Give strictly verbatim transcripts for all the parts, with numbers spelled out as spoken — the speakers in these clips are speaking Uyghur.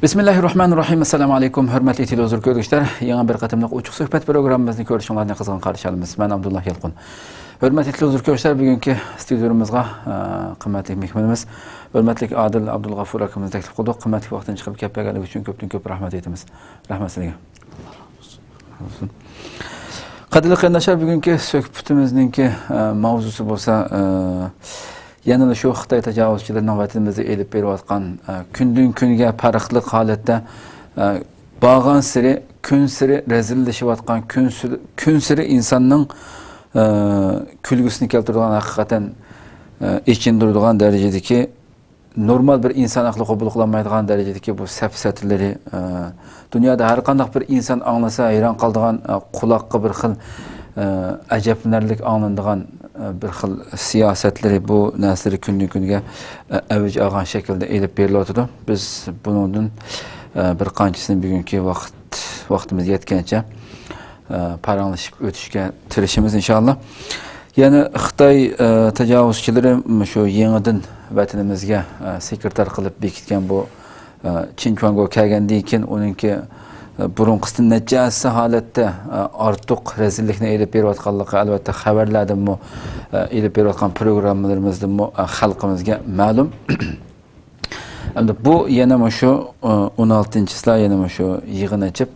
بىسمىللاھىررەھمانىررەھىم. ئەسسالامۇ ئەلەيكۇم، ھۆرمەتلىك تېلېۋىزور كۆرگۈچىلەر. يېڭى بىر قېتىملىق ئوچۇق سۆھبەت پروگراممىمىزنى كۆرۈشۈڭلارنى قىزغىن قارشى ئالىمىز. مەن ئابدۇللا يالقۇن. ھۆرمەتلىك تېلېۋىزور كۆرگۈچىلەر، بۈگۈنكى ستۇدىيومىزغا، ئە، قىممەتلىك مېھمىنىمىز، ھۆرمەتلىك ئادىل ئابدۇلغەپۇر ئاكىمىزنى تەكلىپ قىلدۇق. قىممەتلىك ۋاقتىنى چىقىرىپ كەپ بەرگەنلىكى ئۈچۈن كۆپتىن كۆپ رەھمەت ئېيتىمىز. رەھمەت سىلەرگە. قەدىرلىك قېرىنداشلار، بۈگۈنكى سۆھبىتىمىزنىڭكى، ئە، ماۋزۇسى بولسا، ئە، يەنىلا شۇ خىتاي تاجاۋۇزچىلىرىنىڭ ۋەتىنىمىزدە ئېلىپ بېرىۋاتقان، ئە، كۈندىن كۈنگە پەرقلىق ھالەتتە، ئە، بارغانسېرى، كۈنسېرى رەزىللىشىۋاتقان، كۈنسېرى، كۈنسېرى ئىنساننىڭ، ئە، كۈلگۈسىنى كەلتۈرىدىغان، ھەقىقەتەن، ئە، ئېچىندۇرىدىغان دەرىجىدىكى نورمال بىر ئىنسان ئەقلى قوبۇل قىلالمايدىغان دەرىجىدىكى بۇ سەپسەتىلىرى، ئە، دۇنيادا ھەر قانداق بىر ئىنسان ئاڭلىسا ھەيران قالىدىغان، ئە، قۇلاققا بىر خىل، ئە، ئەجەبلىنەرلىك ئاڭلىنىدىغان، ئە، بىر خىل سىياسەتلىرى، بۇ نەرسىلىرى كۈندىن كۈنگە، ئە، ئەۋج ئالغان شەكىلدە ئېلىپ بېرىلىۋاتىدۇ. بىز بۇنىڭدىن، ئە، بىر قانچىسىنى بۈگۈنكى ۋاقىت، ۋاقتىمىز يەتكەنچە، ئە، پاراڭلىشىپ ئۆتۈشكە تىرىشىمىز، ئىنشائاللا. يەنە خىتاي، ئە، تاجاۋۇزچىلىرى مۇشۇ يېڭىدىن ۋەتىنىمىزگە، ئە، سېكرېتار قىلىپ بېكىتكەن بۇ، ئە، چىن چۈەنگو كەلگەندىن كېيىن، ئۇنىڭكى، ئە، بۇرۇنقىسىدىن نەچچە ھەسسە ھالەتتە، ئە، ئارتۇق رەزىللىكنى ئېلىپ بېرىۋاتقانلىقى، ئەلۋەتتە، خەۋەرلەردىنمۇ، ئە، ئېلىپ بېرىۋاتقان پروگراممىلىرىمىزدىنمۇ، ئە، خەلقىمىزگە مەلۇم. ئەمدى بۇ يەنە مۇشۇ، ئە، ئون ئالتىنچى چىسلا يەنە مۇشۇ يىغىن ئېچىپ،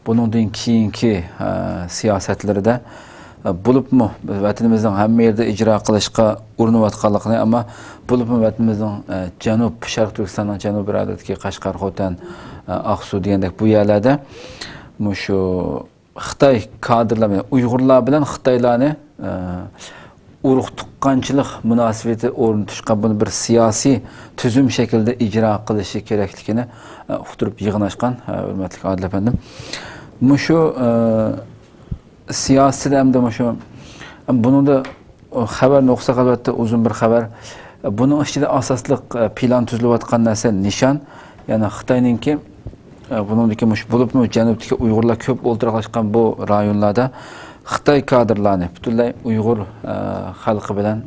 بۇنىڭدىن كېيىنكى، ئە، سىياسەتلىرىدە، ئە، بولۇپمۇ ۋەتىنىمىزنىڭ ھەممە يېرىدە ئىجرا قىلىشقا ئۇرۇنۇۋاتقانلىقىنى، ئەمما بولۇپمۇ ۋەتىنىمىزنىڭ، ئە، جەنۇب، شەرقىي تۈركىستاننىڭ جەنۇب ئىرادىسىدىكى قەشقەر، خوتەن، ئە، ئاقسۇ دېگەندەك بۇ يەرلەردە مۇشۇ خىتاي كادىرلار، يەنى ئۇيغۇرلار بىلەن خىتايلارنى، ئە، ئۇرۇق تۇغقانچىلىق مۇناسىۋىتى ئورنىتىشقا، بۇنى بىر سىياسىي تۈزۈم شەكلىدە ئىجرا قىلىشى كېرەكلىكىنى، ئە، ئۇقتۇرۇپ يىغىن ئاچقان، ئە، ھۆرمەتلىك ئادىل ئەپەندىم. مۇشۇ، ئە، سىياسىتىدە ئەمدى مۇشۇ، بۇنىڭدا خەۋەرنى ئوقۇساق، ئەلۋەتتە، ئۇزۇن بىر خەۋەر. بۇنىڭ ئىچىدە ئاساسلىق، ئە، پىلان تۈزۈلۈۋاتقان نەرسە نىشان، يەنى خىتاينىڭكى، ئە، بۇنىڭدىكى مۇشۇ، بولۇپمۇ جەنۇبتىكى ئۇيغۇرلار كۆپ ئولتۇراقلاشقان بۇ رايونلاردا خىتاي كادىرلارنى پۈتۈنلەي ئۇيغۇر، ئە، خەلقى بىلەن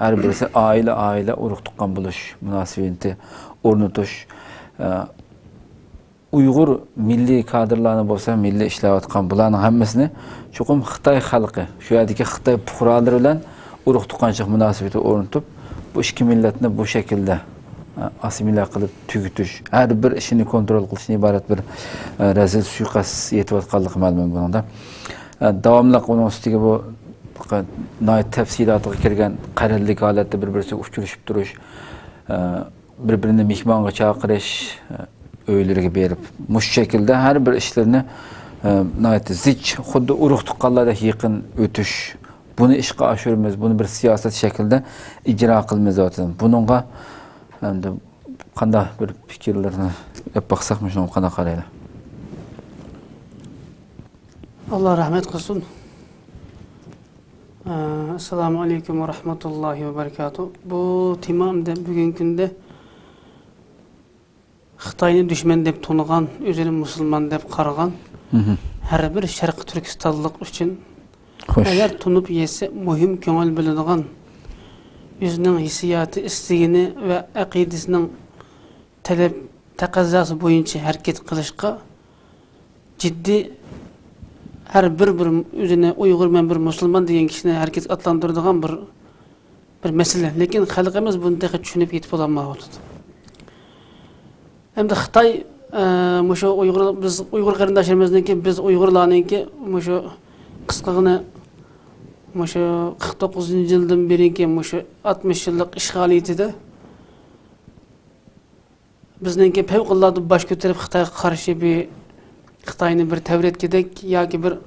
ھەر بىرسى ئائىلە، ئائىلە، ئۇرۇق تۇغقان بولۇش مۇناسىۋىتى ئورنىتىش، ئە، ئۇيغۇر مىللىي كادىرلارنى بولسا، مىللىي ئىشلەۋاتقان بۇلارنىڭ ھەممىسىنى چوقۇم خىتاي خەلقى، شۇ يەردىكى خىتاي پۇقرالىرى بىلەن ئۇرۇق تۇغقانچىلىق مۇناسىۋىتى ئورنىتىپ، بۇ ئىككى مىللەتنى بۇ شەكىلدە، ئە، ئاسسىمىليە قىلىپ تۈگىتىش، ھەر بىر ئىشىنى كونترول قىلىشتىن ئىبارەت بىر، ئە، رەزىل سۇيىقەست يېتىۋاتقانلىقى مەلۇم بۇنىڭدا. ئە، داۋاملىق ئۇنىڭ ئۈستىگە بۇ ناھايىتى تەپسىلاتىغا كىرگەن قەرەللىك ھالەتتە بىر-بىرسىگە ئۇچرىشىپ تۇرۇش، ئە، بىر-بىرىنى مېھمانغا چاقىرىش، ئۆيلىرىگە بېرىپ، مۇشۇ شەكىلدە ھەر بىر ئىشلىرىنى، ئە، ناھايىتى زىچ، خۇددى ئۇرۇق-تۇغقانلاردەك يېقىن ئۆتۈش، بۇنى ئىشقا ئاشۇرىمىز، بۇنى بىر سىياسەت شەكلىدە ئىجرا قىلىمىز دەۋاتىدۇ. بۇنىڭغا ئەمدى قانداق بىر پىكىرلەرنى ئېلىپ باقساق، مۇشۇنىڭغا قانداق قارايلى؟ ئاللا رەھمەت قىلسۇن. ئە، ئەسسالامۇ ئەلەيكۇم ۋە رەھمەتۇللاھى ۋە بەرىكاتۇھ. بۇ تېما ئەمدى بۈگۈنكى كۈندە خىتاينى دۈشمەن دەپ تونۇغان، ئۆزىنى مۇسۇلمان دەپ قارىغان مھم. ھەر بىر شەرقىي تۈركىستانلىق ئۈچۈن، خوش. ئەگەر تونۇپ يەتسە، مۇھىم كۆڭۈل بۆلىدىغان، ئۆزىنىڭ ھېسسىياتى، ئىستىگىنى ۋە ئەقىدىسىنىڭ تەلەپ، تەقەززاسى بويىچە ھەرىكەت قىلىشقا جىددىي، ھەر بىر، بىر ئۆزىنى ئۇيغۇرمەن، بىر مۇسۇلمان دېگەن كىشىنى ھەرىكەتكە ئاتلاندۇرىدىغان بىر، بىر مەسىلە. لېكىن خەلقىمىز بۇنى تېخى چۈشىنىپ يېتىپ بولالمايۋاتىدۇ. ئەمدى خىتاي، ئە، مۇشۇ ئۇيغۇر، بىز ئۇيغۇر قېرىنداشلىرىمىزنىڭكى، بىز ئۇيغۇرلارنىڭكى مۇشۇ قىسقىغىنە مۇشۇ قىرىق توققۇزىنچى يىلدىن بېرىكى مۇشۇ ئاتمىش يىللىق ئىشغالىيىتىدە بىزنىڭكى پەۋقۇلئاددە باش كۆتۈرۈپ خىتايغا قارشى بىر، خىتاينى بىر تەۋرەتكۈدەك ياكى بىر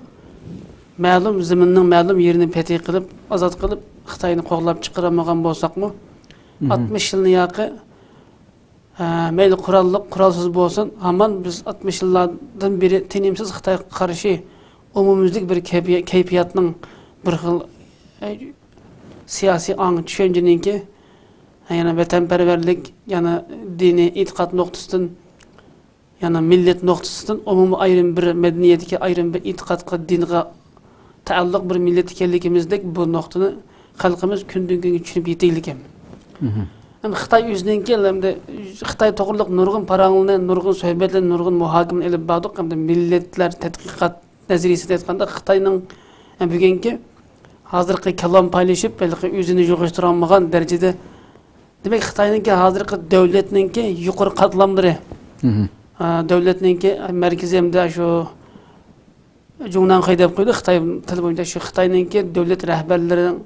مەلۇم زېمىننىڭ مەلۇم يېرىنى پەتھى قىلىپ، ئازاد قىلىپ، خىتاينى قوغلاپ چىقىرالمىغان بولساقمۇ، مھم. ئاتمىش يىلنى ياقى، ئە، مەيلى قوراللىق، قورالسىز بولسۇن، ھامان بىز ئاتمىش يىللاردىن بېرى تىنىمسىز خىتايغا قارشى ئومۇميۈزلۈك بىر كەيپىيە-، كەيپىياتنىڭ بىر خىل، ئە، سىياسىي ئاڭ چۈشەنچىنىڭكى يەنە ۋەتەنپەرۋەرلىك، يەنە دىنىي ئېتىقاد نۇقتىسىدىن، يەنە مىللەت نۇقتىسىدىن ئومۇمىي ئايرىم بىر مەدەنىيەتكە، ئايرىم بىر ئېتىقادقا، دىنغا تەئەللۇق بىر مىللەت ئىكەنلىكىمىزدەك بۇ نۇقتىنى خەلقىمىز كۈندىن كۈنگە چۈشىنىپ يېتەيلىكەن. مھم. ئەمدى خىتاي ئۆزىنىڭكى، ئەمدى خىتاي توغرىلىق نۇرغۇن پاراڭلارنى، نۇرغۇن سۆھبەتلەرنى، نۇرغۇن مۇھاكىمىنى ئېلىپ باردۇق. ئەمدى مىللەتلەر تەتقىقات نەزەرىيىسىدە ئېيتقاندا، خىتاينىڭ بۈگۈنكى ھازىرقى كالام پايلىشىپ، ھېلىقى ئۆزىنى يىغىشتۇرالمىغان دەرىجىدە، دېمەك، خىتاينىڭكى ھازىرقى دۆلەتنىڭكى يۇقىرى قاتلاملىرى، ئا، دۆلەتنىڭكى مەركىزى ھەمدە شۇ جۇڭنەنخۇي دەپ قويدى، خىتاي تىلى بويىچە شۇ خىتاينىڭكى دۆلەت رەھبەرلىرىنىڭ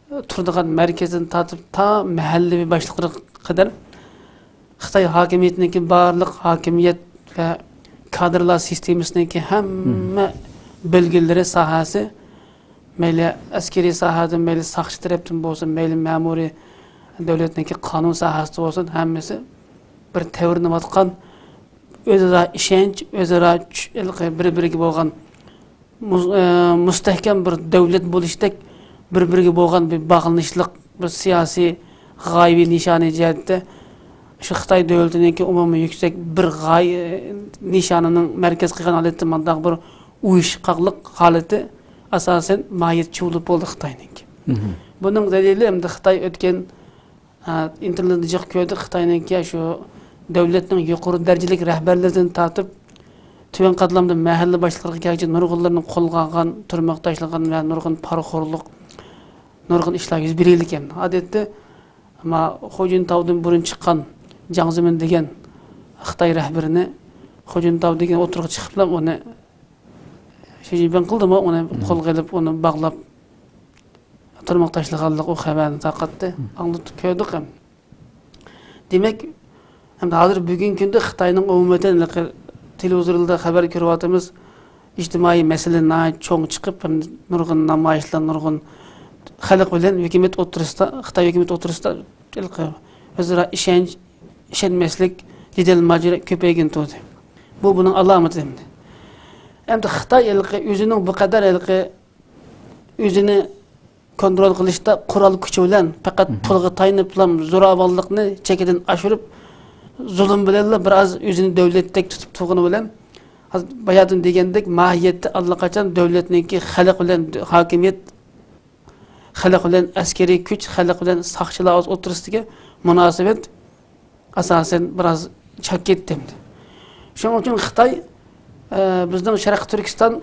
تۇرىدىغان مەركەزدىن تارتىپ تا مەھەللىۋى باشلىقلىرىغا قەدەر خىتاي ھاكىمىيىتىنىڭكى بارلىق ھاكىمىيەت ۋە كادىرلار سىستېمىسىنىڭكى ھەممە بۆلگۈنلىرى، ساھەسى، مەيلى ئەسكىرىي ساھەدىن، مەيلى ساقچى تەرەپتىن بولسۇن، مەيلى مەمۇرىي دۆلەتنىڭكى قانۇن ساھەسىدە بولسۇن، ھەممىسى بىر تەۋرىنىۋاتقان، ئۆزئارا ئىشەنچ، ئۆزئارا چۈ-، ھېلىقى بىر-بىرىگە بولغان مۇز-، ئە، مۇستەھكەم بىر دۆلەت بولۇشتەك بىر-بىرىگە بولغان بىر باغلىنىشلىق، بىر سىياسىي غايىۋى نىشانى جەھەتتە شۇ خىتاي دۆلىتىنىڭكى ئومۇمىي يۈكسەك بىر غايە، نىشانىنىڭ مەركەز قىلغان ھالەتتە مانداق بىر ئۇيۇشقاقلىق ھالىتى ئاساسەن ماھىيەت چۇۋۇلۇپ بولدى خىتاينىڭكى. بۇنىڭ دەلىلى ئەمدى خىتاي ئۆتكەن ئىنتېرنېتتا جىق كۆردۇق، خىتاينىڭكى شۇ دۆلەتنىڭ يۇقىرى دەرىجىلىك رەھبەرلىرىدىن تارتىپ، تۆۋەن قاتلامدا مەھەللە باشلىقلىرىغا كەلگۈچە نۇرغۇنلىرىنى قولغا ئالغان، تۈرمىگە تاشلىغان ۋە نۇرغۇن پارىخورلۇق، نۇرغۇن ئىشلار يۈز بېرىلگەن. ئادەتتە، ئەمما خۇجىنتاۋدىن بۇرۇن چىققان جاڭ زېمىن دېگەن خىتاي رەھبىرىنى، خۇجىنتاۋ دېگەن ئوتتۇرىغا چىقىپلا ئۇنى شى جىنپىڭ قىلدىمۇ، ئۇنى قولغا ئېلىپ، ئۇنى باغلاپ، تۈرمىگە تاشلىغانلىق ئۇ خەۋەرنى تارقاتتى. ئاڭلىتىپ كۆردۇق ھەم. دېمەك، ئەمدى ھازىر بۈگۈنكى كۈندە خىتاينىڭ ئومۇمەن ھېلىقى تېلېۋىزورلاردا خەۋەر كۆرۈۋاتىمىز، ئىجتىمائىي مەسىلە ناھايىتى چوڭ چىقىپ، ھەم نۇرغۇن نامايىشلار، نۇرغۇن خەلق بىلەن ھۆكۈمەت ئوتتۇرىسىدا، خىتاي ھۆكۈمىتى ئوتتۇرىسىدا ھېلىقى ئۆزئارا ئىشەنچ، ئىشەنمەسلىك، جېدەل ماجىرا كۆپەيگىلى تۇردى. بۇ بۇنىڭ ئالامىتى ئەمدى. ئەمدى خىتاي ھېلىقى ئۆزىنىڭ بۇ قەدەر ھېلىقى ئۆزىنى كونترول قىلىشتا قورال كۈچى بىلەن، پەقەت پۇلغا تايىنىپلا زوراۋانلىقنى چېكىدىن ئاشۇرۇپ، زۇلۇم بىلەنلا بىر ئاز ئۆزىنى دۆلەتتەك تۇتۇپ تۇرغىنى بىلەن، ھازىر باياتىن دېگەندەك، ماھىيەتتە ئاللىقاچان دۆلەتنىڭكى خەلق بىلەن ھاكىمىيەت، خەلق بىلەن ئەسكىرىي كۈچ، خەلق بىلەن ساقچىلار ئوتتۇرىسىدىكى مۇناسىۋەت ئاساسەن بىراز چاكىت دەمدى. شۇنىڭ ئۈچۈن خىتاي، ئە، بىزنىڭ شەرقىي تۈركىستان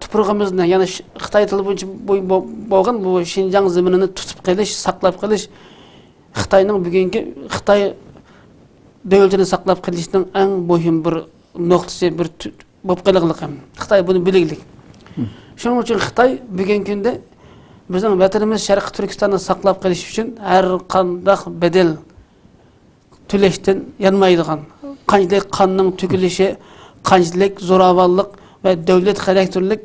تۇپرىقىمىزنى، يەنى ش-، خىتاي تىلى بويىچە بو-، بو-، بولغان بۇ شىنجاڭ زېمىنىنى تۇتۇپ قېلىش، ساقلاپ قېلىش خىتاينىڭ بۈگۈنكى خىتاي دۆلىتىنى ساقلاپ قېلىشنىڭ ئەڭ مۇھىم بىر نۇقتىسى، بىر تۈ-، بولۇپ قېلىغلىق ھەم. خىتاي بۇنى بىلگلىك. شۇنىڭ ئۈچۈن خىتاي بۈگۈنكى كۈندە بىزنىڭ ۋەتىنىمىز شەرقىي تۈركىستاننى ساقلاپ قېلىش ئۈچۈن ھەر قانداق بەدەل تۆلەشتىن يانمايدىغان، قانچىلىك قاننىڭ تۆكۈلۈشى، قانچىلىك زوراۋانلىق ۋە دۆلەت خاراكتېرلىك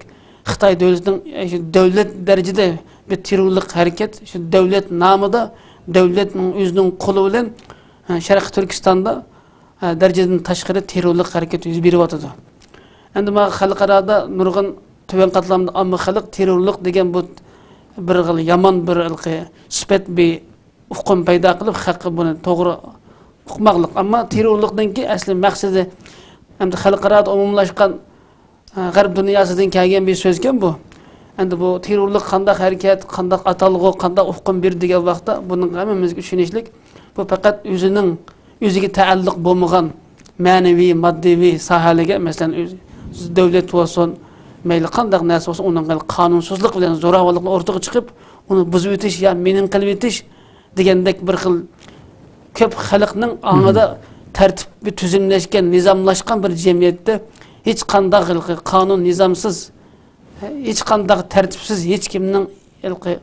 خىتاي دۆلىتىنىڭ، ئە، شۇ دۆلەت دەرىجىدە بىر تېررورلۇق ھەرىكەت، شۇ دۆلەت نامىدا، دۆلەتنىڭ ئۆزىنىڭ قولى بىلەن، ئە، شەرقىي تۈركىستاندا، ئە، دەرىجىدىن تاشقىرى تېررورلۇق ھەرىكەت يۈز بېرىۋاتىدۇ. ئەمدى مانا خەلقئارادا نۇرغۇن تۆۋەن قاتلامدا ئامما خەلق تېررورلۇق دېگەن بۇ بىر خىل يامان بىر ھېلىقى سۈپەت، بىر ئۇقۇم پەيدا قىلىپ، خەلققە بۇنى توغرا ئۇقماقلىق. ئەمما تېررورلۇقنىڭكى ئەسلى مەقسىتى ئەمدى خەلقئارادا ئومۇملاشقان، ئە، غەرب دۇنياسىدىن كەلگەن بىر سۆزكەن بۇ. ئەمدى بۇ تېررورلۇق قانداق ھەرىكەت، قانداق ئاتالغۇ، قانداق ئۇقۇم بېرىدۇ دېگەن ۋاقىتتا بۇنىڭ ھەممىمىزگە چۈشىنىشلىك، بۇ پەقەت ئۆزىنىڭ، ئۆزىگە تەئەللۇق بولمىغان مەنىۋى، ماددىۋى ساھەلەرگە، مەسىلەن، ئۆز-، دۆلەت بولسۇن، مەيلى قانداق نەرسە بولسۇن، ئۇنىڭ قانۇنسىزلىق بىلەن زوراۋانلىقلار ئورتىغا چىقىپ، ئۇنى بۇزۇۋېتىش يا مىنىڭ قىلىۋېتىش دېگەندەك بىر خىل كۆپ خەلقنىڭ ئاڭىدا تەرتىپى تۈزۈملەشكەن، نىزاملاشقان بىر جەمئىيەتتە ھېچقانداق ھېلىقى قانۇن نىزامسىز، ھېچقانداق تەرتىپسىز، ھېچكىمنىڭ ھېلىقى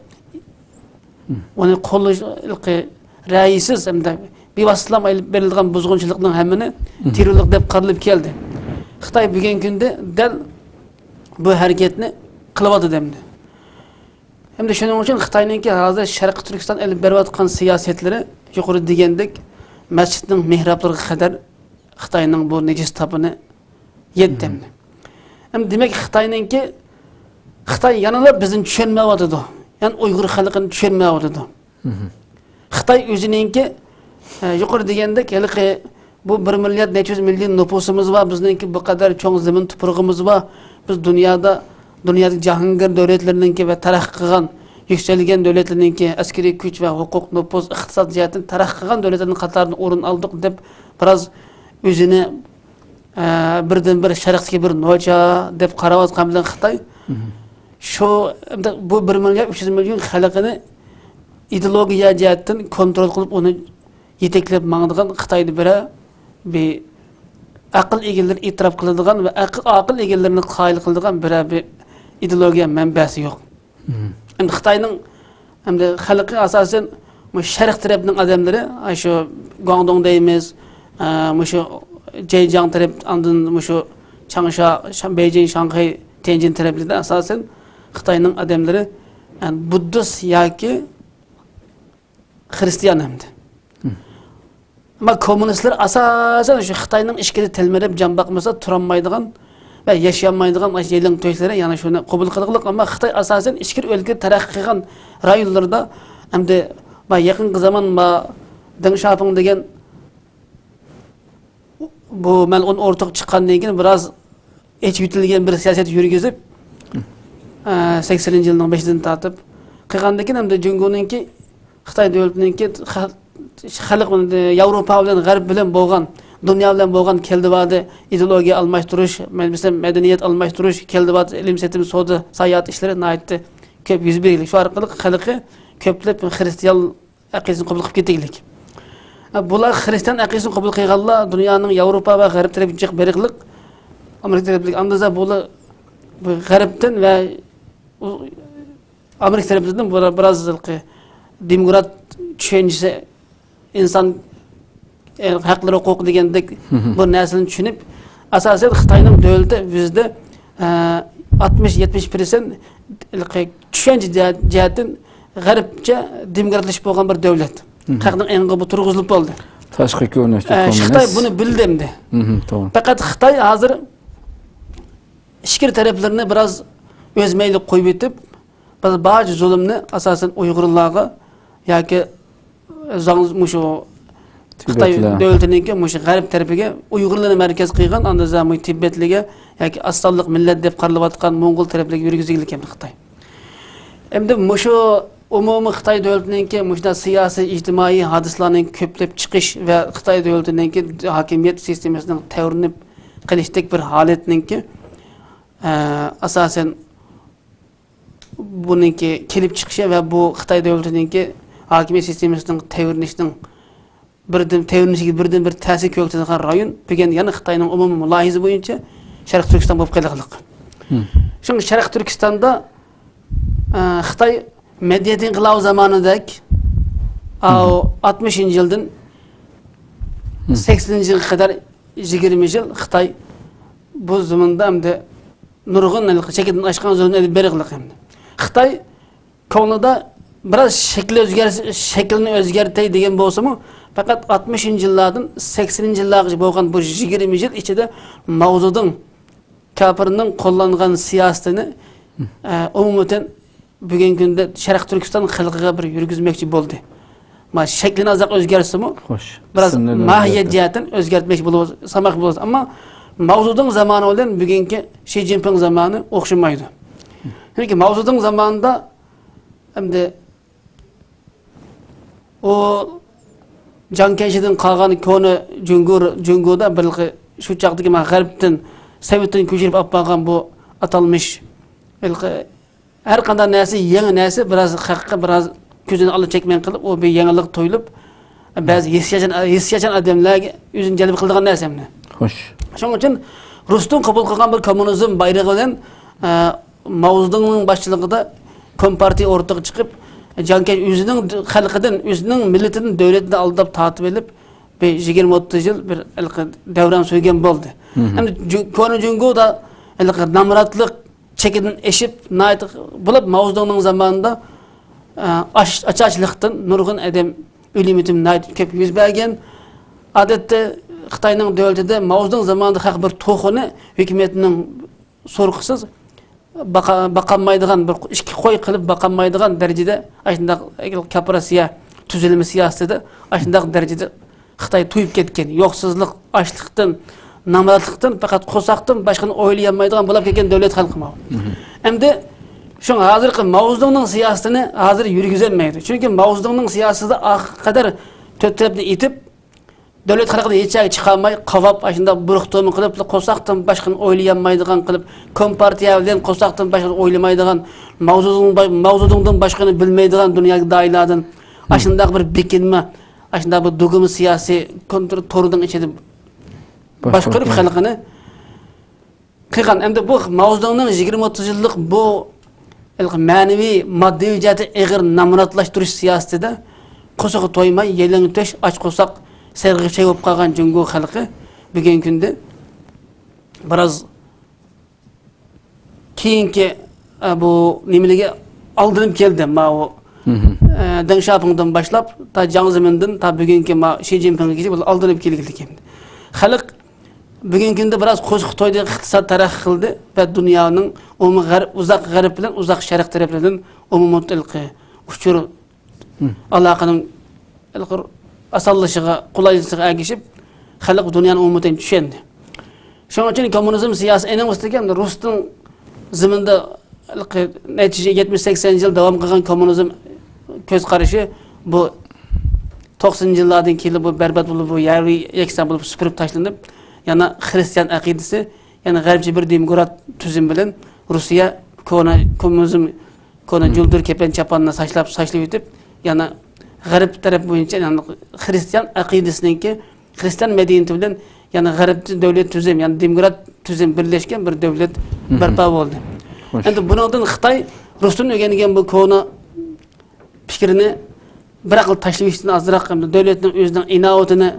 ئۇنى قوللاش، ھېلىقى رەئىسىز ھەمدە بىۋاسىتىلا ئېلىپ بېرىلىدىغان بۇزغۇنچىلىقنىڭ ھەممىنى تېررورلۇق دەپ قارىلىپ كەلدى. خىتاي بۈگۈنكى كۈندە دەل بۇ ھەرىكەتنى قىلىۋاتىدۇ ئەمدى. ھەمدە شۇنىڭ ئۈچۈن خىتاينىڭكى ھازىر شەرقىي تۈركىستان ئېلىپ بېرىۋاتقان سىياسەتلىرى يۇقىرىدا دېگەندەك مەسچىتنىڭ مېھرابلىرىغا قەدەر خىتاينىڭ بۇ نىجىس تاپىنى يەتتى ئەمدى. ئەمدى دېمەك خىتاينىڭكى، خىتاي يەنىلا بىزنى چۈشەنمەيۋاتىدۇ. يەنى ئۇيغۇر خەلقىنى چۈشەنمەيۋاتىدۇ. خىتاي ئۆزىنىڭكى، ئە، يۇقىرى دېگەندەك، ھېلىقى بۇ بىر مىليارد نەچچە يۈز مىليون نوپۇسىمىز بار، بىزنىڭكى بۇ قەدەر چوڭ زېمىن تۇپرىقىمىز بار. بىز دۇنيادا، دۇنيادىكى جاھانگىر دۆلەتلىرىنىڭكى ۋە تەرەققىي قىلغان يۈكسەلگەن دۆلەتلەرنىڭكى ئەسكىرىي كۈچ ۋە ھوقۇق، نوپۇز، ئىقتىساد جەھەتتىن تەرەققىي قىلغان دۆلەتلەرنىڭ قاتارىدىن ئورۇن ئالدۇق دەپ، بىراز ئۆزىنى، ئە، بىردىنبىر شەرقتىكى بىر نوچا دەپ قاراۋاتقان بىلەن خىتاي، شۇ، بۇ بىر مىليارد ئۈچ يۈز مىليون خەلقىنى ئىدېئولوگىيە جەھەتتىن كونترول قىلىپ، ئۇنى يېتەكلەپ ماڭىدىغان خىتايدا بىرەر بىر ئەقىل ئىگىلىرى ئېتىراپ قىلىدىغان ۋە ئەق-، ئاقىل ئىگىلىرىنى قايىل قىلىدىغان بىرەر بىر ئىدېئولوگىيە مەنبەسى يوق. ئەمدى خىتاينىڭ ئەمدى خەلقى ئاساسەن مۇشۇ شەرق تەرەپنىڭ ئادەملىرى، ئاي، شۇ گۇاڭدۇڭ دەيمىز، ئە، مۇشۇ جەيجياڭ تەرەپ، ئاندىن مۇشۇ چاڭشا، شا-، بېيجىڭ، شاڭخەي، تيەنجىن تەرەپلىرىدە ئاساسەن خىتاينىڭ ئادەملىرى، ئە، بۇددىست ياكى خىرىستىيان ئەمدى. ئەمما كوممۇنىستلار ئاساسەن شۇ خىتاينىڭ ئىچكىرى تەلمۈرۈپ جان باقمىسا تۇرالمايدىغان ۋە ياشىيالمايدىغان يېلىڭ تۆشلىرى، يەنى شۇنى قوبۇل قىلغۇلۇق. ئەمما خىتاي ئاساسەن ئىچكىرى ئۆلكىدە تەرەققىي قىلغان رايونلىرىدا ئەمدى ما يېقىنقى زامان ما دېڭ شياۋپىڭ دېگەن بۇ مەلئۇن ئورتىغا چىققاندىن كېيىن بىراز ئېچىۋېتىلگەن بىر سىياسەت يۈرگۈزۈپ، ئە، سەكسىنىنچى يىلنىڭ بېشىدىن تارتىپ قىلغاندىن كېيىن، ئەمدى جۇڭگونىڭكى، خىتاي دۆلىتىنىڭكى خە-، خەلق، ياۋروپا بىلەن، غەرب بىلەن بولغان، دۇنيا بىلەن بولغان كەلدىبادى ئىدېئولوگىيە ئالماشتۇرۇش، مەسىلەن، مەدەنىيەت ئالماشتۇرۇش، كەلدىبادى ئىلىم سېتىم، سودا، ساياھەت ئىشلىرى ناھايىتى كۆپ يۈز بەرگەنلىك. شۇ ئارقىلىق خەلقى كۆپلەپ خىرىستىيان ئەقىدىسىنى قوبۇل قىلىپ كېتىگلىك. بۇلار خىرىستىيان ئەقىدىسىنى قوبۇل قىلغانلار دۇنيانىڭ ياۋروپا ۋە غەرب تەرەپكە جىق بېرىقلىق، ئامېرىكا تەرەپلىك ئاندىزا بۇلار بۇ غەربتىن ۋە ئۇ-، ئامېرىكا تەرەپلىرىدىن بۇلار بىراز ھېلىقى دېموكرات چۈشەنچىسى، ئىنسان، ئە، ھەقلىرى ھوقۇقى دېگەندەك بۇ نەرسىلەرنى چۈشىنىپ، ئاساسەن خىتاينىڭ دۆلىتى يۈزدە، ئە، ئاتمىش، يەتمىش پىرسەنت ھېلىقى چۈشەنچە جەھەت-، جەھەتتىن غەربچە دېموكراتلىشىپ بولغان بىر دۆلەت. خەقنىڭ ئېڭىغا بۇ تۇرغۇزۇلۇپ بولدى. تاشقى كۆرۈنۈشتە ئە، خىتاي بۇنى بىلدى ئەمدى. توغرا. پەقەت خىتاي ھازىر ئىچكىرى تەرەپلىرىنى بىراز ئۆز مەيلىگە قويۇۋېتىپ، بىراز بارچە زۇلۇمنى ئاساسەن ئۇيغۇرلارغا ياكى زاڭ-، مۇشۇ خىتاي تىبەتلەر. دۆلىتىنىڭكى مۇشۇ غەرب تەرىپىگە ئۇيغۇرلارنى مەركەز قىلغان، ئاندىن مۇشۇ تىبەتلىگە ياكى ئاز سانلىق مىللەت دەپ قارىلىۋاتقان موڭغۇل تەرەپلىرىگە يۈرگۈزگىلى كەلدى خىتاي. ئەمدى مۇشۇ ئومۇمىي خىتاي دۆلىتىنىڭكى مۇشۇنداق سىياسىي، ئىجتىمائىي ھادىسىلەرنىڭ كۆپلەپ چىقىش ۋە خىتاي دۆلىتىنىڭكى ھاكىمىيەت سىستېمىسىنىڭ تەۋرىنىپ قېلىشتەك بىر ھالەتنىڭكى، ئە، ئاساسەن بۇنىڭكى كېلىپ چىقىشى ۋە بۇ خىتاي دۆلىتىنىڭكى ھاكىمىيەت سىستېمىسىنىڭ تەۋرىنىشىنىڭ بىردىن، تەۋرىنىشىگە بىردىن بىر تەسىر كۆرسىتىدىغان رايون بۈگۈن يەنە خىتاينىڭ ئومۇمىي مۇلاھىزە بويىچە شەرقىي تۈركىستان بولۇپ قېلىغلىق. شۇڭا شەرقىي تۈركىستاندا، ئە، خىتاي مەدەنىيەت ئىنقىلابى زامانىدەك، ئاۋۇ ئاتمىشىنچى يىلدىن سەكسىنىنچى يىلغا قەدەر يىگىرمە يىل خىتاي بۇ زېمىندا ئەمدى نۇرغۇن چېكىدىن ئاشقان زۇلۇمنى ئېلىپ بېرىغلىق ئەمدى. خىتاي كۆڭلىدە بىراز شەكىل ئۆزگەرسە، شەكىلنى ئۆزگەرتەي دېگەن بولسىمۇ، پەقەت ئاتمىشىنچى يىللاردىن سەكسىنىنچى يىللارغىچە بولغان بۇ يىگىرمە يىل ئىچىدە ماۋزېدۇڭ كاپىرنىڭ قوللانغان سىياسىتىنى، ئە، ئومۇمەن بۈگۈنكى كۈندە شەرقىي تۈركىستان خەلقىگە بىر يۈرگۈزمەكچى بولدى. ما شەكلىنى ئازراق ئۆزگەرتسىمۇ، بىراز ماھىيەت جەھەتتىن ئۆزگەرتمەكچى بولۇۋاتىدۇ، سالماقچى بولۇۋاتىدۇ. ئەمما ماۋزېدۇڭ زامانى بىلەن بۈگۈنكى شى جىنپىڭ زامانى ئوخشىمايدۇ. چۈنكى ماۋزېدۇڭ زامانىدا ئەمدى ئۇ جاڭ كەيشىدىن قالغان كونا جۇڭگو، جۇڭگودا بىر خىل شۇ چاغدىكى مانا غەربتىن، سوۋېتتىن كۆچۈرۈپ ئاپ بارغان بۇ ئاتالمىش ھېلىقى ھەر قانداق نەرسە، يېڭى نەرسە بىراز خەققە بىراز كۆزىنى ئالا چەكمەن قىلىپ، ئۇ بىر يېڭىلىق تۇيۇلۇپ، بەزى ھېسسىياتچان، ھېسسىياتچان ئادەملەرگە ئۆزىنى جەلپ قىلىدىغان نەرسە ئەمدى. خوش. شۇنىڭ ئۈچۈن رۇستۇم قوبۇل قىلغان بىر كوممۇنىزم بايرىقى بىلەن، ئە، ماۋزېدۇڭنىڭ باشچىلىقىدا كومپارتىيە ئورتىغا چىقىپ، جاڭ كەيشى ئۆزىنىڭ خەلقىدىن، ئۆزىنىڭ مىللىتىدىن، دۆلىتىدىن ئالداپ تارتىپ ئېلىپ، بىر يىگىرمە ئوتتۇز يىل بىر ھېلىقى دەۋران سۈرگەن بولدى. ئەمدى جۇ-، كونا جۇڭگودا ھېلىقى نامراتلىق چېكىدىن ئېشىپ، ناھايىتى بولۇپ، ماۋزېدۇڭنىڭ زامانىدا، ئە، ئاچ-، ئاچارچىلىقتىن نۇرغۇن ئادەم ئۆلۈم يېتىم ناھايىتى كۆپ يۈز بەرگەن. ئادەتتە خىتاينىڭ دۆلىتىدە ماۋزېدۇڭ زامانىدا خەق بىر توخۇنى ھۆكۈمەتنىڭ سورىقىسىز باقا-، باقالمايدىغان، بىر ئىككى قوي قىلىپ باقالمايدىغان دەرىجىدە ئاشۇنداق كوپىراتسىيە تۈزۈلمە سىياسىتىدە ئاشۇنداق دەرىجىدە خىتاي تويۇپ كەتكەن، يوقسۇزلۇق، ئاچلىقتىن، نامراتلىقتىن، پەقەت قورساقتىن باشقىنى ئويلىيالمايدىغان بولاپ كەتكەن دۆلەت خەلقى ماۋۇ. ئەمدى شۇڭا ھازىرقى ماۋزېدۇڭنىڭ سىياسىتىنى ھازىر يۈرگۈزەلمەيدۇ. چۈنكى ماۋزېدۇڭنىڭ سىياسىتىدە ئاخىرقى قەدەر تۆت تەرەپنى ئېتىپ، دۆلەت خەلقنى ھېچ جايغا چىقارماي، قاۋاپ، ئاشۇنداق بۇرۇق تومۇ قىلىپ، قورساقتىن باشقىنى ئويلىيالمايدىغان قىلىپ، كومپارتىيە بىلەن قورساقتىن باشقىنى ئويلىمايدىغان، ماۋزېدۇڭ-، ماۋزېدۇڭدىن باشقىنى بىلمەيدىغان دۇنيادىكى داھىيلاردىن ئاشۇنداق بىر بېكىنمە، ئاشۇنداق بىر دۇگما سىياسىي كونترول تورىنىڭ ئىچىدە باشقۇرۇپ خەلقىنى قىلغان. ئەمدى بۇ ماۋزېدۇڭنىڭ يىگىرمە ئوتتۇز يىللىق بۇ ھېلىقى مەنىۋى، ماددىي جەھەتتە ئېغىر نامراتلاشتۇرۇش سىياسىتىدە قورسىقى تويماي، يېلىڭ تۆش، ئاچ قورساق، سەرغىچە بولۇپ قالغان جۇڭگو خەلقى بۈگۈنكى كۈندە بىراز كېيىنكى، ئە، بۇ نېمىلىرىگە ئالدىنىپ كەلدى. ماۋۇ، ئە، دېڭ شياۋپىڭدىن باشلاپ، تا جياڭ زېمىندىن تا بۈگۈنكى ما شى جىنپىڭغىچە بۇلار ئالدىنىپ كەلگىلى كەلدى. خەلق بۈگۈنكى كۈندە بىراز قورسىقى تويدى، ئىقتىساد تەرەققىي قىلدى ۋە دۇنيانىڭ ئومۇمىي غەرب، ئۇزاق غەرب بىلەن ئۇزاق شەرق تەرەپلىرىدىن ئومۇمىي ئۇچۇر ئالاقىنىڭ ئاسانلىشىغا، قولايلىشىغا ئەگىشىپ، خەلق دۇنيانى ئومۇمەن چۈشەندى. شۇنىڭ ئۈچۈن كوممۇنىزم سىياسىي ئېنىڭ ئۈستىگە رۇستىن زېمىندا نەچچە يەتمىش، سەكسەن يىل داۋام قىلغان كوممۇنىزم كۆز قارىشى بۇ توقسىنىنچى يىللاردىن كېيىن بۇ بەربات بولۇپ، بۇ يەر يەكسان بولۇپ سۈپۈرۈپ تاشلىنىپ، يەنە خرىستىيان ئەقىدىسى، يەنە غەربچە بىر دېموكرات تۈزۈم بىلەن رۇسىيە كونا كوممۇنىزم كونا جۇلدۇر كېپەن چاپاننى ساچلاپ، ساچلىۋېتىپ، يەنە غەرب تەرەپ بويىچە، يەنى خرىستىيان ئەقىدىسىنىڭكى، خرىستىيان مەدەنىيىتى بىلەن يەنە غەربتە دۆلەت تۈزۈم، يەنى دېموكرات تۈزۈم بىرلەشكەن بىر دۆلەت بەرپا بولدى. ئەمدى بۇنىڭدىن خىتاي رۇستىن ئۆگەنگەن بۇ كونا پىكىرنى بىراقلا تاشلىۋېتىشتىن ئازراق، ئەمدى دۆلەتنىڭ ئۆزىنىڭ ئىناۋىتىنى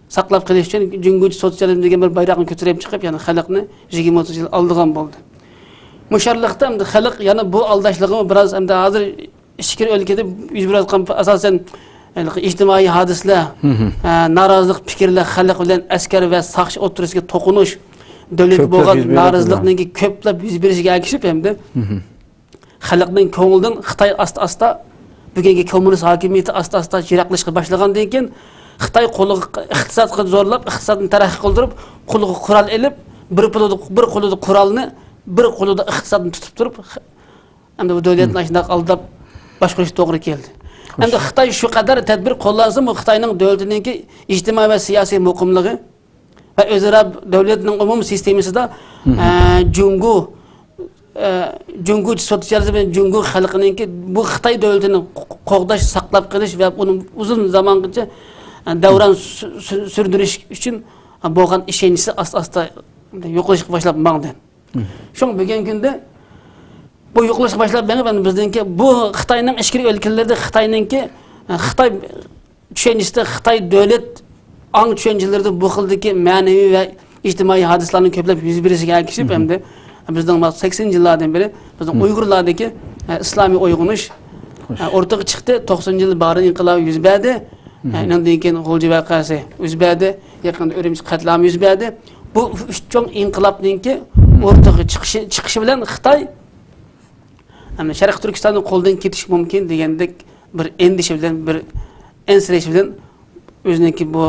ساقلاپ قېلىش ئۈچۈن جۇڭگوچە سوتسىيالىزم دېگەن بىر بايراقنى كۆتۈرۈپ چىقىپ، يەنە خەلقنى يىگىرمە ئوتتۇز يىل ئالدىغان بولدى. مۇشۇ ئارىلىقتا ئەمدى خەلق يەنە بۇ ئالداشلىقىمۇ بىراز ئەمدى ھازىر ئىچكىرى ئۆلكىدە يۈز بېرىۋاتقان ئاساسەن ئىجتىمائىي ھادىسىلەر، ئە، نارازىلىق پىكىرلەر، خەلق بىلەن ئەسكەر ۋە ساقچى ئوتتۇرىسىدىكى توقۇنۇش، دۆلەتكە بولغان نارازىلىقنىڭكى كۆپلەپ يۈز بېرىشىگە ئەگىشىپ ئەمدى خەلقنىڭ كۆڭلىدىن خىتاي ئاستا-ئاستا، بۈگۈنكى كوممۇنىست ھاكىمىيىتى ئاستا-ئاستا يىراقلىشىشقا باشلىغاندىن كېيىن، خىتاي قولىغا ئىقتىسادقا زورلاپ، ئىقتىسادنى تەرەققىي قىلدۇرۇپ، قولىغا قورال ئېلىپ، بىر قولىدا، بىر قولىدا قورالنى، بىر قولىدا ئىقتىسادنى تۇتۇپ تۇرۇپ، ئەمدى بۇ دۆلەتنى ئاشۇنداق ئالداپ باشقۇرۇش توغرا كەلدى. ئەمدى خىتاي شۇ قەدەر تەدبىر قوللانسىمۇ، خىتاينىڭ دۆلىتىنىڭكى ئىجتىمائىي ۋە سىياسىي مۇقىملىقى ۋە ئۆزئارا دۆلەتنىڭ ئومۇمىي سىستېمىسىدا، ئە، جۇڭگو، ئە، جۇڭگو سوتسىيالىزمى، جۇڭگو خەلقىنىڭكى بۇ خىتاي دۆلىتىنى قوغداش، ساقلاپ قېلىش ۋە ئۇنى ئۇزۇن زامانغىچە، ئە، دەۋران سۈ-، سۈ-، سۈردۈرۈش ئۈچۈن بولغان ئىشەنچىسى ئاستا-ئاستا يوقىلىشقا باشلاپ ماڭدى. شۇڭا بۈگۈنكى كۈندە بۇ يوقىلىشقا باشلاپ مېڭىپ، ئەمدى بىزنىڭكى بۇ خىتاينىڭ ئىچكىرى ئۆلكىلىرىدە خىتاينىڭكى، خىتاي چۈشەنچىسىدە، خىتاي دۆلەت ئاڭ چۈشەنچىلىرىدە بۇ خىلدىكى مەنىۋى ۋە ئىجتىمائىي ھادىسىلەرنىڭ كۆپلەپ يۈز بېرىشىگە ئەگىشىپ، ئەمدى بىزنىڭ مۇشۇ سەكسىنىنچى يىللاردىن بېرى بىزنىڭ ئۇيغۇرلاردىكى، ئە، ئىسلامىي ئويغىنىش، ئە، ئوتتۇرىغا چىقتى. توقسىنىنچى يىلى بارىن ئىنقىلابى يۈز بەردى. ئە، ئۇنىڭدىن كېيىن غۇلجا ۋەقەسى يۈز بەردى. يېقىندا ئۈرۈمچى قەتلىئامى يۈز بەردى. بۇ ئۈچ چوڭ ئىنقىلابنىڭكى ئوتتۇرىغا چىقىشى، چىقىشى بىلەن خىتاي ئەمدى شەرقىي تۈركىستاننىڭ قولىدىن كېتىشى مۇمكىن دېگەندەك بىر ئەندىشە بىلەن، بىر ئەنسىرەش بىلەن ئۆزىنىڭكى بۇ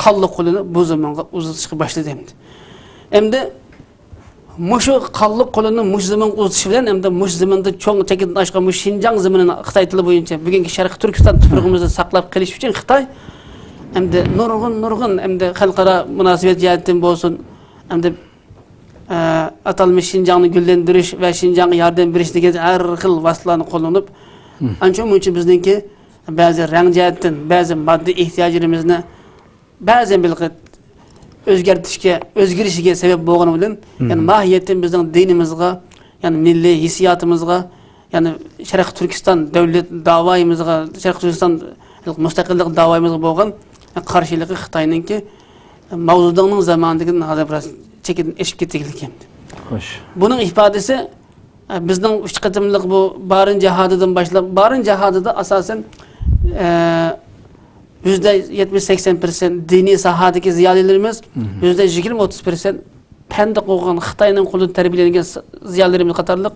قانلىق قولىنى بۇ زېمىنغا ئۇزىتىشقا باشلىدى ئەمدى. ئەمدى مۇشۇ قانلىق قولىنى مۇشۇ زېمىنغا ئۇزىتىشى بىلەن ئەمدى مۇشۇ زېمىندا چوڭ چەكتىن ئاشقان مۇشۇ شىنجاڭ زېمىنىنى خىتاي تىلى بويىچە بۈگۈنكى شەرقىي تۈركىستان تۇپرىقىمىزنى ساقلاپ قېلىش ئۈچۈن خىتاي ئەمدى نۇرغۇن، نۇرغۇن ئەمدى خەلقئارا مۇناسىۋەت جەھەتتىن بولسۇن، ئەمدى ئە، ئاتالمىش شىنجاڭنى گۈللەندۈرۈش ۋە شىنجاڭغا ياردەم بېرىش دېگەن ھەر خىل ۋاسىتىلارنى قوللىنىپ، ئانچە مۇنچە بىزنىڭكى بەزى رەڭ جەھەتتىن، بەزى ماددىي ئېھتىياجلىرىمىزنى بەزى بىر ئۆزگەرتىشكە، ئۆزگىرىشىگە سەۋەب بولغىنى بىلەن، يەنى ماھىيەتتىن بىزنىڭ دىنىمىزغا، يەنى مىللىي ھېسسىياتىمىزغا، يەنى شەرقىي تۈركىستان دۆلەت داۋايىمىزغا، شەرقىي تۈركىستان مۇستەقىللىق داۋايىمىزغا بولغان قارشىلىقى خىتاينىڭكى ماۋزېدۇڭنىڭ زامانىدىكىدىن ھازىر بىراز چېكىدىن ئېشىپ كېتىگلىك ئەمدى. خوش. بۇنىڭ ئىپادىسى، ئە، بىزنىڭ ئۈچ قېتىملىق بۇ بارىن جاھادىدىن باشلاپ، بارىن جاھادىدا ئاساسەن، ئە، يۈزدە يەتمىش سەكسەن پىرسەنت دىنىي ساھەدىكى زىيالىيلىرىمىز، يۈزدە يىگىرمە ئوتتۇز پىرسەنت پەندە قوغان خىتاينىڭ قولىدا تەربىيەلەنگەن زىيالىيلىرىمىز قاتارلىق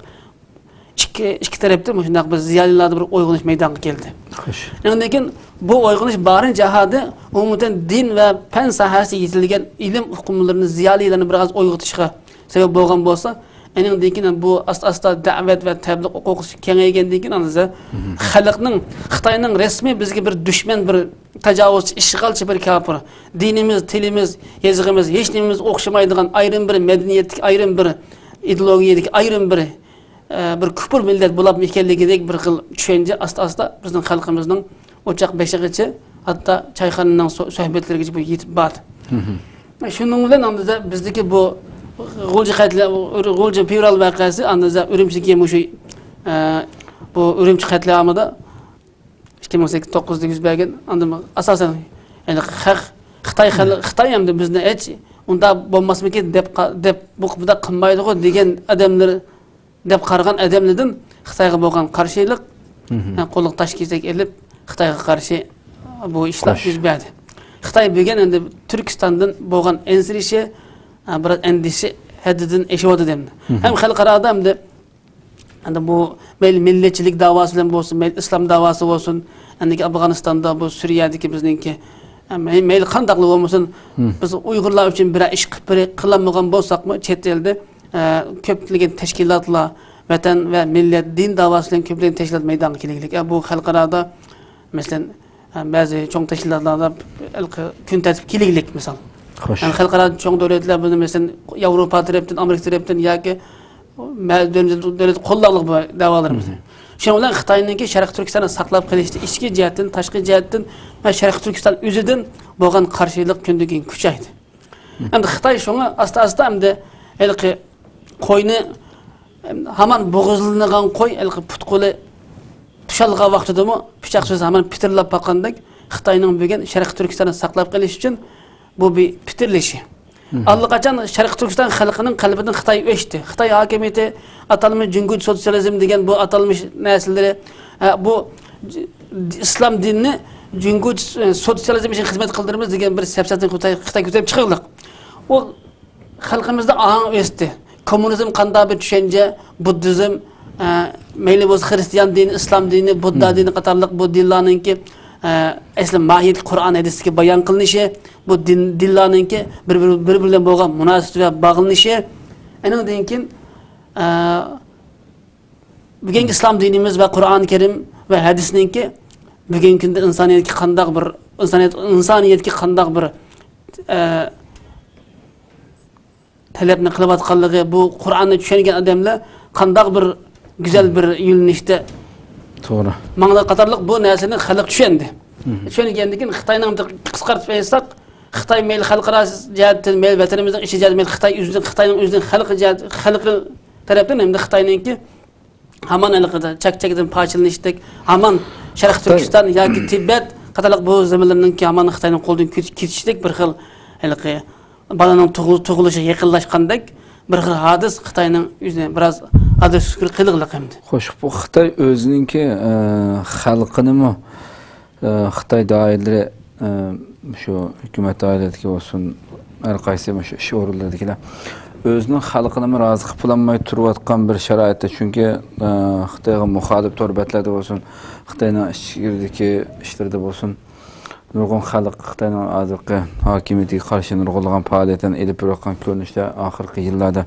ئىككى، ئىككى تەرەپتىن مۇشۇنداق بىر زىيالىيلاردا بىر ئويغىنىش مەيدانغا كەلدى. خوش. ئاندىن كېيىن بۇ ئويغىنىش بارىن جاھادى ئومۇمەن دىن ۋە پەن ساھەسىدە يېتىلگەن ئىلىم ئۇقۇملىرىنى، زىيالىيلارنى بىر ئاز ئويغىتىشقا سەۋەب بولغان بولسا، ئېنىڭدىن كېيىن بۇ ئاستا-ئاستا دەۋەت ۋە تەبلىغ ھوقۇقى كېڭەيگەندىن كېيىن، ئاندىن خەلقنىڭ، خىتاينىڭ رەسمىي بىزگە بىر دۈشمەن، بىر تاجاۋۇزچى، ئىشغالچى، بىر كاپىر. دىنىمىز، تىلىمىز، يېزىقىمىز، ھېچ نېمىمىز ئوخشىمايدىغان ئايرىم بىر مەدەنىيەتتىكى، ئايرىم بىر ئىدېئولوگىيەدىكى، ئايرىم بىر، ئە، بىر كۇپۇر مىللەت بولۇپمۇ ئىكەنلىكىدەك بىر خىل چۈشەنچە ئاستا-ئاستا بىزنىڭ خەلقىمىزنىڭ ئوچاق بېشىغىچە، ھەتتا چايخانىنىڭ سۆ-، سۆھبەتلىرىگىچە بۇ يېتىپ باردى. شۇنىڭ بىلەن ئاندىن بىزدىكى بۇ غۇلجا خەتلە-، غۇلجا فېۋرال ۋەقەسى ئاندىن ئۈرۈمچىدىكى مۇشۇ، ئە، بۇ ئۈرۈمچى قەتلىئامىدا ئىككى مىڭ سەككىز، توققۇزدا يۈز بەرگەن، ئاندىن ئاساسەن، يەنى خەق، خىتاي خەل-، خىتاي ئەمدى بىزنى ھېچ ئۇنداق بولماسمىكىن دەپ قا-، دەپ بۇ، بۇنداق قىلمايدىغۇ دېگەن ئادەملەر، دەپ قارىغان ئادەملەردىن خىتايغا بولغان قارشىلىق، ھە، قولىغا تاش كېسەك ئېلىپ، خىتايغا قارشى بۇ ئىشلار يۈز بەردى. خىتاي بۈگۈن ئەمدى تۈركىستاندىن بولغان ئەنسىرىشى، ھە، بىراز ئەندىشە ھەددىدىن ئېشىۋاتىدۇ ئەمدى. ھەم خەلقئارادا ئەمدى، ئەمدى بۇ مەيلى مىللەتچىلىك داۋاسى بىلەن بولسۇن، مەيلى ئىسلام داۋاسى بولسۇن، ئەندىكى ئافغانىستاندا، بۇ سۈرىيەدىكى بىزنىڭكى، ھە، مەي-، مەيلى قانداقلا بولمىسۇن، بىز ئۇيغۇرلار ئۈچۈن بىرەر ئىش قىلىپ بېرە-، قىلالمىغان بولساقمۇ، چەت ئەلدە ئە، كۆپلىگەن تەشكىلاتلار، ۋەتەن ۋە مىللەت، دىن داۋاسى بىلەن كۆپلىگەن تەشكىلات مەيدانغا كېلىگلىك. ئە، بۇ خەلقئارادا، مەسىلەن، ئە، بەزى چوڭ تەشكىلاتلاردا ھېلىقى كۈن تەرتىپكە كېلىگلىك، مىسال. خوش. يەنى خەلقئارا چوڭ دۆلەتلەر بۇنى، مەسىلەن، ياۋروپا تەرەپتىن، ئامېرىكا تەرەپتىن ياكى مە-، دۆلەت، دۆلەت قوللاقلىق بۇ دەۋالىرىمىزنى. شۇنىڭ بىلەن خىتاينىڭكى شەرقىي تۈركىستاننى ساقلاپ قېلىشتا ئىچكى جەھەتتىن، تاشقى جەھەتتىن ۋە شەرقىي تۈركىستان ئۆزىدىن بولغان قارشىلىق كۈندىن كۈن كۈچەيدى. ئەمدى خىتاي شۇڭا ئاستا-ئاستا ئەمدى ھېلىقى قوينى، ھامان بوغۇزلىنىدىغان قوي، ھېلىقى پۇت-قولى توشالغان ۋاقتىدىمۇ پىچاق سۆز ھامان پىتىرلاپ باققاندەك، خىتاينىڭ بۈگۈن شەرقىي تۈركىستاننى ساقلاپ قېلىش ئۈچۈن بۇ بىر پىتىرلىشى. ئاللىقاچان شەرقىي تۈركىستان خەلقىنىڭ قەلبىدىن خىتاي ئۆچتى. خىتاي ھاكىمىيىتى ئاتالمىش جۇڭگو سوتسىيالىزم دېگەن بۇ ئاتالمىش نەرسىلىرى، ئە، بۇ ئىسلام دىنىنى جۇڭگو سوتسىيالىزم ئۈچۈن خىزمەت قىلدۇرىمىز دېگەن بىر سەپسەتىنى خىتاي، خىتاي كۆتۈرۈپ چىقىرلىق. ئۇ خەلقىمىزدە ئاڭ ئۆستى. كوممۇنىزم قانداق بىر چۈشەنچە، بۇددىزم، ئە، مەيلى بولسا خىرىستىيان دىنى، ئىسلام دىنى، بۇددا دىنى قاتارلىق بۇ دىنلارنىڭكى، ئە، ئەسلى ماھىيەتلىك قۇرئان ھەدىستىكى بايان قىلىنىشى، بۇ دىن، دىنلارنىڭكى بىر، بىر، بىر بىلەن بولغان مۇناسىۋىتى ۋە باغلىنىشى. ئېنىڭدىن كېيىن، ئە، بۈگۈنكى ئىسلام دىنىمىز ۋە قۇرئان كەرىم ۋە ھەدىسنىڭكى بۈگۈنكى كۈندە ئىنسانىيەتكە قانداق بىر، ئىنسانىيەت، ئىنسانىيەتكە قانداق بىر، ئە، تەلەپنى قىلىۋاتقانلىقى، بۇ قۇرئاننى چۈشەنگەن ئادەملەر قانداق بىر گۈزەل بىر يۆنىلىشتە، توغرا، ماڭىدۇ قاتارلىق بۇ نەرسىنى خەلق چۈشەندى. چۈشەنگەندىن كېيىن خىتاينىڭ قىسقارتىپ ئېيتساق، خىتاي مەيلى خەلقئارا جەھەتتىن، مەيلى ۋەتىنىمىزنىڭ ئىچى جەھەتتىن، مەيلى خىتاي ئۆزىنىڭ، خىتاينىڭ ئۆزىنىڭ خەلقى جەھەت، خەلقى تەرەپتىن ھەمدە خىتاينىڭكى ھامان ھېلىقىدا چەك-چەكدىن پارچىلىنىشتەك، ھامان شەرقىي تۈركىستان ياكى تىبەت قاتارلىق بۇ زېمىنلىرىنىڭكى ھامان خىتاينىڭ قولىدىن كېتىشتەك بىر خىل، ھېلىقى بالىنىڭ تۇغۇل-، تۇغۇلۇشىغا يېقىنلاشقاندەك بىر خىل ھادىس خىتاينىڭ ئۆزىنى بىراز ھادىس شۈكۈر قىلىقلىق ئەمدى. خوش، بۇ خىتاي ئۆزىنىڭكى، ئە، خەلقىنىمۇ ئە، خىتاي دائىرىلىرى، ئە، شۇ ھۆكۈمەت دائىرىلىرىدىكى بولسۇن، ھەر قايسى مۇشۇ ئىش ئورۇنلىرىدىكىلەر ئۆزىنىڭ خەلقىنىمۇ رازى قىلىپ بولالماي تۇرۇۋاتقان بىر شارائىتتا، چۈنكى، ئە، خىتايغا مۇخالىپ تور بەتلەردە بولسۇن، خىتاينىڭ ئىچكىرىدىكى ئىشلىرىدا بولسۇن، نۇرغۇن خەلق خىتاينىڭ ھازىرقى ھاكىمىيىتىگە قارشى نۇرغۇنلىغان پائالىيەتلەرنى ئېلىپ بېرىۋاتقان كۆرۈنۈشلەر ئاخىرقى يىللاردا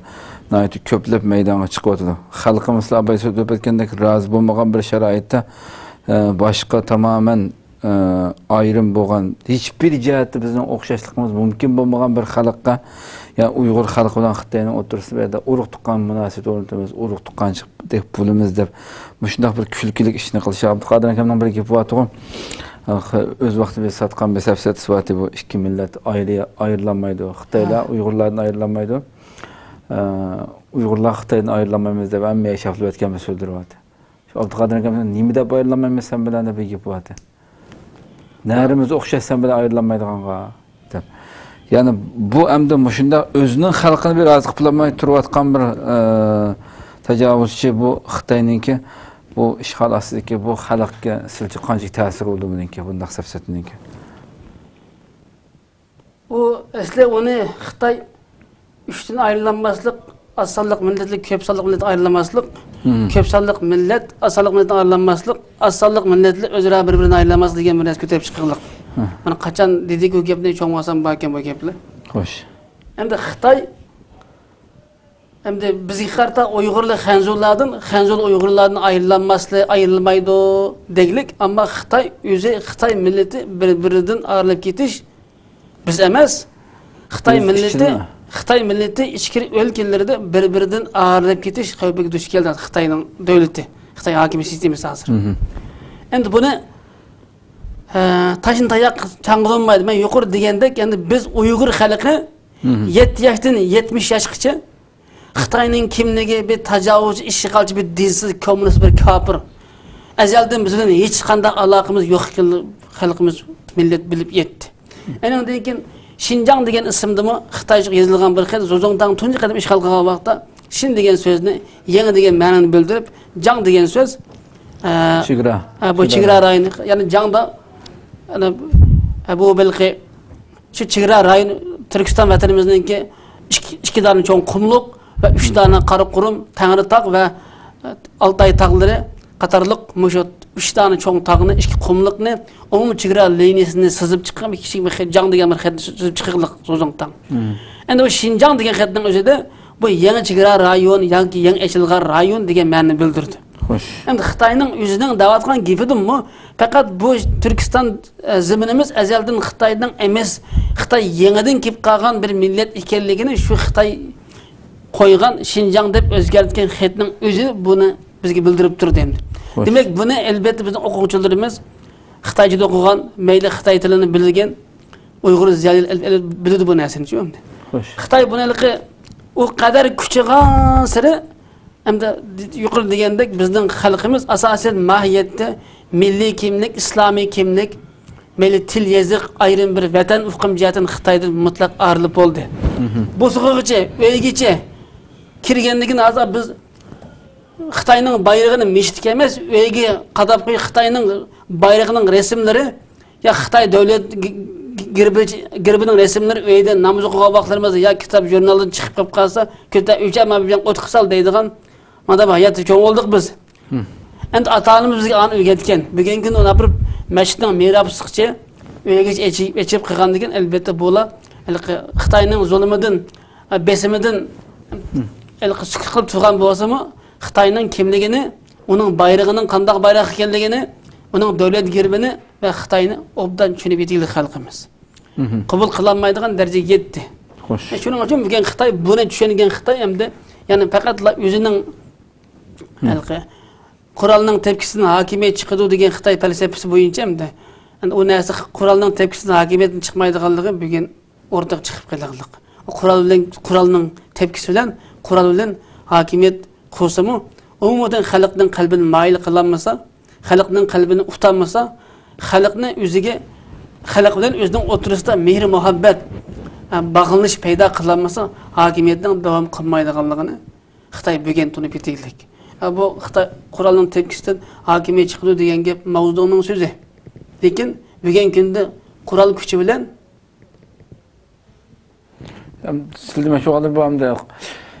ناھايىتى كۆپلەپ مەيدانغا چىقىۋاتىدۇ. خەلقىمىزلا بايا سۆزلەپ ئۆتكەندەك رازى بولمىغان بىر شارائىتتا، ئە، باشقا تامامەن ئايرىم بولغان، ھېچبىر جەھەتتە بىزنىڭ ئوخشاشلىقىمىز مۇمكىن بولمىغان بىر خەلققە، يا ئۇيغۇر خەلقى بىلەن خىتاينىڭ ئوتتۇرىسىدا بۇ يەردە ئۇرۇق تۇغقان مۇناسىۋىتى ئورنىتىمىز، ئۇرۇق تۇغقانچىلىق بولىمىز دەپ، مۇشۇنداق بىر كۈلكىلىك ئىشنى قىلىشى. ئابدۇقادىر ئاكامنىڭ بىر گېپى بارتىغۇ، ئۆز ۋاقتىدا بىز ساتقان بىر سەپسەتىسى بارتى، بۇ ئىككى مىللەت ئايرى-، ئايرىلالمايدۇ، خىتايلار ئۇيغۇرلاردىن ئايرىلالمايدۇ، ئۇيغۇرلار خىتايدىن ئايرىلالمايمىز دەپ ھەممە ياشاپلا ئۆتكەن بىر سۆزلىرى بارتى. شۇ ئابدۇقادىر ئاكام، نېمە دەپ ئايرىلالمايمىز سەن بىلەن دەپ بىر گېپى بارتى. نەرىمىز ئوخشاش سەن بىلەن ئايرىلالمايدىغانغا دەپ. يەنى بۇ ئەمدى مۇشۇنداق ئۆزىنىڭ خەلقىنى بىر رازى قىلالماي تۇرۇۋاتقان بىر، ئە، تاجاۋۇزچى بۇ خىتاينىڭكى، بۇ ئىشغال ئاستىدىكى بۇ خەلقكە سىلچە قانچىلىك تەسىرى بولىدۇ بۇنىڭكى، بۇنداق سەپسەتىنىڭكى؟ ئۇ ئەسلى ئۇنى خىتاي ئۈچتىن ئايرىلالماسلىق، ئاز سانلىق مىللەتلىك كۆپ سانلىق مىللەت ئايرىلالماسلىق، كۆپ سانلىق مىللەت ئاز سانلىق مىللەتتىن ئايرىلالماسلىق، ئاز سانلىق مىللەتلەر ئۆزئارا بىر-بىرىدىن ئايرىلالماسلىق دېگەن بىر نەرسە كۆتۈرۈپ چىققانلىق. مانا قاچان دېدىكى ئۇ گەپنى، چوڭ بولسام باركەن بۇ گەپلەر. خوش. ئەمدى خىتاي، ئەمدى بىزگە قارىتا ئۇيغۇرلار خەنزۇلاردىن، خەنزۇلار ئۇيغۇرلاردىن ئايرىلالماسلىق، ئايرىلمايدۇ دەگلىك، ئەمما خىتاي ئۆزى، خىتاي مىللىتى بىر-بىرىدىن ئايرىلىپ كېتىش بىز ئەمەس، خىتاي مىللىتى، خىتاي مىللىتى ئىچكىرى ئۆلكىلىرىدە بىر-بىرىدىن ئايرىلىپ كېتىش خەۋپىگە دۇچ كەلدى خىتاينىڭ دۆلىتى، خىتاي ھاكىمىيەت سىستېمىسى ھازىر. ئەمدى بۇنى، ھە، تاشنى تاياق تاڭغا بولمايدۇ. مەن يۇقىرى دېگەندەك، ئەمدى بىز ئۇيغۇر خەلقى يەتتە ياشتىن يەتمىش ياشقىچە خىتاينىڭ كىملىكى بىر تاجاۋۇزچى، ئىشغالچى، بىر دىنسىز، كوممۇنىست، بىر كاپىر. ئەزەلدىن بىز بىلەن ھېچقانداق ئالاقىمىز يوق ئىكەنلىكىنى خەلقىمىز مىللەت بىلىپ يەتتى. ئەنىڭدىن كېيىن شىنجاڭ دېگەن ئىسىمدىمۇ خىتايچە يېزىلغان بىر خەت، زۇزۇڭتاڭ تۇنجى قېتىم ئىشغال قىلغان ۋاقىتتا شىن دېگەن سۆزنى، يېڭ دېگەن مەنىنى بىلدۈرۈپ، جاڭ دېگەن سۆز، ئە، چېگرا. ئە، بۇ چېگرا رايونى، يەنى جاڭدا، ئەنە، ئە، بۇ بەلكى شۇ چېگرا رايون تۈركىستان ۋەتىنىمىزنىڭكى ئىككى، ئىككى دانە چوڭ قۇملۇق ۋە ئۈچ دانە قارا قۇرۇم، تەڭرىتاغ ۋە ئالتاي تاغلىرى قاتارلىق مۇشۇ ئۈچ دانە چوڭ تاغنى، ئىككى قۇملۇقنى، ئومۇمىي چېگرا لىنىيىسىنى سىزىپ چىققان بىر كىچىك بىر خەت، جاڭ دېگەن بىر خەتنى سىزىپ چىقىقلىق زۇزۇڭتاڭ. ئەمدى بۇ شىنجاڭ دېگەن خەتنىڭ ئۆزىدە بۇ يېڭى چېگرا رايون ياكى يېڭى ئېچىلغان رايون دېگەن مەنىنى بىلدۈرىدۇ. ئەمدى خىتاينىڭ ئۆزىنىڭ دەۋاتقان گېپىدىنمۇ پەقەت بۇ تۈركىستان، ئە، زېمىنىمىز ئەزەلدىن خىتاينىڭ ئەمەس، خىتاي يېڭىدىن كېلىپ قالغان بىر مىللەت ئىكەنلىكىنى شۇ خىتاي قويغان شىنجاڭ دەپ ئۆزگەرتكەن خەتنىڭ ئۆزى بۇنى بىزگە بىلدۈرۈپ تۇرىدۇ ئەمدى. دېمەك، بۇنى ئەلبەتتە بىزنىڭ ئوقۇغۇچىلىرىمىز خىتايچىدا ئوقۇغان، مەيلى خىتاي تىلىنى بىلگەن ئۇيغۇر زىيالىيلىرى ئەل-، ئەل-، بىلىدۇ بۇ نەرسىنى، چۈشەندىڭمۇ؟ خىتاي بۇنى ھېلىقى ئۇ قەدەر كۈچىگەنسېرى، ئەمدى يۇقىرىدا دېگەندەك بىزنىڭ خەلقىمىز ئاساسەن ماھىيەتتە مىللىي كىملىك، ئىسلامىي كىملىك، مەيلى تىل، يېزىق، ئايرىم بىر ۋەتەن ئۇقۇم جەھەتتىن خىتايدىن مۇتلەق ئايرىلىپ بولدى. بوسۇغىچە، ئۆيگىچە كىرگەندىكىن ھازىر بىز خىتاينىڭ بايرىقىنى مىشتىكى ئەمەس، ئۆيگە قاداپ قويۇپ خىتاينىڭ بايرىقىنىڭ رەسىملىرى يا خىتاي دۆلەت گ-، گ-، گېربى، گېربىنىڭ رەسىملىرى ئۆيدە ناماز ئوقۇغان ۋاقىتلىرىمىزدا يا كىتاب ژۇرنالدىن چىقىپ قېلىپ قالسا، كۆتە ئۆچە ما بىلەن ئوت قىلسال دەيدىغان، مانا بۇ ھاياتتا چوڭ بولدۇق بىز. ئەمدى ئاتا-ئانىمىز بىزگە ئانى ئۆگەتكەن. بۈگۈنكى كۈندە ئۇنى ئاپىرىپ مەسچىتنىڭ مېھرابىسىغىچە ئۆيگىچە ئېچىپ، ئېچىپ قىلغاندىكىن، ئەلبەتتە، بۇلار ھېلىقى خىتاينىڭ زۇلۇمىدىن، بېسىمىدىن ھېلىقى سۈكۈت قىلىپ تۇرغان بولسىمۇ، خىتاينىڭ كىملىكىنى، ئۇنىڭ بايرىقىنىڭ قانداق بايراق ئىكەنلىكىنى، ئۇنىڭ دۆلەت گېربىنى ۋە خىتاينى ئوبدان چۈشىنىپ يېتىگلىك خەلقىمىز. قوبۇل قىلالمايدىغان دەرىجىگە يەتتى. شۇنىڭ ئۈچۈن بۈگۈن خىتاي، بۇنى چۈشەنگەن خىتاي ئەمدى، يەنى پەقەتلا ئۆزىنىڭ ھېلىقى قورالنىڭ تەپكىسىدىن ھاكىمىيەت چىقىدۇ دېگەن خىتاي پەلسەپىسى بويىچە ئەمدى، ئەمدى ئۇ نەرسە قورالنىڭ تەپكىسىدىن ھاكىمىيەتتىن چىقمايدىغانلىقى بۈگۈن ئورتىغا چىقىپ قېلىغلىق. قورال بىلەن، قورالنىڭ تەپكىسى بىلەن قورال بىلەن ھاكىمىيەت قۇرسىمۇ، ئومۇمەن خەلقنىڭ قەلبىنى مايىل قىلالمىسا، خەلقنىڭ قەلبىنى ئۇتالمىسا، خەلقنى ئۆزىگە، خەلق بىلەن ئۆزىنىڭ ئوتتۇرىسىدا مېھرى-مۇھەببەت، باغلىنىش پەيدا قىلالمىسا، ھاكىمىيەتنىڭ داۋام قىلمايدىغانلىقىنى خىتاي بۈگۈن تونۇپ يېتىگلىك. بۇ خىتاي قورالنىڭ تەپكىسىدىن ھاكىمىيەت چىقىدۇ دېگەن گەپ ماۋزېدۇڭنىڭ سۆزى. لېكىن بۈگۈنكى كۈندە قورال كۈچى بىلەن ئەم، سىلدە مەشۇ بۇ ئەمدى،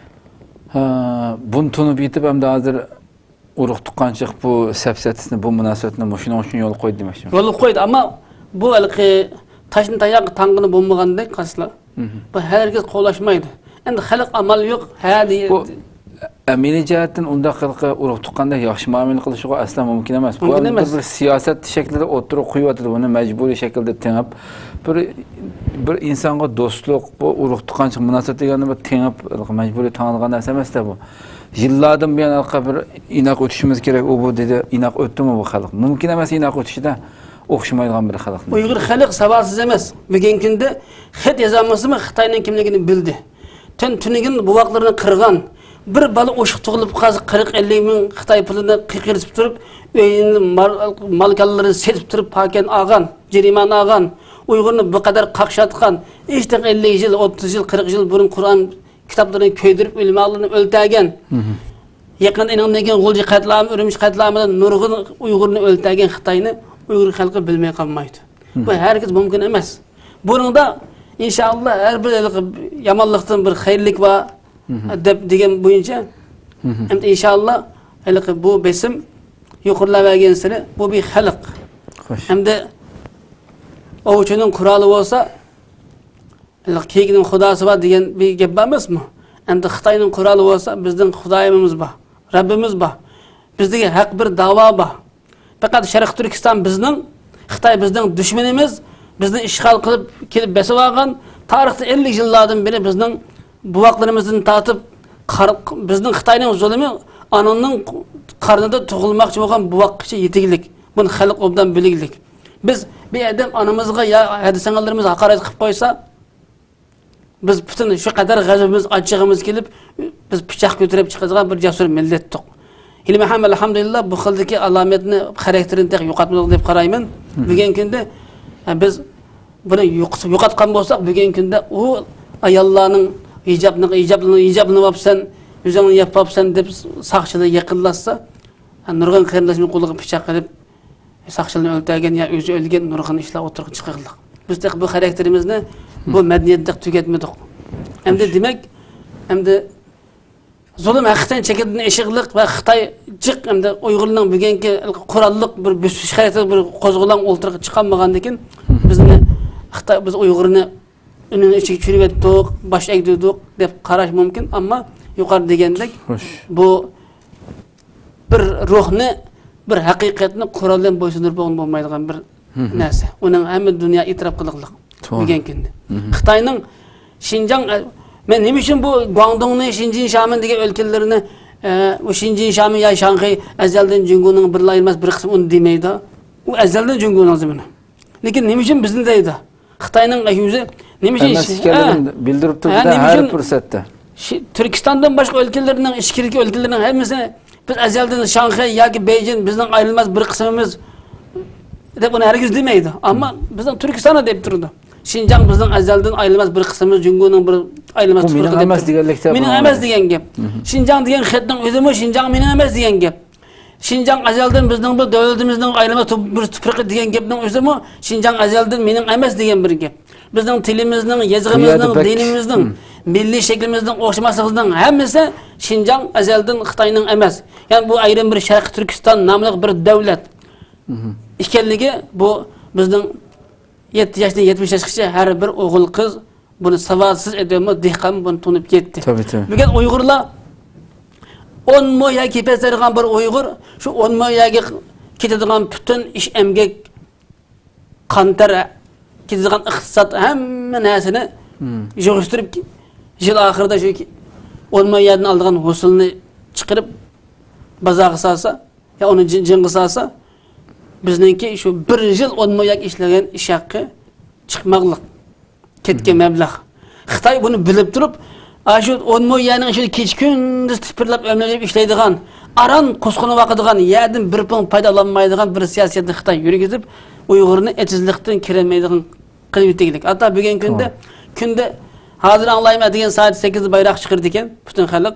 ھە، بۇنى تونۇپ يېتىپ، ئەمدى ھازىر ئۇرۇق تۇغقانچىلىق بۇ سەپسەتىسىنى، بۇ مۇناسىۋەتنى مۇشۇنىڭ ئۈچۈن يولغا قويدى دېمەكچىمەن. يولغا قويدى، ئەمما بۇ ھېلىقى تاشنى تاياققا تاڭغىنى بولمىغاندەك قارىسىلا. بۇ ھەرگىز قولاشمايدۇ. ئەمدى خەلق ئامال يوق، ھە، دېگەن. بۇ ئەمەلىي جەھەتتىن ئۇنداق ھېلىقى ئۇرۇق تۇغقاندەك ياخشى مۇئامىلە قىلىشىغا ئەسلا مۇمكىن ئەمەس. بۇ مۇمكىن ئەمدى ئەمەس. بىر سىياسەت شەكلىدە ئوتتۇرىغا قويۇۋاتىدۇ. بۇنى مەجبۇرىي شەكىلدە تېڭىپ، بىر، بىر ئىنسانغا دوستلۇق، بۇ ئۇرۇق تۇغقانچىلىق مۇناسىۋەت دېگەننى بىر تېڭىپ، مەجبۇرىي تاڭىدىغان نەرسە ئەمەس-دە بۇ. يىللاردىن بۇيان ھېلىقى بىر ئىناق ئۆتۈشىمىز كېرەك، ئۇ بۇ دېدى، ئىناق ئۆتتىمۇ بۇ خەلق؟ مۇمكىن ئەمەس ئىناق ئۆتۈشىدە. ئوخشىمايدىغان بىر خەلق. ئۇيغۇر خەلق ساۋاتسىز ئەمەس. بۈگۈنكى كۈندە خەت يازالمىسىمۇ خىتاينىڭ كىملىكىنى بىلدى. تۈن تۈنۈگۈن بوۋاقلىرىنى قىرغان، بىر بالا ئوشۇق تۇغۇلۇپ قالسا، قىرىق ئەللىك مىڭ خىتاي پۇلىنى قىيقىرتىپ تۇرۇپ، ئۆيىنى، مال، مال-كانلىرىنى سېتىپ تۇرۇپ، پاكەن ئالغان، جەرىمانە ئالغان، ئۇيغۇرنى بۇ قەدەر قاقشاتقان، ھېچ ئەللىك يىل، ئوتتۇز يىل، قىرىق يىل بۇرۇن قۇرئان كىتابلىرىنى كۆيدۈرۈپ، ئۆلىمالىرىنى ئۆلتۈرگەن. يېقىندا ئېنىڭدىن كېيىن غۇلجا قەتلىئامى، ئۈرۈمچى قەتلىئامىدا نۇرغۇن ئۇيغۇرنى ئۆلتۈرگەن خىتاينى ئۇيغۇر خەلقى بىلمەي قالمايدۇ. بۇ ھەرگىز مۇمكىن ئەمەس. بۇنىڭدا ئىنشائاللا ھەر بىر ھېلىقى يامانلىقتىن بىر خەيرلىك بار دەپ دېگەن بويىچە، ئەمدى ئىنشائاللا ھېلىقى بۇ بېسىم يۇقىرىلاۋەرگەنسېرى بۇ بىر خەلق. ئەمدى ئوۋچىنىڭ قورالى بولسا، كېيىكنىڭ خۇداسى بار دېگەن بىر گەپ بار ئەمەسمۇ؟ ئەمدى خىتاينىڭ قورالى بولسا، بىزنىڭ خۇدايىمىز بار، رەببىمىز بار. بىزدىكى ھەق بىر داۋا بار. پەقەت شەرقىي تۈركىستان بىزنىڭ، خىتاي بىزنىڭ دۈشمىنىمىز، بىزنى ئىشغال قىلىپ كېلىپ بېسىۋالغان، تارىختا ئەللىك يىللاردىن بېرى بىزنىڭ بوۋاقلىرىمىزدىن تارتىپ، قار-، بىزنىڭ خىتاينىڭ زۇلۇمى ئانىنىڭ قارنىدا تۇغۇلماقچى بولغان بوۋاققىچە يېتىگلىك. بۇنى خەلق ئوبدان بىلگلىك. بىز بىر ئادەم ئانىمىزغا يا ھەدە-سەڭگەنلىرىمىزگە ھاقارەت قىلىپ قويسا، بىز پۈتۈن شۇ قەدەر غەزىپىمىز، ئاچچىقىمىز كېلىپ، بىز پىچاق كۆتۈرۈپ چىقىدىغان بىر جەسۇر مىللەتتۇق. ھېلىمۇ ھەم، ئەلھەمدۇلىللا، بۇ خىلدىكى ئالامەتنى، خاراكتېرىنى تېخى يوقاتمىدۇق دەپ قارايمەن. بۈگۈنكى كۈندە، ئە، بىز بۇنى يوق-، يوقاتقان بولساق، بۈگۈنكى كۈندە ئۇ ئاياللارنىڭ ھىجابنى، ھىجابلىنىپ، ھىجابلىنىۋاپسەن، ئۆزۈڭنى ياپماپسەن دەپ ساقچىلار يېقىنلاشسا، نۇرغۇن قېرىنداشىمىز قولىغا پىچاق ئېلىپ، ساقچىلارنى ئۆلتۈرگەن يا ئۆزى ئۆلگەن نۇرغۇن ئىشلار ئوتتۇرىغا چىقىرىلدى. بىز تېخى بۇ خاراكتېرىمىزنى، بۇ مەدەنىيەتنى تېخى تۈگەتمىدۇق. ئەمدى دېمەك، ئەمدى زۇلۇم ھەقىقەتەن چېكىدىن ئېشىقلىق ۋە خىتاي جىق ئەمدى ئۇيغۇرنىڭ بۈگۈنكى قوراللىق بىر بۆسۈش خاراكتېرلىك بىر قوزغىلىڭ ئوتتۇرىغا چىقالمىغاندىكىن، بىزنى خىتاي، بىز ئۇيغۇرنى ئۈنىنى ئىچىگە چۈشۈرۈۋەتتۇق، باش ئەگدۈردۇق دەپ قاراش مۇمكىن، ئەمما يۇقىرىدا دېگەندەك، بۇ بىر روھنى، بىر ھەقىقەتنى قورال بىلەن بويسۇندۇرۇپ بولغىلى بولمايدىغان بىر نەرسە. ئۇنىڭ ھەممە دۇنيا ئېتىراپ قىلىقلىق بۈگۈنكى كۈندە. خىتاينىڭ شىنجاڭ، ئە، مەن نېمە ئۈچۈن بۇ گۇاڭدۇڭنى، شىنجىن شامىن دېگەن ئۆلكىلىرىنى، ئە، ئۇ شىنجىن شامىن يا شاڭخەي ئەزەلدىن جۇڭگونىڭ بىر ئايرىلماس بىر قىسمى ئۇنى دېمەيدۇ. ئۇ ئەزەلدىن جۇڭگونىڭ زېمىنى. لېكىن نېمە ئۈچۈن بىزنى دەيدۇ؟ خىتاينىڭ ئۆزى نېمە ئۈچۈن ئەمەس ئىكەنلىكىنى بىلدۈرۈپ تۇرىدۇ ھە، نېمە ھەر ئۈچۈن بىر پۇرسەتتە. شى-، تۈركىستاندىن باشقا ئۆلكىلەرنىڭ، ئىچكىرىكى ئۆلكىلەرنىڭ ھەممىسى، «بىز ئەزەلدىن شاڭخەي ياكى بېيجىڭ بىزنىڭ ئايرىلماس بىر قىسمىمىز» دەپ ئۇنى ھەرگىز دېمەيدۇ. ئەمما بىزنىڭ تۈركىستاندا دەپ تۇرىدۇ. «شىنجاڭ بىزنىڭ ئەزەلدىن ئايرىلماس بىر قىسمىمىز، جۇڭگونىڭ بىر ئايرىلماس بۇ مېنىڭ تۇپرىقى» دەپ ئەمەس تۇرىدۇ. دېگەنلىكتە مېنىڭ ئەمەس دېگەن گەپ. شىنجاڭ دېگەن خەتنىڭ ئۆزىمۇ «شىنجاڭ مېنىڭ ئەمەس» دېگەن گەپ. شىنجاڭ ئەزەلدىن بىزنىڭ بۇ دۆلىتىمىزنىڭ ئايرىلماس تۇ-، بىر تۇپرىقى دېگەن گەپنىڭ ئۆزىمۇ «شىنجاڭ ئەزەلدىن مېنىڭ ئەمەس» دېگەن بىر گەپ. بىزنىڭ تىلىمىزنىڭ، بۇ يەردە يېزىقىمىزنىڭ، بەك دىنىمىزنىڭ، مىللىي شەكلىمىزنىڭ ئوخشىماسلىقىنىڭ ھەممىسى «شىنجاڭ ئەزەلدىن خىتاينىڭ ئەمەس». يەنى بۇ ئايرىم بىر شەرقىي تۈركىستان ناملىق بىر دۆلەت ئىكەنلىكى، بۇ بىزنىڭ يەتتە ياشتىن يەتمىش ياشقىچە ھەر بىر ئوغۇل-قىز، بۇنى ساۋاتسىز ئادەممۇ، دېھقانمۇ بۇنى تونۇپ يەتتى. تەبىئىي، تەبىئىي. بۈگۈن ئۇيغۇرلار ئون مو يەر كېپەتلەيدىغان بىر ئۇيغۇر، شۇ ئون مو يەرگە كېتىدىغان پۈتۈن ئىش، ئەمگەك، قان-تەر كېتىدىغان ئىقتىساد، ھەممە نەرسىنى يىغىشتۇرۇپ، يىل ئاخىرىدا شۇ ئون مو يەردىن ئالىدىغان ھوسۇلنى چىقىرىپ، بازارغا سالسا، يا ئۇنى جىن-، جىنغا سالسا، بىزنىڭكى شۇ بىر يىل ئون مو يەرگە ئىشلىگەن ئىش ھەققى چىقماقلىق. كەتكەن مەبلەغ. خىتاي بۇنى بىلىپ تۇرۇپ، ئاشۇ ئون مو يەرنىڭ ئىچىدە كېچە-كۈندۈز تىپىرلاپ ئۆمىلەپ ئىشلەيدىغان، ئاران قۇسقىنىۋاقىدىغان، يەردىن بىر پۇڭ پايدا ئالالمايدىغان بىر سىياسەتنى خىتاي يۈرگۈزۈپ، ئۇيغۇرنى ئېتىزلىقتىن كىرەلمەيدىغان قىلىۋېتىگلىك. ھەتتا بۈگۈنكى كۈندە، كۈندە ھازىر ئاڭلايمەن ئەتىگەن سائەت سەككىزدە بايراق چىقىرىدىكەن پۈتۈن خەلق.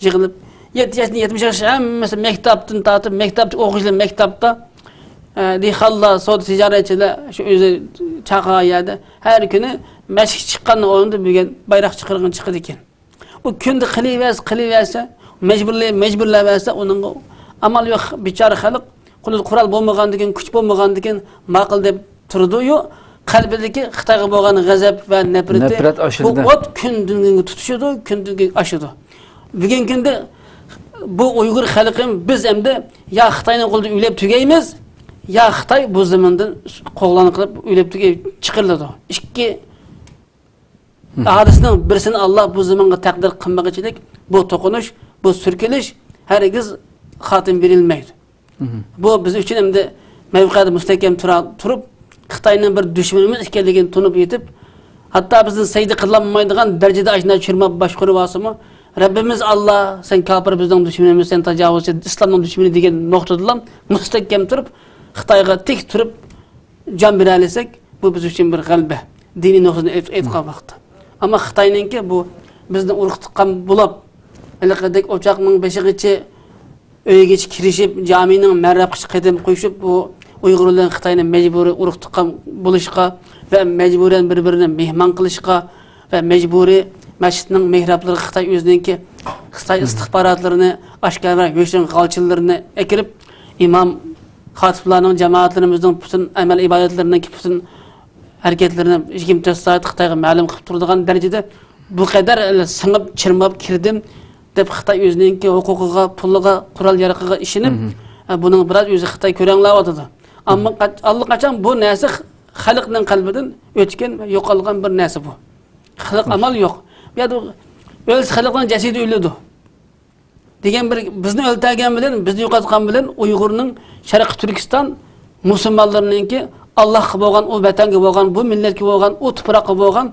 يىغىلىپ، يەتتە ياشتىن يەتمىش ياشقىچە ھەممىسى مەكتەپتىن تارتىپ، مەكتەپتىكى ئوقۇغۇچىلار مەكتەپتە، ئە، دېھقانلار، سودا تىجارەتچىلەر شۇ ئۆزى چاقىرغان يەردە ھەر كۈنى مەشىقكە چىققاننىڭ ئورنىدا بۈگۈن بايراق چىقىرغىلى چىقىدىكەن. ئۇ كۈندە قىلىۋەرسە، قىلىۋەرسە، مەجبۇرلىي-، مەجبۇرلاۋەرسە، ئۇنىڭغا ئامال يوق، بىچارە خەلق. قولىدا قورال بولمىغاندىكىن، كۈچ بولمىغاندىكىن ماقۇل دەپ تۇرىدۇ-يۇ، قەلبىدىكى خىتايغا بولغان غەزەپ ۋە نەپرىتى، نەپرەت ئاشىدۇ. بۇ ئوت كۈندىن-كۈنگە تۇتىشىدۇ، كۈندىن-كۈنگە ئاشىدۇ. بۈگۈنكى كۈندە بۇ ئۇيغۇر خەلقى بىز ئەمدى يا خىتاينىڭ قولىدا ئۆلۈپ تۈگەيمىز، يا خىتاي بۇ زېمىندىن قوغلان قىلىپ ئۆلۈپ تۈگەي چىقىرىلىدۇ. ئىككى ھادىسىنىڭ بىرسىنى ئاللا بۇ زېمىنغا تەقدىر قىلمىغۇچىلىك بۇ توقۇنۇش، بۇ سۈركىلىش ھەرگىز خاتىمە بېرىلمەيدۇ. بۇ بىز ئۈچۈن ئەمدى مەۋقەدە مۇستەھكەم تۇرا-، تۇرۇپ، خىتاينىڭ بىر دۈشمىنىمىز ئىكەنلىكىنى تونۇپ يېتىپ، ھەتتا بىزنى سەجدە قىلالمايدىغان دەرىجىدە ئاشۇنداق چۆرمەپ باشقۇرۇۋالسىمۇ، رەببىمىز ئاللا، سەن كاپىر بىزنىڭ دۈشمىنىمىز، سەن تاجاۋۇزچى، ئىسلامنىڭ دۈشمىنى دېگەن نۇقتىدىلا مۇستەھكەم تۇرۇپ، خىتايغا تىك تۇرۇپ، جان بېرەلىسەك، بۇ بىز ئۈچۈن بىر غەلىبە. دىنىي نۇقتىدىن ئېيت-، ئېيتقان ۋاقىتتا. ئەمما خىتاينىڭكى بۇ بىزنى ئۇرۇق تۇغقان بۇلاپ، ھېلىقىدەك ئوچاقنىڭ بېشىغىچە، ئۆيىگىچە كىرىشىپ، جامىنىڭ مەھرابقىچە قەدەم قويۇشۇپ، بۇ ئۇيغۇر بىلەن خىتاينى مەجبۇرىي ئۇرۇق تۇغقان بولۇشقا ۋە مەجبۇرەن بىر-بىرىنى مېھمان قىلىشقا ۋە مەجبۇرىي مەسچىتنىڭ مېھرابلىرىغا خىتاي ئۆزىنىڭكى خىتاي ئىستىخباراتلىرىنى، ئاشكارا ھۆشيار غالچىلىرىنى ئەكىرىپ، ئىمام، خاتىپلارنىڭ، جامائەتلىرىمىزنىڭ پۈتۈن ئەمەل ئىبادەتلىرىنىڭكى پۈتۈن ھەرىكەتلىرىنى يىگىرمە تۆت سائەت خىتايغا مەلۇم قىلىپ تۇرىدىغان دەرىجىدە بۇ قەدەر سىڭىپ، چىرماپ كىردىم دەپ خىتاي ئۆزىنىڭكى ھوقۇقىغا، پۇلىغا، قورال يارىقىغا ئىشىنىپ، ئە، بۇنىڭ بىراز ئۆزى خىتاي كۆرەڭلەۋاتىدۇ. ئەمما قاچ-، ئاللىقاچان بۇ نەرسە خەلقنىڭ قەلبىدىن ئۆچكەن ۋە يوقالغان بىر نەرسە بۇ. خەلق ئامال يوق. بۇ يەردە ئۆلسە خەلقنىڭ جەسىتى ئۆلىدۇ. دېگەن بىر، بىزنى ئۆلتۈرگەن بىلەن، بىزنى يوقاتقان بىلەن ئۇيغۇرنىڭ شەرقىي تۈركىستان مۇسۇلمانلىرىنىڭكى ئاللاھقا بولغان، ئۇ ۋەتەنگە بولغان، بۇ مىللەتكە بولغان، ئۇ تۇپراققا بولغان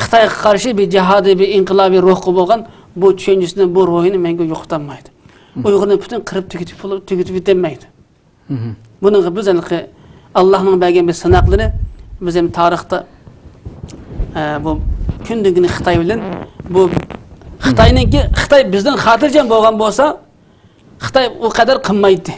خىتايغا قارشى بىر جىھادىي، بىر ئىنقىلابىي روھقا بولغان بۇ چۈشەنچىسىنى، بۇ روھىنى مەڭگۈ يوقىتالمايدۇ. ئۇيغۇرنى پۈتۈن قىرىپ تۈگىتىپ، تۈگىتىپ يېتەلمەيدۇ. بۇنىڭغا بىز ھېلىقى ئاللاھنىڭ بەرگەن بىر سىناقلىرى، بىز ھەم تارىختا، ئە، بۇ كۈندىن كۈن خىتاي بىلەن، بۇ خىتاينىڭكى، خىتاي بىزدىن خاتىرجەم بولغان بولسا، خىتاي ئۇ قەدەر قىلمايتتى.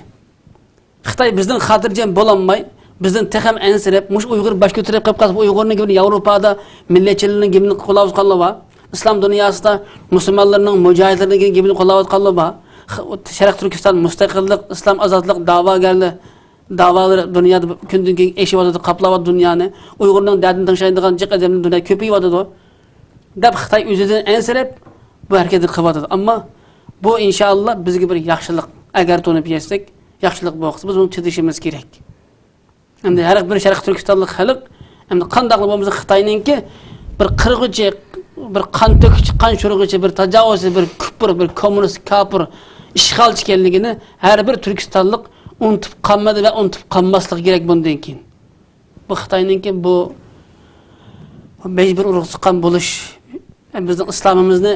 خىتاي بىزدىن خاتىرجەم بولالماي، بىزدىن تېخىمۇ ئەنسىرەپ، مۇشۇ ئۇيغۇر باش كۆتۈرۈپ قېلىپ قالسا، بۇ ئۇيغۇرنىڭ گېپىنى ياۋروپادا مىللەتچىلىرىنىڭ گېپىنى قولاۋاتقانلار بار. ئىسلام دۇنياسىدا مۇسۇلمانلارنىڭ، مۇجاھىدلىرىنىڭ گېپىنى قولاۋاتقانلار بار. خ-، شەرقىي تۈركىستان مۇستەقىللىق، ئىسلام ئازادلىق داۋاگەرلىرى، داۋالىرى دۇنيادا كۈندىن كۈنگە ئېشىۋاتىدۇ، قاپلاۋاتىدۇ دۇنيانى. ئۇيغۇرنىڭ دەردىنى تىڭشايدىغان جىق ئادەملەر دۇنيادا كۆپىيىۋاتىدۇ، دەپ خىتاي ئۆزىدىن ئەنسىرەپ بۇ ھەرىكەتنى قىلىۋاتىدۇ. ئەمما بۇ ئىنشائاللا بىزگە بىر ياخشىلىق، ئەگەر تونۇپ يەتسەك، ياخشىلىق بولغۇسى بىز بۇنى چىدىشىمىز كېرەك. ئەمدى ھەر بىر شەرقىي تۈركىستانلىق خەلق، ئەمدى قانداقلا بولمىسا خىتاينىڭكى بىر قىرغۇچى، بىر قان تۆككۈچى، قان شورىغۇچى، بىر تاجاۋۇزچى، بىر كۇپۇر، بىر كوممۇنىست، كاپىر، ئىشغالچى ئىكەنلىكىنى ھەر بىر تۈركىستانلىق ئۇنتۇپ قالمىدى ۋە ئۇنتۇپ قالماسلىقى كېرەك بۇندىن كېيىن. بۇ خىتاينىڭكى بۇ مەجبۇر ئۇرۇق تۇغقان بولۇش، بىزنىڭ ئىسلامىمىزنى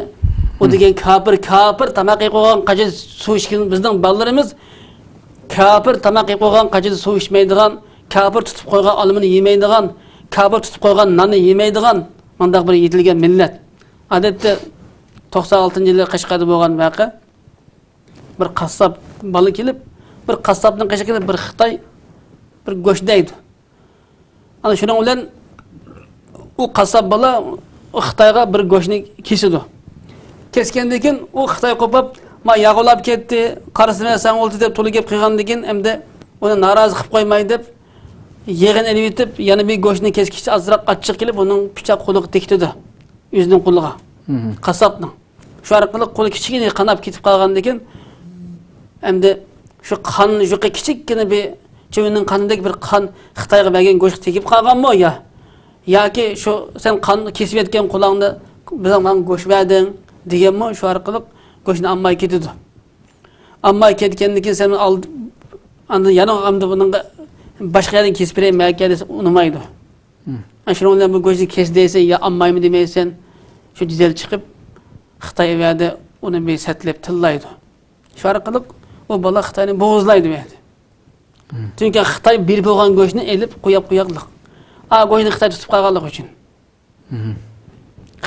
ئۇ دېگەن كاپىر، كاپىر تاماق يەپ قويغان قاچىدا سۇ ئىچكەن بىزنىڭ بالىلىرىمىز، كاپىر تاماق يەپ قويغان قاچىدا سۇ ئىچمەيدىغان، كاپىر تۇتۇپ قويغان ئالمىنى يېمەيدىغان، كاپىر تۇتۇپ قويغان ناننى يېمەيدىغان، مۇنداق بىر يېتىلگەن مىللەت. ئادەتتە توقسان ئالتىنچى يىلى قەشقەردە بولغان ۋەقە. بىر قاسساپ بالا كېلىپ، بىر قاسساپنىڭ قېشىغا كېلىپ، بىر خىتاي بىر گۆش دەيدۇ. ئانا شۇنىڭ بىلەن ئۇ قاسساپ بالا ئۇ خىتايغا بىر گۆشنى كېسىدۇ. كەسكەندىن كېيىن ئۇ خىتاي قوپۇپ، ما ياغۇلاپ كەتتى، قارىسىنا ساڭا ئولتۇر دەپ تولا گەپ قىلغاندىن كېيىن، ئەمدى ئۇنى نارازى قىلىپ قويماي دەپ، يېغىنى ئېلىۋېتىپ، يەنە بىر گۆشنى كەسكىچە ئازراق ئاچچىق كېلىپ، ئۇنىڭ پىچاق قولىغا تېگىتىدۇ. ئۆزىنىڭ قولىغا. قاسساپنىڭ. شۇ ئارقىلىق قولى كىچىككىنە قاناپ كېتىپ قالغاندىكىن، ئەمدى شۇ قان يۇقى كىچىككىنە بىر چىۋىننىڭ قانىدەك بىر قان خىتايغا بەرگەن گۆشكە تېگىپ قالغانمۇ يا؟ ياكى شۇ سەن قان كېسىۋەتكەن قولۇڭنى بىزگە ماڭا گۆش بەردىڭ دېگەنمۇ شۇ ئارقىلىق گۆشنى ئالماي كېتىدۇ. ئالماي كەتكەندىن كېيىن سەن ئال-، ئاندىن يەنە ئەمدى بۇنىڭغا باشقا يەردىن كېسىپ بېرەي، مەكە دېسە ئۇنىمايدۇ. ئە، شۇنىڭ بىلەن بۇ گۆشنى كەس دەيسەن يا ئالمايمەن دېمەيسەن، شۇ جېدەل چىقىپ، خىتاي ئەۋەدە ئۇنى بىر سەتلەپ تىللايدۇ. شۇ ئارقىلىق ئۇ بالا خىتاينى بوغۇزلايدۇ ئەۋەدە. چۈنكى خىتاي بېرىپ بولغان گۆشنى ئېلىپ قوياپ قوياقلىق. ئا گۆشنى خىتاي تۇتۇپ قالغانلىقى ئۈچۈن.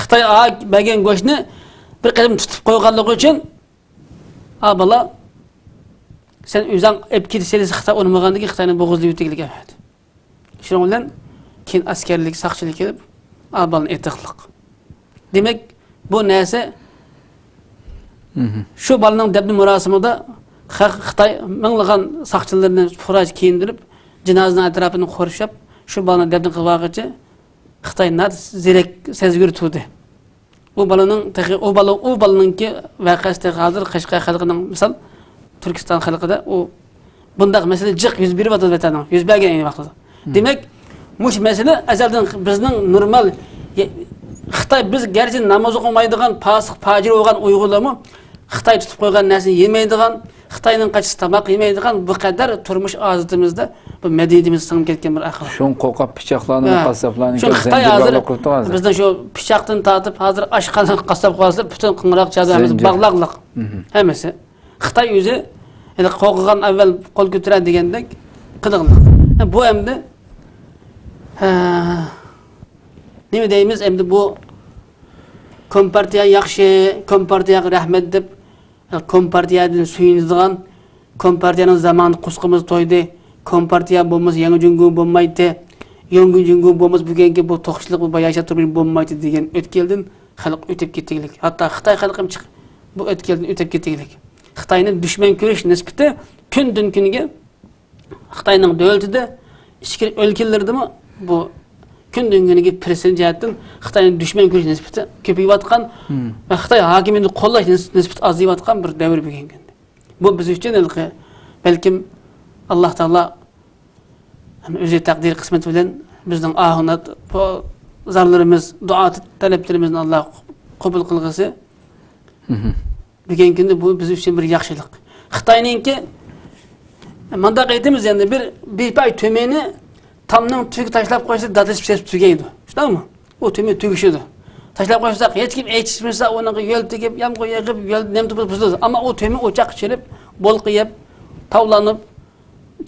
خىتاي ئا بەرگەن گۆشنى بىر قېتىم تۇتۇپ قويغانلىقى ئۈچۈن، ئا بالا، سەن ئۆزۈڭ ئېلىپ كېتىسەن دېسە، خىتاي ئۇنىمىغاندىكىن خىتاينى بوغۇزلاپ ئۆتۈگلۈك ئەۋەدە. شۇنىڭ بىلەن كېيىن ئەسكەرلىك، ساقچىلىك كېلىپ، ئا بالىنى ئېتىقلىق. دېمەك، بۇ نەرسە شۇ بالىنىڭ دەپنە مۇراسىمىدا خە-، خىتاي مىڭلىغان ساقچىلىرىنى پۇراش كىيىندۈرۈپ، جىنازىنىڭ ئەتراپىنى قورشاپ، شۇ بالىنى دەپنە قىلىۋالغىچە خىتاي ناھايىتى زېرەك، سەزگۈر تۇردى. ئۇ بالىنىڭ تېخى، ئۇ بالا، ئۇ بالىنىڭكى ۋەقەسى تېخى ھازىر قەشقەر خەلقىنىڭ، مىسال، تۈركىستان خەلقىدە ئۇ بۇنداق مەسىلە جىق يۈز بېرىۋاتىدۇ ۋەتەننىڭ. يۈز بەرگەن ئەينى ۋاقتىدا. دېمەك، مۇشۇ مەسىلە ئەزەلدىن بىزنىڭ نورمال، يە-، خىتاي بىز گەرچە ناماز ئوقۇمايدىغان، پاسىق، پاجىر بولغان ئۇيغۇرلارمۇ خىتاي تۇتۇپ قويغان نەرسىنى يېمەيدىغان، خىتاينىڭ قاچىسى تاماق يېمەيدىغان، بۇ قەدەر تۇرمۇش ئادىتىمىزدە، بۇ مەدەنىيىتىمىزدە سىڭىپ كەتكەن بىر ئەھۋال. شۇڭا قورقۇپ پىچاقلارنى، ھە، قاسساپلارنى شۇڭا خىتاي ھازىر بىزنىڭ شۇ پىچاقتىن تارتىپ، ھازىر ئاشخانا، قاسساپخانىسى پۈتۈن قىڭراق چادىر ھەممىسى باغلاقلىق. ھەممىسى. خىتاي ئۆزى، ھېلىقى قورققان ئەۋۋەل قول كۆتۈرەر دېگەندەك قىلىقلىق. بۇ ئەمدى، ھە، نېمە دەيمىز، ئەمدى بۇ كومپارتىيە ياخشى، كومپارتىيەگە رەھمەت دەپ، كومپارتىيەدىن سۆيۈنىدىغان، كومپارتىيەنىڭ زامانى قۇسقىمىز تويدى، كومپارتىيە بولمىسا يېڭى جۇڭگو بولمايتتى، يېڭى جۇڭگو بولمىسا بۈگۈنكى بۇ توقچىلىق، بۇ باياشات تۇرمۇش بولمايتتى دېگەن ئۆتكەلدىن خەلق ئۆتۈپ كېتىگلىك. ھەتتا خىتاي خەلقىمۇ چىق-، بۇ ئۆتكەلدىن ئۆتۈپ كېتىگلىك. خىتاينى دۈشمەن كۆرۈش نىسبىتى كۈندىن كۈنگە خىتاينىڭ دۆلىتىدە، ئىچكىرى ئۆلكىلىرىدىمۇ بۇ كۈندىن كۈنگە پىرسەنت جەھەتتىن خىتاينى دۈشمەن كۆرۈش نىسبىتى كۆپىيىۋاتقان ۋە خىتاي ھاكىمىيىتىنى قوللاش نىس-، نىسبىتى ئازىيىۋاتقان بىر دەۋر بۈگۈنكى كۈندە. بۇ بىز ئۈچۈن ھېلىقى، بەلكىم، ئاللا تائالا ئۆزى تەقدىر قىسمىتى بىلەن بىزنىڭ ئاھۇنات، بۇ زارلىرىمىز، دۇئا تەلەپلىرىمىزنى ئاللا قوبۇل قىلغۇسى. بۈگۈنكى كۈندە بۇ بىز ئۈچۈن بىر ياخشىلىق. خىتاينىڭكى، مۇنداق ئېيتىمىز ئەمدى، بىر، بىر پاي تۆمۈرنى تامنىڭ تۈۋىگە تاشلاپ قويسا، داتلىشىپ سېسىپ تۈگەيدۇ. شۇنداقمۇ؟ ئۇ تۆمۈر تۈگىشىدۇ. تاشلاپ قويساق، ھېچكىم ئېچىشمىسا، ئۇنىڭغا يۆل تېگىپ، يامغۇر يېغىپ، يۆل نېمە بۇزۇلىدۇ. ئەمما ئۇ تۆمۈر ئوچاق چىرىپ، بولقا يەپ، تاۋلىنىپ،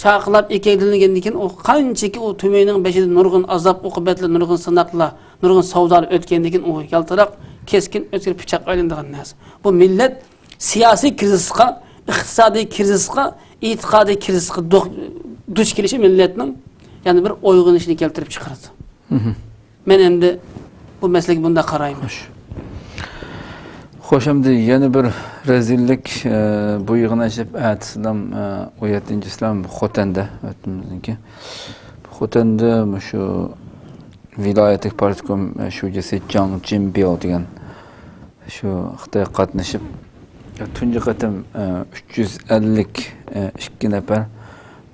چاقىلاپ، ئېكەيدىلىگەندىن كېيىن، ئۇ قانچىكى ئۇ تۆمۈرنىڭ بېشىدا نۇرغۇن ئازاب، ئوقۇبەتلەر، نۇرغۇن سىناقلار، نۇرغۇن سوۋدالار ئۆتكەندىن كېيىن، ئۇ يالتىراق، كەسكىن ئۆتكۈر پىچاققا ئايلىنىدىغان نەرسە. بۇ مىللەت سىياسىي كىرىزىسقا، ئىقتىسادىي كىرىزىسقا، ئېتىقادىي كىرىزىسقا دۇ-، دۇچ كېلىشى مىللەتنىڭ يەنە بىر ئويغىنىشىنى كەلتۈرۈپ چىقىرىدۇ. مەن ئەمدى بۇ مەسىلىگە بۇنداق قارايمەن. خوش. خوش، ئەمدى يەنە بىر رەزىللىك، ئە، بۇ يىغىن ئېچىپ، ئەتىسىدىن، ئە، ئون يەتتىنچىسىدە خوتەندە، ۋەتىنىمىزنىڭكى. خوتەندە مۇشۇ ۋىلايەتلىك پارتكوم، ئە، شۇجىسى جاڭ جىنبياۋ دېگەن شۇ خىتايغا قاتنىشىپ، تۇنجى قېتىم، ئە، ئۈچ يۈز ئەللىك ئىككى نەپەر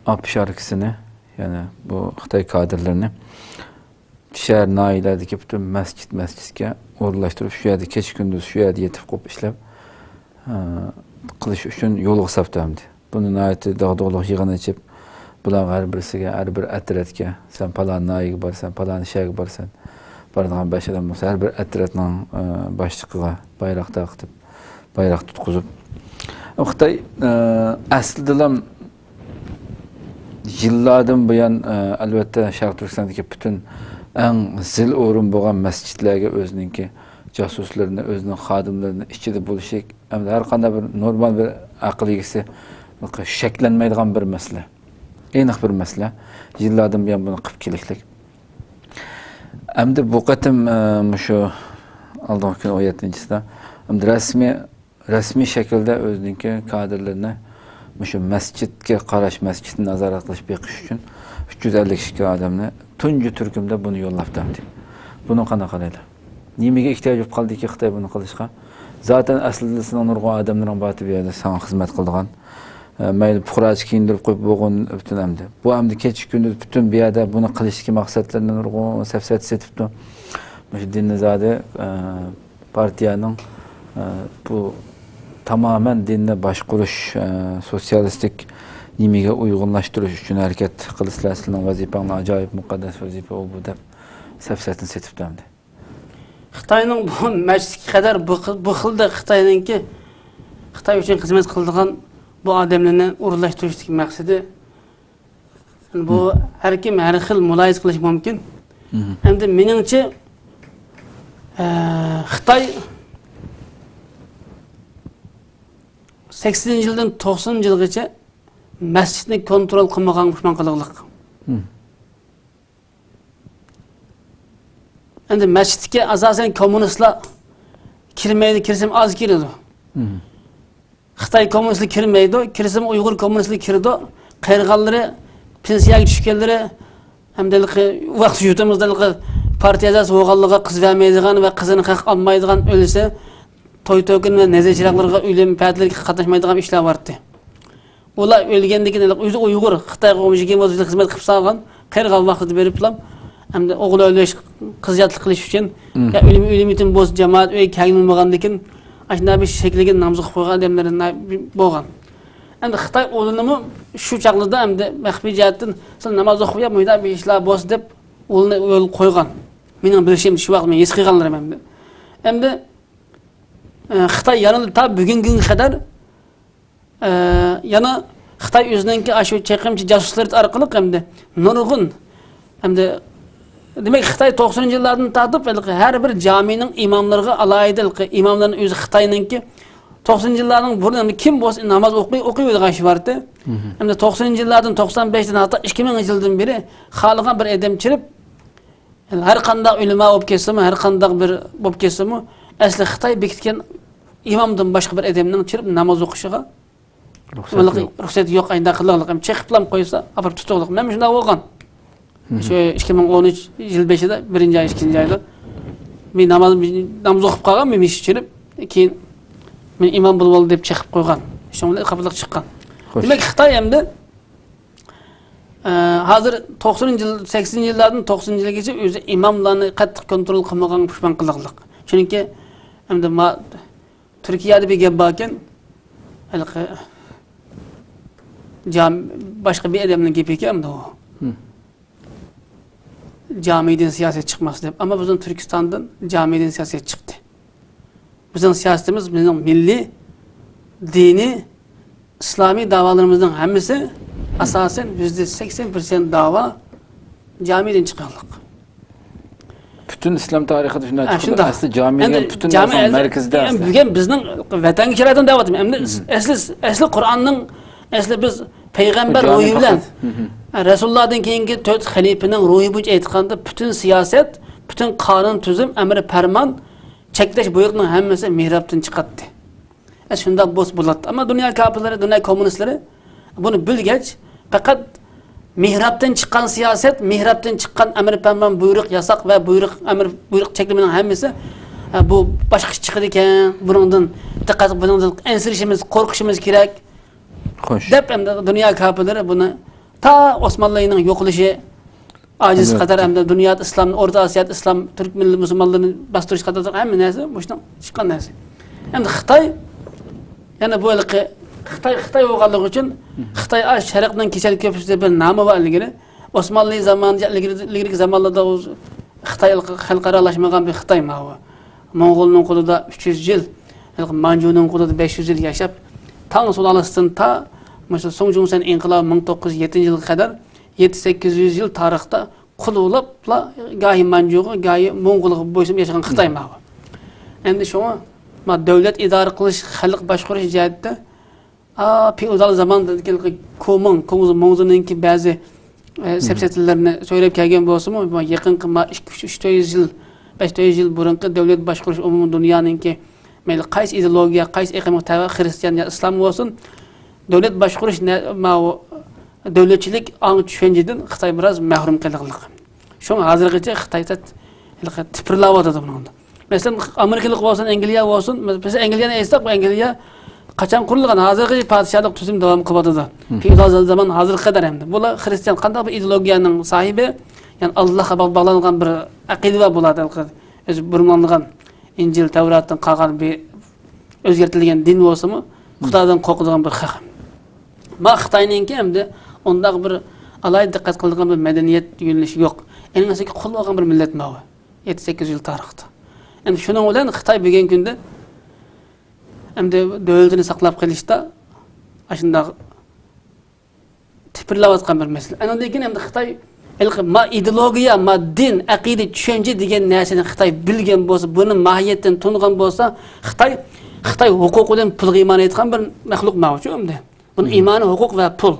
ئاپشاركىسىنى، يەنى بۇ خىتاي كادىرلىرىنى شەھەر، ناھىيەلەردىكى پۈتۈن مەسچىت، مەسچىتكە ئورۇنلاشتۇرۇپ، شۇ يەردە كېچە-كۈندۈز شۇ يەردە يېتىپ قوپۇپ ئىشلەپ، ئە، قىلىش ئۈچۈن يولغا ساپتى ئەمدى. بۇنى ناھايىتى داغدۇغىلىق يىغىن ئېچىپ، بۇلارغا ھەر بىرسىگە، ھەر بىر ئەترەتكە، سەن پالان ناھىيەگە بارىسەن، پالان شەھەرگە بارىسەن، بارىدىغان بەش ئادەم بولسا، ھەر بىر ئەترەتنىڭ، ئە، باشلىقىغا بايراق تارقىتىپ، بايراق تۇتقۇزۇپ. خىتاي، ئە، ئەسلىدىلا يىللاردىن بۇيان، ئە، ئەلۋەتتە، شەرقىي تۈركىستاندىكى پۈتۈن ئەڭ زىل ئورۇن بولغان مەسچىتلەرگە ئۆزىنىڭكى جاسۇسلىرىنى، ئۆزىنىڭ خادىملىرىنى ئىچىدە بولۇشى، ئەمدى ھەر قانداق بىر نورمال بىر ئەقىل ئىگىسى شەكلەنمەيدىغان بىر مەسىلە. ئېنىق بىر مەسىلە. يىللاردىن بۇيان بۇنى قىلىپ كېلىشلىك. ئەمدى بۇ قېتىم، ئە، مۇشۇ ئالدىنقى كۈنى ئون يەتتىنچىسىدە ئەمدى رەسمىي، رەسمىي شەكىلدە ئۆزىنىڭكى كادىرلىرىنى مۇشۇ مەسچىتكە قاراش، مەسچىتنى نازارەت قىلىش، بېقىش ئۈچۈن ئۈچ يۈز ئەللىك ئىككى ئادەمنى تۇنجى تۈركۈمدە بۇنى يوللاپتۇ ئەمدى. بۇنى قانداق قارايدۇ؟ نېمىگە ئېھتىياج بولۇپ قالدىكى خىتاي بۇنى قىلىشقا؟ زاتەن ئەسلىدە سېنىڭ نۇرغۇن ئادەملىرىڭ بارتى بۇ يەردە ساڭا خىزمەت قىلىدىغان. ئە، مەيلى پۇقراسى كىيىندۈرۈپ قويۇپ بولغىن پۈتۈن ئەمدى. بۇ ئەمدى كېچە-كۈندۈز پۈتۈن بۇ يەردە بۇنى قىلىشتىكى مەقسەتلىرىنى نۇرغۇن سەپسەتە سېتىپتۇ. مۇشۇ دىننى زادى، ئە، پارتىيەنىڭ، ئە، بۇ تامامەن دىننى باشقۇرۇش، ئە، سوتسىيالىستىك نېمىگە ئۇيغۇنلاشتۇرۇش ئۈچۈن ھەرىكەت قىلىسىلەر، سىلەرنىڭ ۋەزىپەڭلار ئاجايىپ مۇقەددەس ۋەزىپە ئۇ بۇ دەپ سەپسەتىنى سېتىپتۇ ئەمدى. خىتاينىڭ بۇ مەسچىتكە قەدەر بۇ خىل، بۇ خىلدا خىتاينىڭكى، خىتاي ئۈچۈن خىزمەت قىلىدىغان بۇ ئادەملەرنى ئورۇنلاشتۇرۇشتىكى مەقسىتى، بۇ ھەر كىم ھەر خىل مۇلاھىزە قىلىشى مۇمكىن. ئەمدى مېنىڭچە، ئە، خىتاي سەكسىنىنچى يىلدىن توقسىنىنچى يىلغىچە مەسچىتنى كونترول قىلمىغانغا پۇشمان قىلغۇلۇق. ئەمدى مەسچىتكە ئاساسەن كوممۇنىستلار كىرمەيدۇ، كىرسىمۇ ئاز كىرىدۇ. خىتاي كوممۇنىستلىرى كىرمەيدۇ، كىرسىمۇ ئۇيغۇر كوممۇنىستلىرى كىرىدۇ. قېرىغانلىرى، پېنسىيەگە چۈشكەنلىرى، ھەمدە ھېلىقى ۋاقىت يۇرتىمىزدا ھېلىقى پارتىيە ئەزاسى بولغانلىرىغا قىز بەرمەيدىغان ۋە قىزىنى خەق ئالمايدىغان، ئۆلسە توي تۆكۈن ۋە نەزىر چىراغلىرىغا، ئۆلۈم پەتىلىرىگە قاتناشمايدىغان ئىشلار بارتى. ئۇلار ئۆلگەندىن كېيىن، ئۆزى ئۇيغۇر، خىتايغا ئون ئىككى يىل خىزمەت قىلىپ سالغان، قېرىغان ۋاقتىدا بېرىپلا، ئەمدى ئوغۇل ئۆيلەش، قىز ياتلىق قىلىش ئۈچۈن، يا ئۆلۈم، ئۆلۈم يېتىم بولسا، جامائەت ئۆيگە كەلگىلى بولمىغاندىكىن، ئاشۇنداق بىر شەكىلگە نامزات قويغان ئادەملەر بولغان. ئەمدى خىتاي ئۇلىنىمۇ شۇ چاغلىدا ئەمدى مەخپىي جەھەتتىن، سىلەر ناماز ئوقۇپ، يا مۇنداق بىر ئىشلار بولسا دەپ، ئۇلىنى يولغا قويغان. مېنىڭ بىلىشىمچە، شۇ ۋاقىت مېنىڭ ھېس قىلغانلىرىم ئەمدى. ئەمدى، ئە، خىتاي يەنىلا تا بۈگۈنگە قەدەر ئە، يەنە خىتاي ئۆزىنىڭكى ئاشۇ چېقىمچى جاسۇسلىرى ئارقىلىق ئەمدى نۇرغۇن، ئەمدى، دېمەك، خىتاي توقسىنىنچى يىللاردىن تارتىپ ھېلىقى ھەر بىر جامىنىڭ ئىماملىرىغا ئالاھىدە ھېلىقى ئىماملارنى ئۆزى خىتاينىڭكى توقسىنىنچى يىللاردىن بۇرۇن ئەمدى كىم بولسا ناماز ئوقۇي-، ئوقۇيۋېرىدىغان ئىش بارتى. ئەمدى توقسىنىنچى يىللاردىن، توقسان بەشتىن ھەتتا ئىككى مىڭىنچى يىلدىن بېرى خالىغان بىر ئادەم كىرىپ، ھەر قانداق ئۆلىما بولۇپ كەتسىمۇ، ھەر قانداق بىر بولۇپ كەتسىمۇ، ئەسلى خىتاي بېكىتكەن ئىمامدىن باشقا بىر ئادەمنىڭ چىرىپ ناماز ئوقۇشىغا رۇخسەت يوق. رۇخسەت يوق، ئاينداق قىلىقلىق، چېقىپلام قويسا، ئاپىرىپ تۇتۇقلۇق. مەن شۇنداق بولغان. شۇ ئىككى مىڭ ئون ئۈچ يىل بېشىدا، بىرىنچى ئاي، ئىككىنچى ئايدا، مەن ناماز، ناماز ئوقۇپ قالغان، مەن مېشىت چۈشۈرۈپ، كېيىن مەن ئىمام بولۇۋالدى دەپ چېقىپ قويغان. شۇنىڭ بىلەن خاپىلىق چىققان. خوش. دېمەك، خىتاي ئەمدى، ئە، ھازىر توقسىنىنچى يىل، سەكسىنىنچى يىللاردىن توقسىنىنچى يىلگىچە ئۆزى ئىماملارنى قاتتىق كونترول قىلمىغان، پۇشمان قىلغانلىق. چۈنكى ئەمدى ما-، تۈركىيەدە بىر گەپ باركەن، ھېلىقى جام-، باشقا بىر ئادەمنىڭ گېپى ئىكەن ئەمدى ئۇ. جامىدىن سىياسەت چىقماس دەپ. ئەمما بىزنىڭ تۈركىستاندىن جامىدىن سىياسەت چىقتى. بىزنىڭ سىياسىتىمىز، بىزنىڭ مىللىي، دىنىي، ئىسلامىي داۋالىرىمىزنىڭ ھەممىسى، ئاساسەن يۈزدە سەكسەن پىرسەنت داۋا جامىدىن چىققانلىق. پۈتۈن ئىسلام تارىخىدا شۇنداق ھە، چىقىدۇ. شۇنداق. ئەسلى جامى ئەمدى دېگەن پۈتۈن جامى ئەسلى ئەل-، مەركىزىدە ئەمدى ئەسلى. بۈگۈن بىزنىڭ ۋەتەنگە كېلىۋاتىدۇ دەۋاتىمەن. ئەمدى ئەسلى، ئەسلى قۇرئاننىڭ، ئەسلى بىز پەيغەمبەر جامى روھى بىلەن، پەقەت. رەسۇلۇللادىن كېيىنكى تۆت خەلىپىنىڭ روھى بويىچە ئېيتقاندا، پۈتۈن سىياسەت، پۈتۈن قانۇن تۈزۈم، ئەمر پەرمان، چەكلەش بۇيرۇقنىڭ ھەممىسى مېھرابتىن چىقاتتى. ئە، شۇنداق بولسا بولاتتى. ئەمما دۇنيا كاپىرلىرى، دۇنيا كوممۇنىستلىرى بۇنى بىلگەچ، پەقەت مېھرابتىن چىققان سىياسەت، مېھرابتىن چىققان ئەمر پەرمان، بۇيرۇق، ياساق ۋە بۇيرۇق، ئەمر، بۇيرۇق، چەكلىمىنىڭ ھەممىسى، ئە، بۇ باشقىچە چىقىدىكەن، بۇنىڭدىن دىققەت، بۇنىڭدىن ئەنسىرىشىمىز، قورقۇشىمىز كېرەك، خوش. دەپ ئەمدى دۇنيا كاپىرلىرى بۇنى تا ئوسمانلىنىڭ يوقىلىشى، ئاجىز ئەلۋەتتە. قەدەر ئەمدى دۇنيادا ئىسلامنى، ئورتا ئاسىيادا ئىسلام، تۈرك مىللىتى، مۇسۇلمانلىرىنى باستۇرۇش قاتارلىق ھەممە نەرسە مۇشۇنىڭ چىققان نەرسە. ئەمدى خىتاي، يەنە بۇ ھېلىقى خىتاي، خىتاي بولغانلىقى ئۈچۈن، خىتاي ئاش شەرقنىڭ كېسەل كۆپۈسى دەپ بىر نامى بار ئىلگىرى. ئوسمانلى زامانىدا، ئىلگىرى، ئىلگىرىكى زامانلاردا ئۇ خىتاي خەلقئارالاشمىغان بىر خىتاي ماۋۇ. موڭغۇلنىڭ قولىدا ئۈچ يۈز يىل، ھېلىقى مانجۇنىڭ قولىدا بەش يۈز يىل ياشاپ، تاڭ سۇلالىسىدىن تا مۇشۇ سۇڭ چۈڭسەن ئىنقىلابى مىڭ توققۇز يۈز يەتتىنچى يىلغا قەدەر يەتتە سەككىز يۈز يىل تارىختا قۇل بولۇپلا گاھى مانجۇغا، گاھى موڭغۇلغا بويسۇنۇپ ياشىغان خىتاي ماۋۇ. ئەمدى شۇڭا ما دۆلەت ئىدارە قىلىش، خەلق باشقۇرۇش جەھەتتە، ئا، فېئودال زامان دېگەن كومىڭ، كوڭزى، موڭزىنىڭكى بەزى، ئە، سەپسەتىلەرنى سۆيلەپ كەلگەن بولسىمۇ، ما يېقىنقى ما ئىككى، ئۈچ، ئۈچ، تۆت يۈز يىل، بەش، تۆت يۈز يىل بۇرۇنقى دۆلەت باشقۇرۇش ئومۇمىي دۇنيانىڭكى مەيلى قايسى ئىدېئولوگىيە، قايسى ئېقىمغا تەۋە، خىرىستىيان يا ئىسلام بولسۇن، دۆلەت باشقۇرۇش نە-، ماۋۇ دۆلەتچىلىك ئاڭ چۈشەنچىدىن خىتاي بىراز مەھرۇم قېلىغلىق. شۇڭا ھازىرغىچە خىتاي تەت-، ھېلىقى تىپىرلاۋاتىدۇ بۇنىڭدا. مەسىلەن، ئامېرىكىلىق بولسۇن، ئەنگلىيە بولسۇن، بىز ئەنگلىيەنى ئېيتساق، بۇ ئەنگلىيە قاچان قۇرۇلغان، ھازىرغىچە پادىشاھلىق تۈزۈم داۋام قىلىۋاتىدۇ. فېئودال زامان ھازىرغا قەدەر ئەمدى. بۇلار خىرىستىيان قانداق بىر ئىدېئولوگىيەنىڭ ساھىبى، يەنى ئاللاھقا باغ-، باغلانغان بىر ئەقىدە بار بۇلاردا، ھېلىقى ئۆزى بۇرمىلانغان ئىنجىل، تەۋراتتىن قالغان بىر ئۆزگەرتىلگەن دىن بولسىمۇ، خۇدادىن قورقىدىغان بىر خەق. ما خىتاينىڭكى ئەمدى ئۇنداق بىر ئالاھىدە دىققەت قىلىدىغان بىر مەدەنىيەت يۆنىلىشى يوق. ئەڭ ئەسلىدىكى قۇل بولغان بىر مىللەت ماۋۇ. يەتتە سەككىز يۈز يىل تارىختا. ئەمدى شۇنىڭ بىلەن خىتاي بۈگۈنكى كۈندە ئەمدى دۆلىتىنى ساقلاپ قېلىشتا ئاشۇنداق تىپىرلاۋاتقان بىر مەسىلە. ئانىڭدىن كېيىن ئەمدى خىتاي ھېلىقى ما ئىدېئولوگىيە، ما دىن، ئەقىدە، چۈشەنچە دېگەن نەرسىنى خىتاي بىلگەن بولسا، بۇنى ماھىيەتتىن تونۇغان بولسا، خىتاي، خىتاي ھوقۇق بىلەن پۇلغا ئىمان ئېيتقان بىر مەخلۇق ماۋۇ، چۈشەندىڭمۇ؟ بۇنىڭ ئىمانى ھوقۇق ۋە پۇل.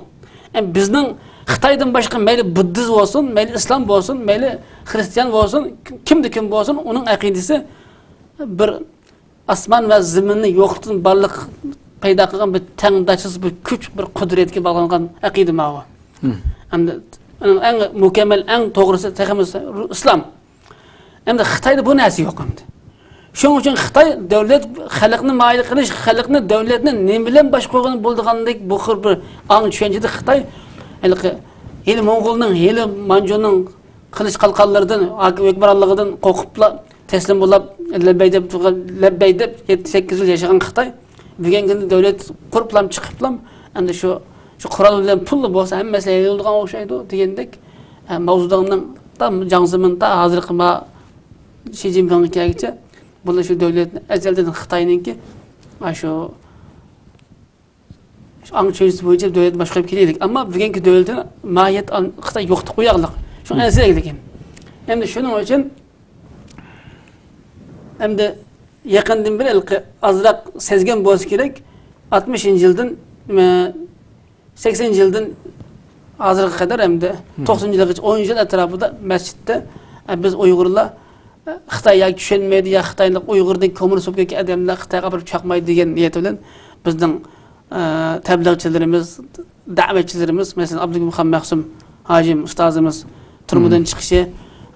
ئەمدى بىزنىڭ خىتايدىن باشقا مەيلى بۇددىزم بولسۇن، مەيلى ئىسلام بولسۇن، مەيلى خىرىستىيان بولسۇن، كىمدە كىم بولسۇن، ئۇنىڭ ئەقىدىسى بىر ئاسمان ۋە زېمىننى يوقلۇقتىن بارلىق پەيدا قىلغان بىر تەڭداشسىز بىر كۈچ، بىر قۇدرەتكە باغلانغان ئەقىدە ماۋۇ. ئەمدى ئەڭ، ئەڭ مۇكەممەل، ئەڭ توغرىسى تېخىمۇ ئىسلام. ئەمدى خىتايدا بۇ نەرسە يوق ئەمدى. شۇنىڭ ئۈچۈن خىتاي دۆلەت، خەلقنى مايىل قىلىش، خەلقنى، دۆلەتنى نېمە بىلەن باشقۇرغىلى بولىدىغاندەك بۇ خىل بىر ئاڭ چۈشەنچىدە خىتاي ھېلىقى، ھېلى موڭغۇلنىڭ، ھېلى مانجۇنىڭ قىلىچ قالقانلىرىدىن، ھاكىم ھۆكۈمرانلىقىدىن قورقۇپلا تەسلىم بولاپ، لەببەي دەپ تۇرغان، لەببەي دەپ يەتتە سەككىز يىل ياشىغان خىتاي بۈگۈنكى كۈندە دۆلەت قۇرۇپلام چىقىپلام، ئەمدى شۇ، شۇ قورال بىلەن پۇللا بولسا ھەممە مەسىلە ھەل بولىدىغان ئوخشايدۇ دېگەندەك، ئە، ماۋزېدۇڭنىڭ تا جاڭ زېمىن، تا ھازىرقى ما شى جىنپىڭغا كەلگۈچە بۇلار شۇ دۆلەتنى ئەزەلدىن خىتاينىڭكى، ئا، شۇ، شۇ ئاڭ چۈشەنچىسى بويىچە دۆلەت باشقۇرۇپ كېلەيلىك. ئەمما بۈگۈنكى دۆلىتىنى ماھىيەت خىتاي يوقىتىپ قويارلىق. شۇ ئەنسىرەيلىك. ئەمدى شۇنىڭ ئۈچۈن ئەمدى يېقىندىن بېرى ھېلىقى ئازراق سەزگەن بولسا كېرەك، ئاتمىشىنچى يىلدىن، ئە، سەكسىنىنچى يىلدىن ھازىرغا قەدەر ئەمدى توقسىنىنچى يىلغىچە ئون يىل ئەتراپىدا مەسچىتتە، ئە، بىز ئۇيغۇرلار، ئە، خىتاي ياكى چۈشەنمەيدۇ يا خىتايلىق ئۇيغۇردىن كوممۇنىست بولۇپ كەتكەن ئادەملەر خىتايغا بېرىپ چاقمايدۇ دېگەن نىيەت بىلەن بىزنىڭ، ئە، تەبلىغچىلىرىمىز، دەۋەتچىلىرىمىز، مەسىلەن، ئابدۇكېرىم خان مەخسۇم ھاجىم ئۇستازىمىز، تۈرمىدىن چىقىشى،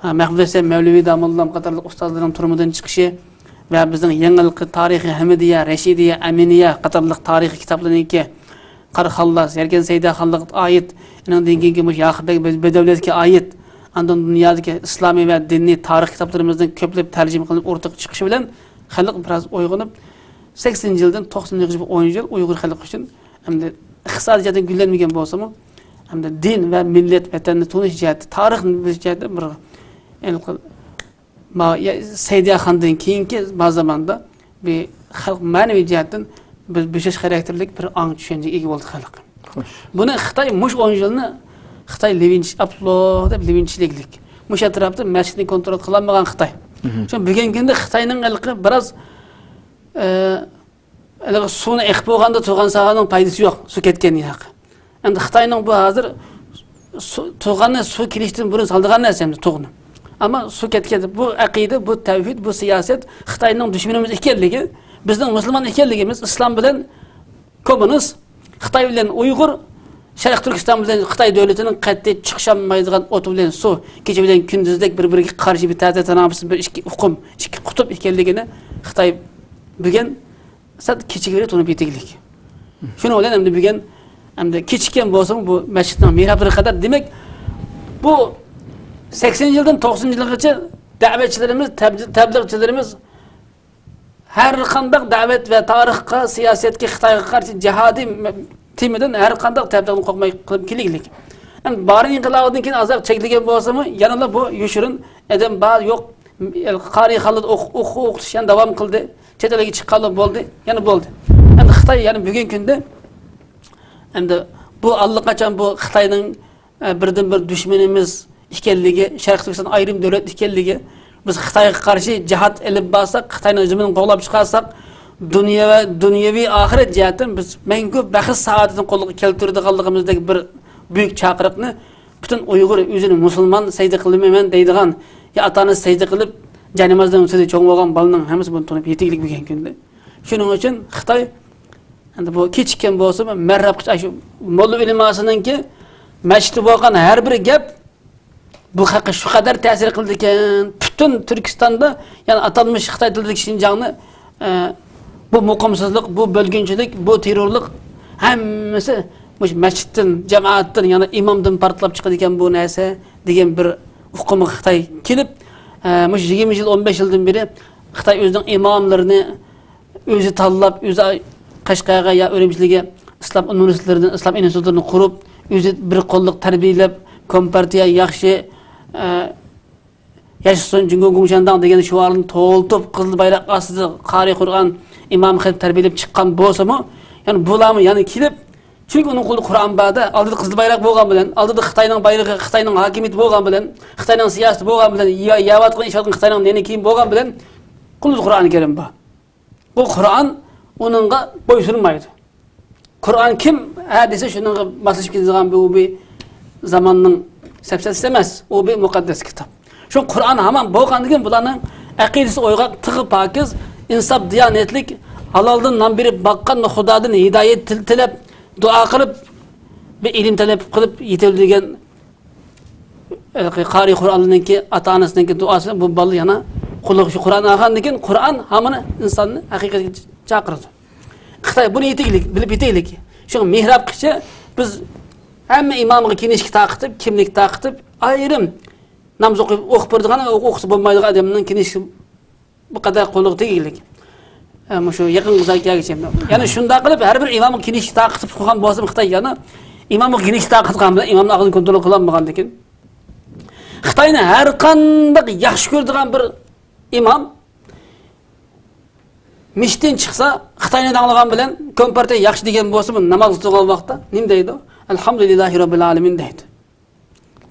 ھە، مەھمۇد ھۈسەيىن مەۋلىۋى داموللام قاتارلىق ئۇستازلىرىنىڭ تۈرمىدىن چىقىشى ۋە بىزنىڭ يېڭىلىقى تارىخى ھەمىدىيە، رەشىدىيە، ئەمىنىيە قاتارلىق تارىخىي كىتابلىرىنىڭكى قارا خاللاس، يەركەن سەيداخانلىققا ئائىت، ئۇنىڭدىن كېيىنكى مۇشۇ ياقۇپ بەگ بەدەۋىيەتكە ئائىت، ئاندىن دۇنيادىكى ئىسلامىي ۋە دىنىي تارىخ كىتابلىرىمىزنىڭ كۆپلەپ تەرجىمە قىلىنىپ ئوتتۇرىغا چىقىشى بىلەن خەلق بىراز ئويغىنىپ، سەكسىنىنچى يىلدىن توقسىنىنچى يىلغىچە بۇ ئون يىل ئۇيغۇر خەلقى ئۈچۈن ئەمدى ئىقتىسادىي جەھەتتىن گۈللەنمىگەن بولسىمۇ، ئەمدى دىن ۋە مىللەت، ۋەتەننى تونۇش جەھەتتە، تارىخنى بىلىش جەھەتتە بىر ھېلىقى ما-، يا-، سەيدىياخاندىن كېيىنكى ما زاماندا بىر خەلق مەنىۋى جەھەتتىن بىر بۆسۈش خاراكتېرلىك بىر ئاڭ چۈشەنچىگە ئىگە بولدى خەلق. خوش. بۇنى خىتاي مۇشۇ ئون يىلنى خىتاي لېۋىنچى ئاپلو دەپ لېۋىنچىلىكلىك. مۇشۇ ئەتراپتا مەسچىتنى كونترول قىلالمىغان خىتاي. مهم. شۇ بۈگۈنكى كۈندە خىتاينىڭ ھېلىقى بىراز، ئە، ھېلىقى سۇنى ئېقىپ بولغاندا تۇغان ساغاننىڭ پايدىسى يوق، سۇ كەتكەندىن كېيىن. ئەمدى خىتاينىڭ بۇ ھازىر سۇ، تۇغاننى سۇ كېلىشتىن بۇرۇن سالىدىغان نەرسە ئەمدى تۇغنى. ئەمما سۇ كەتكەندە بۇ ئەقىدە، بۇ تەۋھىد، بۇ سىياسەت خىتاينىڭ دۈشمىنىمىز ئىكەنلىكى، بىزنىڭ مۇسۇلمان ئىكەنلىكىمىز، ئىسلام بىلەن كوممۇنىست، خىتاي بىلەن ئۇيغۇر، شەرقىي تۈركىستان بىلەن خىتاي دۆلىتىنىڭ قەتئىي چىقىشالمايدىغان ئوت بىلەن سۇ، كېچە بىلەن كۈندۈزدەك بىر-بىرىگە قارشى بىر تەتە تاناپۇس، بىر ئىككى ئۇقۇم، ئىككى قۇتۇپ ئىكەنلىكىنى خىتاي بۈگۈن سەت كېچىكىۋېرىپ تونۇپ يېتىگلىك. شۇنىڭ بىلەن ئەمدى بۈگۈن، ئەمدى كېچىككەن بولسىمۇ بۇ مەسچىتنىڭ مېھرابلىرى قەدەر، دېمەك، بۇ سەكسىنىنچى يىلدىن توقسىنىنچى يىلغىچە دەۋەتچىلىرىمىز، تەب-، تەبلىغچىلىرىمىز ھەر قانداق دەۋەت ۋە تارىخقا، سىياسەتكە، خىتايغا قارشى جىھادىي مە-، تېمىدىن ھەر قانداق تەبلىغنى قورقماي قىلىپ كېلىگلىك. ئەمدى بارىن ئىنقىلابىدىن كېيىن ئازراق چەكلىگەن بولسىمۇ، يەنىلا بۇ يوشۇرۇن ئادەم بار، يوق، قارىي خالىد ئوق-، ئوق-، ئوقۇتۇش يەنە داۋام قىلدى. چەت ئەلگە چىققانلا بولدى، يەنە بولدى. ئەمدى خىتاي يەنە بۈگۈنكى كۈندە، ئەمدى بۇ ئاللىقاچان بۇ خىتاينىڭ، ئە، بىردىنبىر دۈشمىنىمىز ئىكەنلىكى، شەرقىي تۈركىستان ئايرىم دۆلەت ئىكەنلىكى، بىز خىتايغا قارشى جىھاد ئېلىپ بارساق، خىتاينىڭ زېمىنىنى قوغلاپ چىقارساق، دۇنيا ۋە دۇنيەۋى ئاخىرەت جەھەتتىن بىز مەڭگۈ بەخت سائادىتىنى قولغا كەلتۈرىدىغانلىقىمىزدەك بىر بۈيۈك چاقىرىقنى پۈتۈن ئۇيغۇر ئۆزىنى مۇسۇلمان سەجدە قىلمايمەن دەيدىغان، يا ئاتا-ئانىسى سەجدە قىلىپ، جاينامازنىڭ ئۈستىدە چوڭ بولغان بالىنىڭ ھەممىسى بۇنى تونۇپ يېتىگلىك بۈگۈنكى كۈندە. شۇنىڭ ئۈچۈن خىتاي، ئەمدى بۇ كېچىككەن بولسىمۇ، مەررەپ قىلىش، ئاشۇ موللا ئۆلىماسىنىڭكى مەسچىتتە بولغان ھەر بىر گەپ، بۇ خەققە شۇ قەدەر تەسىر قىلىدىكەن، پۈتۈن تۈركىستاندا، يەنى ئاتالمىش خىتاي تىلىدىكى شىنجاڭنى، ئە، بۇ مۇقىمسىزلىق، بۇ بۆلگۈنچىلىك، بۇ تېررورلۇق ھەممىسى مۇشۇ مەسچىتتىن، جامائەتتىن، يەنى ئىمامدىن پارتلاپ چىقىدىكەن بۇ نەرسە دېگەن بىر ئۇقۇمغا خىتاي كېلىپ، ئە، مۇشۇ يىگىرمە يىل، ئون بەش يىلدىن بېرى خىتاي ئۆزىنىڭ ئىماملىرىنى ئۆزى تاللاپ، ئۆزى قەشقەرگە يا ئۈرۈمچىلىككە ئىسلام ئۇنىۋېرسىتېتلىرىنى، ئىسلام ئىنستىتۇتلىرىنى قۇرۇپ، ئۆزى بىر قوللۇق تەربىيەلەپ، كومپارتىيە ياخشى، ئە، ياشىسۇن جۇڭگو گوڭشەنداڭ دېگەن شوئارنى تولتۇپ، قىزىل بايراق ئاستىدا قارىي قۇرئان، ئىمام خەتىپ تەربىيەلەپ چىققان بولسىمۇ، يەنى بۇلارمۇ يەنە كېلىپ، چۈنكى ئۇنىڭ قولىدا قۇرئان بار-دە، ئالدىدا قىزىل بايراق بولغان بىلەن، ئالدىدا خىتاينىڭ بايرىقى، خىتاينىڭ ھاكىمىيىتى بولغان بىلەن، خىتاينىڭ سىياسىتى بولغان بىلەن، يە-، يەۋاتقان ئىشلەۋاتقان خىتاينىڭ نېنى كىيىمى بولغان بىلەن، قولىدا قۇرئان كەرىم بار. بۇ قۇرئان ئۇنىڭغا بويسۇنمايدۇ. قۇرئان كىم ھە دېسە، شۇنىڭغا ماسلىشىپ كېتىدىغان بۇ بىر زاماننىڭ سەپسەتىسى ئەمەس. ئۇ بىر مۇقەددەس كىتاب. شۇ قۇرئان ھامان بولغاندىن كېيىن بۇلارنىڭ ئەقىدىسى ئويغاق، تىغى پاكىز، ئىنساپ، دىيانەتلىك، ھالالدىن نان بېرىپ باققان خۇدادىن ھىدايەت تىل-، تىلەپ، دۇئا قىلىپ، بىر ئىلىم تەلەپ قىلىپ يېتىۋېرىدىغان ھېلىقى قارىي قۇرئاننىڭكى، ئاتا-ئانىسىنىڭكى دۇئاسى بۇ بالا يەنە قۇلىقى شۇ قۇرئان ئالغاندىن كېيىن، قۇرئان ھامان ئىنساننى ھەقىقەتكە چاقىرىدۇ. خىتاي بۇنى يېتىگلىك، بىلىپ يېتىگلىك. شۇڭا مېھرابقىچە بىز ھەممە ئىمامغا كىنىشكا تارقىتىپ، كىملىك تارقىتىپ، ئايرىم ناماز ئوقۇپ، ئوقۇپ بېرىدىغان، ئوقۇسا بولمايدىغان ئادەمنىڭ كىنىشكا بۇ قەدەر قولىغا تېگىگلىك. ئە، مۇشۇ يېقىنقى ئۇزاق كەلگۈچە. يەنى شۇنداق قىلىپ، ھەر بىر ئىمامغا كىنىشكا تارقىتىپ قويغان بولسىمۇ خىتاي يەنە ئىمامغا كىنىشكا تارقىتقان بىلەن ئىمامنىڭ ئاغزىنى كونترول قىلالمىغاندىكىن. خىتاينى ھەر قانداق ياخشى كۆرىدىغان بىر ئىمام مىشتىن چىقسا، خىتاينى داڭلىغان بىلەن كومپارتىيە ياخشى دېگەن بولسىمۇ، ناماز تۇرغان ۋاقىتتا نېمە دەيدۇ؟ ئەلھەمدۇلىللاھى رەببىل ئالەمىن دەيدۇ.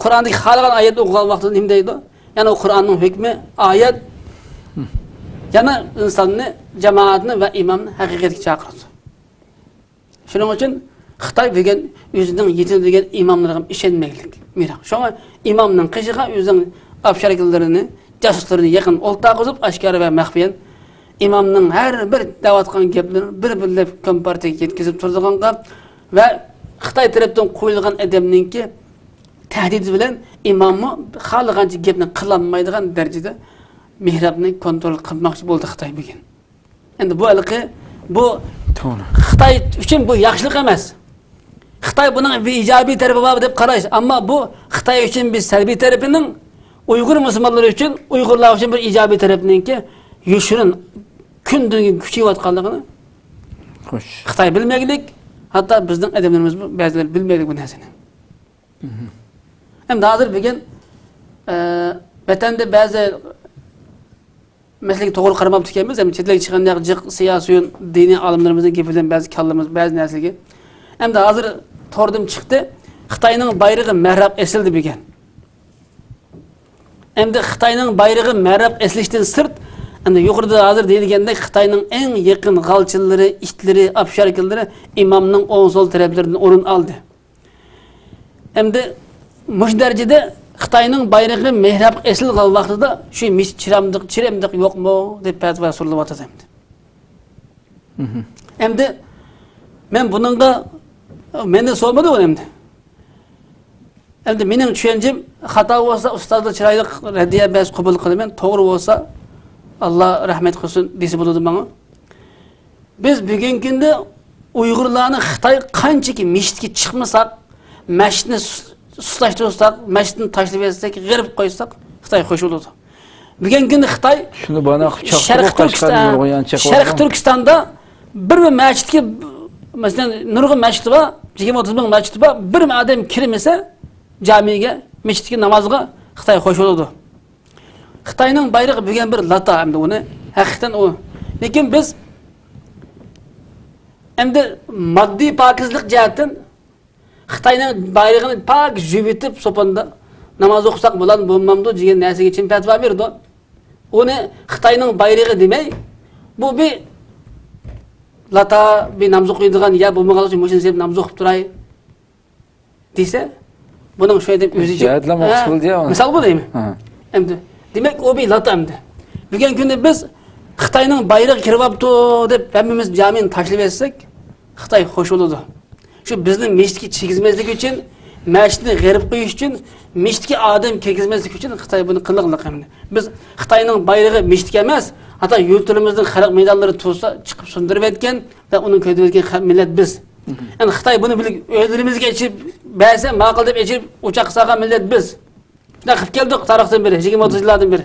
قۇرئاندىكى خالىغان ئايەتنى ئوقۇغان ۋاقتىدا نېمە دەيدۇ؟ يەنە ئۇ قۇرئاننىڭ ھۆكمى ئايەت، يەنە ئىنساننى، جامائەتنى ۋە ئىمامنى ھەقىقەتكە چاقىرىدۇ. شۇنىڭ ئۈچۈن خىتاي بۈگۈن ئۆزىنىڭ يېتىلدۈرگەن ئىماملىرىغا ئىشەنمەيلىك. شۇڭا ئىمامنىڭ قېشىغا ئۆزىنىڭ ئاپشاركىلىرىنى، جاسۇسلىرىنى يېقىن ئولتۇرغۇزۇپ، ئاشكارا ۋە مەخپىيەن ئىمامنىڭ ھەر بىر دەۋاتقان گەپلىرىنى بىر-بىرلەپ كومپارتىيەگە يەتكۈزۈپ تۇرىدىغانغا ۋە خىتاي تەرەپتىن قويۇلغان ئادەمنىڭكى تەھدىتى بىلەن ئىماممۇ خالىغانچە گەپنى قىلالمايدىغان دەرىجىدە مېھرابنى كونترول قىلماقچى بولدى خىتاي بۈگۈن. ئەمدى بۇ ھېلىقى، بۇ توغرا. خىتاي ئۈچۈن بۇ ياخشىلىق ئەمەس. خىتاي بۇنىڭ بىر ئىجابىي تەرىپى بار دەپ قاراش. ئەمما بۇ خىتاي ئۈچۈن بىر سەلبىي تەرىپىنىڭ ئۇيغۇر مۇسۇلمانلىرى ئۈچۈن، ئۇيغۇرلار ئۈچۈن بىر ئىجابىي تەرەپنىڭكى يوشۇرۇن كۈندىن كۈن كۈچىيىۋاتقانلىقىنى خوش. خىتاي بىلمەيلىك، ھەتتا بىزنىڭ ئادەملىرىمىزمۇ بەزىلەر بىلمەيلىك بۇ نەرسىنى. مهم. ئەمدى ھازىر بۈگۈن، ئە، ۋەتەندە بەزى مەسىلىگە توغرا قارىماپتىكەنمىز. ئەمدى چەت ئەلگە چىققاندا جىق سىياسىيون، دىنىي ئالىملىرىمىزنىڭ گېپى بىلەن بەزى كاللىمىز، بەزى نەرسىگە. ئەمدى ھازىر توردىن چىقتى. خىتاينىڭ بايرىقى مەھراب ئېسىلدى بۈگۈن. ئەمدى خىتاينىڭ بايرىقى مەھراب ئېسىلىشتىن سىرت، ئەمدى يۇقىرىدا ھازىر دېيىلگەندەك خىتاينىڭ ئەڭ يېقىن غالچىلىرى، ئىتلىرى، ئاپشاركىلىرى ئىمامنىڭ ئوڭ سول تەرەپلىرىدىن ئورۇن ئالدى. ئەمدى مۇشۇ دەرىجىدە خىتاينىڭ بايرىقى مەھرابقا ئېسىلغان ۋاقتىدا شۇ مەسچىت چىرامدىق، چىرامدىق يوقمۇ دەپ پەتىۋا سورىلىۋاتىدۇ ئەمدى. مهم. ئەمدى مەن بۇنىڭغا، مەندىن سورىمىدى ئۇ ئەمدى. ئەمدى مېنىڭ چۈشەنچەم خاتا بولسا، ئۇستازلار چىرايلىق رەددىيە بەرسە قوبۇل قىلىمەن، توغرا بولسا ئاللا رەھمەت قىلسۇن دېسە بولىدۇ ماڭا. بىز بۈگۈنكى كۈندە ئۇيغۇرلارنى خىتاي قانچىكى مەسچىتكە چىقمىساق، مەسچىتنى سۇس-، سۇسلاشتۇرساق، مەسچىتنى تاشلىۋەتسەك، غېرىب قويساق، خىتاي خوش بولىدۇ. بۈگۈنكى كۈندە خىتاي شۇنى بانا قىلىپ چاقتى شەرقىي بۇ، قەشقەرنى تۇركىستان، نۇرغۇن يەرنى چېقىۋالغان. شەرقىي تۈركىستاندا بىر، بىر مەسچىتكە، مەسىلەن، نۇرغۇن مەسچىت بار، يىگىرمە ئوتتۇز مىڭ مەسچىت بار، بىر ئادەم كىرمىسە جامىگە، مەسچىتكە نامازغا خىتاي خوش بولىدۇ. خىتاينىڭ بايرىقى بۈگۈن بىر لاتا ئەمدى ئۇنى. ھەقىقەتەن ئۇ. لېكىن بىز ئەمدى ماددىي پاكىزلىق جەھەتتىن خىتاينىڭ بايرىقىنى پاك يۇيۇۋېتىپ، سوپۇندا ناماز ئوقۇساق بولامدۇ، بولمامدۇ دېگەن نەرسىگە چىن پەتىۋا بېرىدۇ. ئۇنى خىتاينىڭ بايرىقى دېمەي، بۇ بىر لاتا، بىر ناماز ئوقۇيدىغان يەر بولمىغانلىقى ئۈچۈن مۇشۇنى سېلىپ ناماز ئوقۇپ تۇراي. دېسە، بۇنىڭ شۇ يەردە ئۆزى جەھەتلەم ھە، ئوخشاش بولدى يا. مىسال بولدى ئەمدى. ھە. ئەمدى، دېمەك، ئۇ بىر لاتا ئەمدى. بۈگۈنكى كۈندە بىز خىتاينىڭ بايرىقى كىرىۋاپتۇ دەپ ھەممىمىز جامىنى تاشلىۋەتسەك، خىتاي خوش بولىدۇ. شۇ بىزنى مەسچىتكە كىرگۈزمەسلىك ئۈچۈن، مەسچىتنى غېرىب قويۇش ئۈچۈن، مەسچىتكە ئادەم كىرگۈزمەسلىك ئۈچۈن خىتاي بۇنى قىلغانلىق ئەمدى. بىز خىتاينىڭ بايرىقى مەسچىتكە ئەمەس، ھەتتا يۇرتلىرىمىزنىڭ خەلق مەيدانلىرى تۇرسا چىقىپ سۇندۇرۇۋەتكەن ۋە ئۇنىڭ كۆيدۈرۈۋەتكەن خە-، مىللەت بىز. مهم. ئەمدى خىتاي بۇنى بىلىپ ئۆزلىرىمىزگە ئېچىپ بەرسە ماقۇل دەپ ئېچىپ ئوچاققا سالغان مىللەت بىز. شۇنداق قىلىپ كەلدۇق تارىختىن بېرى، يىگىرمە ئوتتۇز يىللاردىن بېرى.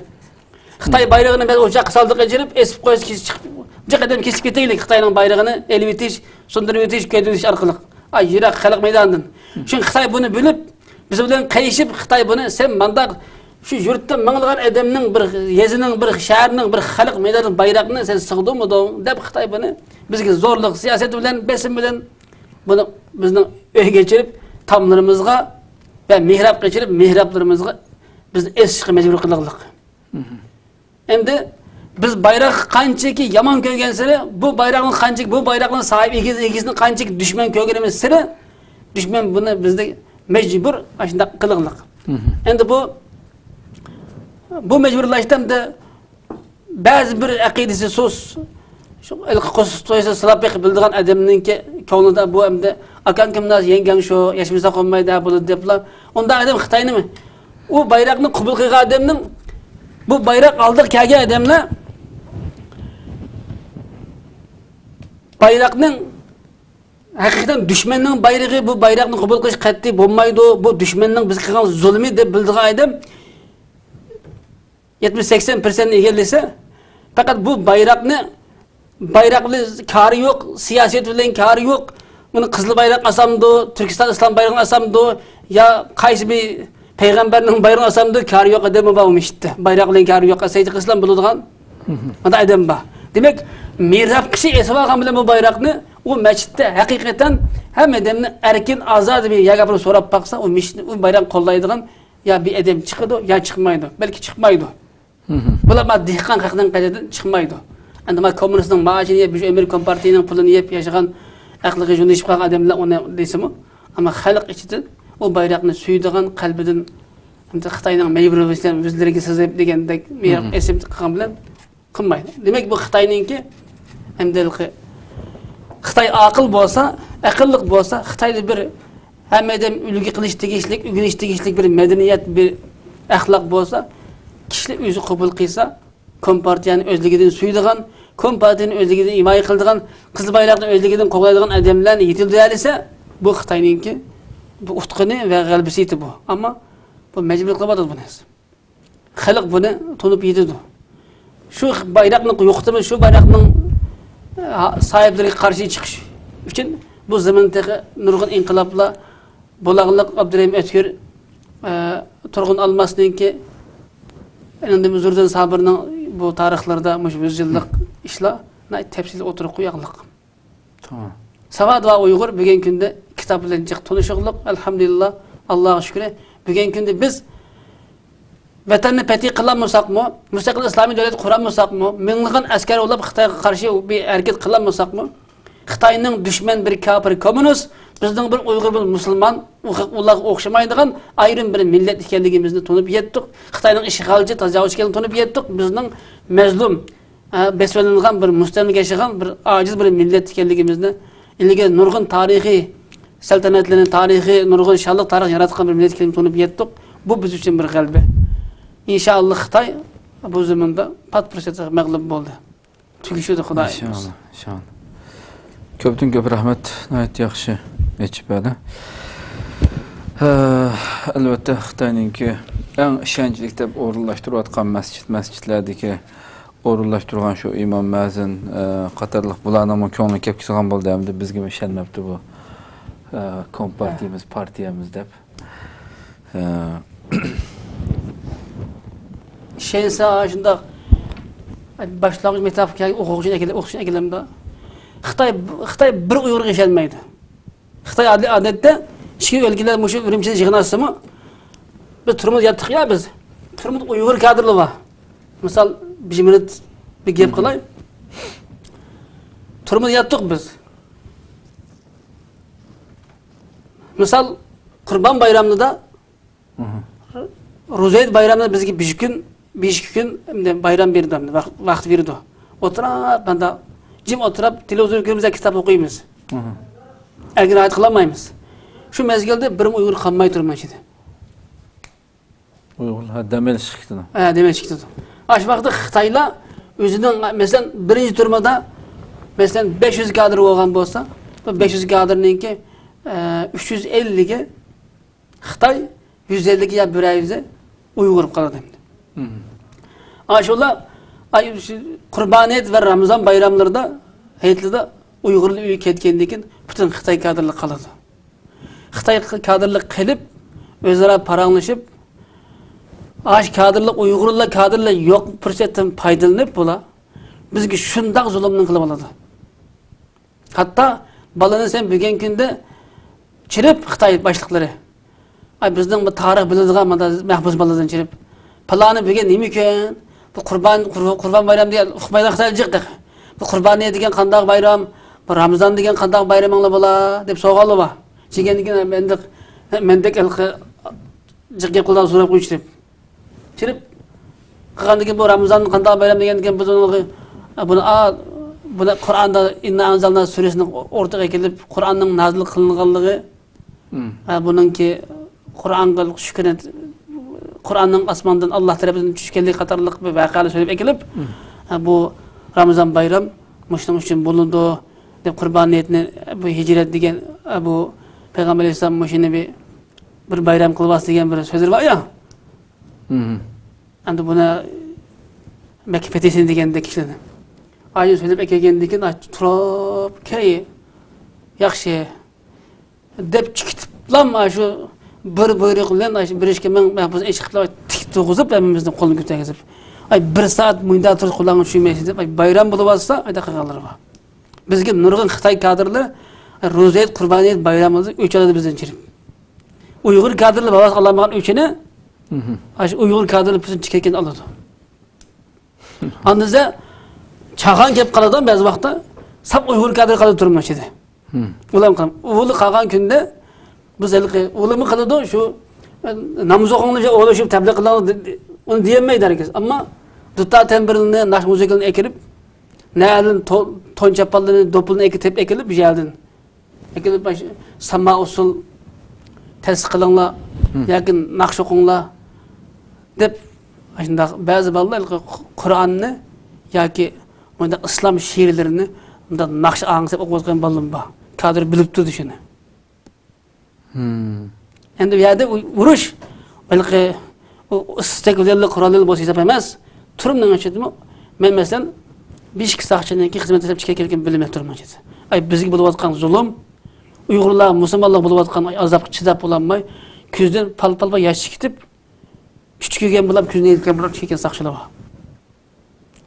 خىتاي بايرىقىنى بىز ئوچاققا سالدۇق ئېچىرىپ، ئېسىپ قويسا كېسىپ چىقىپ، جىق ئادەم كېسىپ كېتەيلىك خىتاينىڭ بايرىقىنى ئېلىۋېتىش، سۇندۇرۇۋېتىش، كۆيدۈرۈۋېتىش ئارقىلىق. ئاي، يىراق خەلق مەيدانىدىن. چۈنكى خىتاي بۇنى بىلىپ، بىز بىلەن قېيىشىپ، خىتاي بۇنى سەن مانداق شۇ يۇرتتا مىڭلىغان ئادەمنىڭ بىر يېزىنىڭ، بىر شەھەرنىڭ، بىر خەلق مەيدانىدىن بايراقنى سەن سىغدۇرمىدىڭ دەپ خىتاي بۇنى بىزگە زورلۇق سىياسىتى بىلەن، بېسىم بىلەن بۇنى بىزنىڭ ئۆيگە ئېچىرىپ، تاملىرىمىزغا ۋە مېھرابقا ئېچىرىپ، مېھرابلىرىمىزغا بىزنى ئېسىشقا مەجبۇر قىلغانلىق. مهم. ئەمدى بىز بايراققا قانچىكى يامان كۆرگەنسېرى، بۇ بايراقنى قانچىكى، بۇ بايراقنىڭ ساھىبى ئىگىسى، ئىگىسىنى قانچىكى دۈشمەن كۆرگىنىمىز سېرى، دۈشمەن بۇنى بىزنى مەجبۇر ئاشۇنداق قىلغانلىق. مهم. ئەمدى بۇ، بۇ مەجبۇرلاشتا ئەمدى بەزى بىر ئەقىدىسى سۇس، شۇ ھېلىقى قوسۇق تويسا سىلاپ بېقىپ بىلىدىغان ئادەمنىڭكى كۆڭلىدە بۇ ئەمدى ئاكاڭ كىم ناز، يەڭگەڭ شۇ، ياشىمىسا قونمايدۇ، بولىدۇ دەپلا. ئۇنداق ئادەم خىتاينىمۇ؟ ئۇ بايراقنى قوبۇل قىلغان ئادەمنىڭ، بۇ بايراق ئالدىغا كەلگەن ئادەملەر بايراقنىڭ، ھەقىقەتەن دۈشمەننىڭ بايرىقى، بۇ بايراقنى قوبۇل قىلىش قەتئىي بولمايدۇ، بۇ دۈشمەننىڭ بىزگە قىلغان زۇلمى دەپ بىلىدىغان ئادەم يەتمىش سەكسەن پىرسەنتنى ئىگىلىسە، پەقەت بۇ بايراقنى، بايراق بىلەن كارى يوق، سىياسەت بىلەن كارى يوق. ئۇنى قىزىل بايراق ئاسامدۇ، تۈركىستان ئىسلام بايرىقىنى ئاسامدۇ، يا قايسى بىر پەيغەمبەرنىڭ بايرىقىنى ئاسامدۇ، كارى يوق ئادەممۇ بار ئۇ مەسچىتتە. بايراق بىلەن كارى يوق، سەيدىق ئىسلام بولىدىغان مانداق ئادەم بار. دېمەك، مېھرابقا ئېسىۋالغان بىلەن بۇ بايراقنى ئۇ مەسچىتتە ھەقىقەتەن ھەممە ئادەمنى ئەركىن، ئازادە بىر يەرگە ئاپىرىپ سوراپ باقسا، ئۇ مەسچىتنى، ئۇ بايراقنى قوللايدىغان يا بىر ئادەم چىقىدۇ، يا چىقمايدۇ. بەلكى چىقمايدۇ. مهم. بۇلار ما دېھقان خەقنىڭ قەدرىدىن چىقمايدۇ. ئەمدى ما كوممۇنىستنىڭ مائاشىنى يەپ، مۇشۇ ئۆمۈر كومپارتىيىنىڭ پۇلىنى يەپ ياشىغان ئەقلىگە يۇندىشىپ قالغان ئادەملەر ئۇنى دېسىمۇ، ئەمما خەلق ئىچىدىن ئۇ بايراقنى سۆيىدىغان قەلبىدىن، ئەمدى خىتاينىڭ مەيۋىرى بىلەن يۈزلىرىگە سىزىپ دېگەندەك مېھىر مهم. ئېسىپ قىلغان بىلەن قىلمايدۇ. دېمەك، بۇ خىتاينىڭكى ئەمدى ھېلىقى خىتاي ئاقىل بولسا، ئەقىللىق بولسا، خىتايدا بىر ھەممە ئادەم ئۈلگە قىلىش تېگىشلىك، ئۆگىنىش تېگىشلىك بىر مەدەنىيەت، بىر ئەخلاق بولسا، كىشىلەر ئۆزى قوبۇل قىلسا، كومپارتىيەنى ئۆزلۈكىدىن سۆيىدىغان، كومپارتىيەنى ئۆزلۈكىدىن ھىمايە قىلىدىغان، قىزىل بايراقنى ئۆزلۈكىدىن قوغلايدىغان ئادەملەرنى يېتىلدۈرەلىسە، بۇ خىتاينىڭكى بۇ ئۇتقۇنى ۋە غەلىبىسى بۇ. ئەمما بۇ مەجبۇر قىلىۋاتىدۇ بۇنى. خەلق بۇنى تونۇپ يېتىدۇ. شۇ بايراقنى يوقىتىمىز، شۇ بايراقنىڭ، ئە، ساھىبلىرىگە قارشى چىقىش ئۈچۈن بۇ زېمىن تېخى نۇرغۇن ئىنقىلابلار، بۇلاڭلىق ئابدۇرېھىم ئۆتكۈر، ئە، تۇرغۇن ئالماسنىڭكى، ئەنەندىم زوردۇن سابىرنىڭ بۇ تارىخلىرىدا مۇشۇ يۈز يىللىق ئىشلار ناھايىتى تەپسىلىي ئوتتۇرىغا قويۇلغان. تامام. ساۋات ۋە ئۇيغۇر بۈگۈنكى كۈندە كىتاب بىلەن جىق تونۇشۇقلۇق، ئەلھەمدۇلىللا، ئاللاغا شۈكرى. بۈگۈنكى كۈندە بىز ۋەتەننى پەتھى قىلالمىساقمۇ، مۇستەقىل ئىسلامىي دۆلەت قۇرالمىساقمۇ، مىڭلىغان ئەسكەر يوللاپ خىتايغا قارشى بىر ھەرىكەت قىلالمىساقمۇ، خىتاينىڭ دۈشمەن بىر كاپىر كوممۇنىست، بىزنىڭ بىر ئۇيغۇر بىر مۇسۇلمان، ئۇ-، ئۇلارغا ئوخشىمايدىغان ئايرىم بىر مىللەت ئىكەنلىكىمىزنى تونۇپ يەتتۇق. خىتاينىڭ ئىشغالچى، تاجاۋۇزچى ئىكەنلىكىنى تونۇپ يەتتۇق. بىزنىڭ مەزلۇم، ھە، بېسىۋېلىنغان بىر مۇستەملىكە ياشىغان بىر ئاجىز بىر مىللەت ئىكەنلىكىمىزنى، ئىلگىرى نۇرغۇن تارىخىي سەلتەنەتلىرىنى، تارىخىي نۇرغۇن شانلىق تارىخ ياراتقان بىر مىللەت ئىكەنلىكىنى تونۇپ يەتتۇق. بۇ بىز ئۈچۈن بىر غەلىبە. ئىنشائاللا، خىتاي بۇ زېمىندا پات پۇرسەتتە مەغلۇپ بولدى. تۈگىشىدۇ، خۇدايىم بۇيرۇسا. ئىنشائاللا، ئىنشائاللا. كۆپتىن كۆپ رەھمەت. ناھايىتى ياخشى ئېچىپ بەردى. ھە، ئەلۋەتتە، خىتاينىڭكى ئەڭ ئىشەنچلىك دەپ ئورۇنلاشتۇرۇۋاتقان مەسچىت، مەسچىتلەردىكى ئورۇنلاشتۇرغان شۇ ئىمام مەزىن، ئە، قاتارلىق بۇلارنىڭمۇ كۆڭلىگە كەپ كېتىدىغان بولدى. ئەمدى بىزگىمۇ ئىشەنمەپتۇ بۇ، ئە، كومپارتىيىمىز، پارتىيەمىز دەپ. ئە، ئىشەنسە، شۇنداق باشلانغۇچ مەكتەپكە ئوقۇغۇچىنى ئەكېلىپ، ئوقۇتقۇچىنى ئەكېلەمدۇ. خىتاي، خىتاي بىر ئۇيغۇرغا ئىشەنمەيدۇ. خىتاي ئادەتتە ئىچكى ئۆلكىلەر مۇشۇ ئۈرۈمچىدە يىغىنلاشسىمۇ، بىز تۈرمىدە ياتتۇق يا بىز. تۈرمىدە ئۇيغۇر كادىرلار بار. مىسال، بىر مىنۇت بىر گەپ قىلاي. تۈرمىدە ياتتۇق بىز. مىسال، قۇربان بايرامىدا، روزا ھېيت بايرامىدا بىزگە بىر كۈن، بىر ئىككى كۈن ئەمدى بايرام بېرىدۇ، ئەمدى ۋاق-، ۋاقىت بېرىدۇ. ئوتتۇراپ، ماندا جىم ئوتتۇراپ، تېلېۋىزور كۆرىمىز، كىتاب ئوقۇيمىز. ئەركىن ھايات قىلالمايمىز. شۇ مەزگىلدە بىرمۇ ئۇيغۇر قالماي تۈرمە ئىچىدە. ئۇيغۇرلار دەم ئېلىشقا كېتىدۇ. ھە، دەم ئېلىشقا كېتىدۇ. ئاشۇ ۋاقىتتا خىتايلار ئۆزىنىڭ، مەسىلەن، بىرىنچى تۈرمىدە، مەسىلەن، بەش يۈز كادىر بولغان بولسا، بۇ بەش يۈز كادىرنىڭكى، ئە، ئۈچ يۈز ئەللىكى خىتاي، يۈز ئەللىكى يا بىرەر يۈزى ئۇيغۇر بولۇپ قالىدۇ ئەمدى. ئاشۇلار، ئاي، شۇ قۇربان ھېيت ۋە رامىزان بايراملىرىدا، ھېيتلىرىدا ئۇيغۇرلار ئۆيگە كەتكەندىن كېيىن پۈتۈن خىتاي كادىرلىرى قالىدۇ. خىتاي كادىرلىرى قېلىپ، ئۆزئارا پاراڭلىشىپ، ئاشۇ كادىرلار، ئۇيغۇرلار كادىرلار يوق پۇرسەتتىن پايدىلىنىپ، بۇلار بىزگە شۇنداق زۇلۇمنى قىلىۋالىدۇ. ھەتتا بالىنى سەن بۈگۈنكى كۈندە چىرىپ خىتاي باشلىقلىرى. ئاي، بىزنىڭ بۇ تارىخ بىلىدىغان مانا مەھبۇس بالىدىن چىرىپ، پالانى بۈگۈن نېمە كۈن؟ بۇ قۇربان، قۇر-، قۇربان بايرام دېگەن ئۇقمايدىغان خىتايلار جىق تېخى. بۇ قۇربان دېگەن قانداق بايرام؟ بۇ رامىزان دېگەن قانداق بايرىمىڭلار بولا؟ دەپ سوئاللار بار. چىگەندىن كېيىن مەندەك، مەندەك ھېلىقى جىق گەپ قىلىدىغان سوراپ قويۇش دەپ. كىرىپ قىلغاندىن كېيىن، بۇ رامىزان قانداق بايرام دېگەندىن كېيىن، بىز ئۇنىڭغا، بۇنى، ئا، بۇنى قۇرئاندا ئىننا ئەنزەلنا سۈرىسىنىڭ ئورتىغا كېلىپ، قۇرئاننىڭ نازىل قىلىنغانلىقى، ھە، بۇنىڭكى قۇرئانغا شۈكرى، قۇرئاننىڭ ئاسماندىن، ئاللا تەرىپىدىن چۈشكەنلىكى قاتارلىق بىر ۋەقەنى سۆزلەپ ئەكېلىپ، ھە، بۇ رامىزان بايرام مۇشۇنىڭ ئۈچۈن بولىدۇ، دەپ، قۇربان ھېيتنى، بۇ ھىجرەت دېگەن، بۇ پەيغەمبەر ئەلەيھىسسالام مۇشۇنى بىر، بىر بايرام قىلىۋالسا دېگەن بىر سۆزلىرى بار يا. ئەمدى بۇنى مەككە پەتھىسىنى دېگەندەك كىشىلەرنى. ئايەت سۆزلەپ ئەكەلگەندىن كېيىن، تۇرۇپ، كەي، ياخشى، دەپ چىقىتىپلا، شۇ بىر بۇيرۇق بىلەن، شۇ بىر ئىككى مىڭ مەھبۇسنى ئېچىقىپلا تىك تۇرغۇزۇپ، ھەممىمىزنى قولىنى كۆتۈرگۈزۈپ، ئاي، بىر سائەت مۇنداق تۇرۇپ قۇلاقنى چۈشۈرمەيسىز دەپ، ئاي، بايرام بولۇۋاتسا، ئايدا قىلغانلىرى بار. بىزگە نۇرغۇن خىتاي كادىرلىرى، ئاي، روزا ھېيت، قۇربان ھېيت بايرامىمىزدا ئۆچ ئالىدۇ بىزدىن چىرىپ. ئۇيغۇر كادىرلىرى بولۇۋاتقان ئالالمىغان ئۆچىنى، ئاشۇ ئۇيغۇر كادىرلىرى بىزدىن چېكىتكەن ئالىدۇ. ئاندىن چاغان كېلىپ قالىدۇ بەزى ۋاقىتتا. ساپ ئۇيغۇر كادىرى قالىدۇ تۈرمە ئىچىدە. ئۇلار قال-، ئۇلار قالغان كۈندە بىز ھېلىقى، ئۇلارمۇ قىلىدۇ شۇ، نامزۇقۇڭلار ئويلىشىپ تەبلىغ قىلىڭ، ئۇنى دېيەلمەيدۇ ھەرگىز. ئەمما دۇتار تەمبۇرلىرىنى، ناخشا مۇزىكىلىرىنى ئەكىلىپ، نەلىرىنى، تو-، تون چاپانلىرىنى، دوپپىلىرىنى ئەكىتىپ، ئەكىلىپ بۇ يەردىن. ئەكېلىپ، مانا شۇ ساما ئۇسسۇل، تەسىس قىلىڭلار ياكى ناخشا ئوقۇڭلار دەپ، شۇنداق بەزى بالىلار قۇرئاننى ياكى مۇنداق ئىسلام شېئىرلىرىنى مۇنداق ناخشا ئاڭلىساپ ئوقۇۋاتقان بالىلىرىم بار. كادىر بىلىپ تۇردى شۇنى. ئەمدى بۇ يەردە ئۇ-، ئۇرۇش ھېلىقى ئۇ ئىستەك بىلەنلا قورال بولسا ھېساب ئەمەس. تۈرمىنىڭ ئىچىدىمۇ مەن، مەسىلەن، بىر ئىككى ساقچىنىڭكى خىزمەت تاشلاپ چىقىپ كەلگەن بىلىمەن تۈرمىنىڭ ئىچىدە. ئاي، بىزگە بولۇۋاتقان زۇلۇم، ئۇيغۇرلار، مۇسۇلمانلارغا بولۇۋاتقان ئازابقا چىداپ بولالماي، كۆزدىن پال-پال ياش چىقىپ، چۈچۈكۈگەن بولۇپ، كۆزىنى يېيىپ كەتكەن بولۇپ چىقىپ كەتكەن ساقچىلار بار.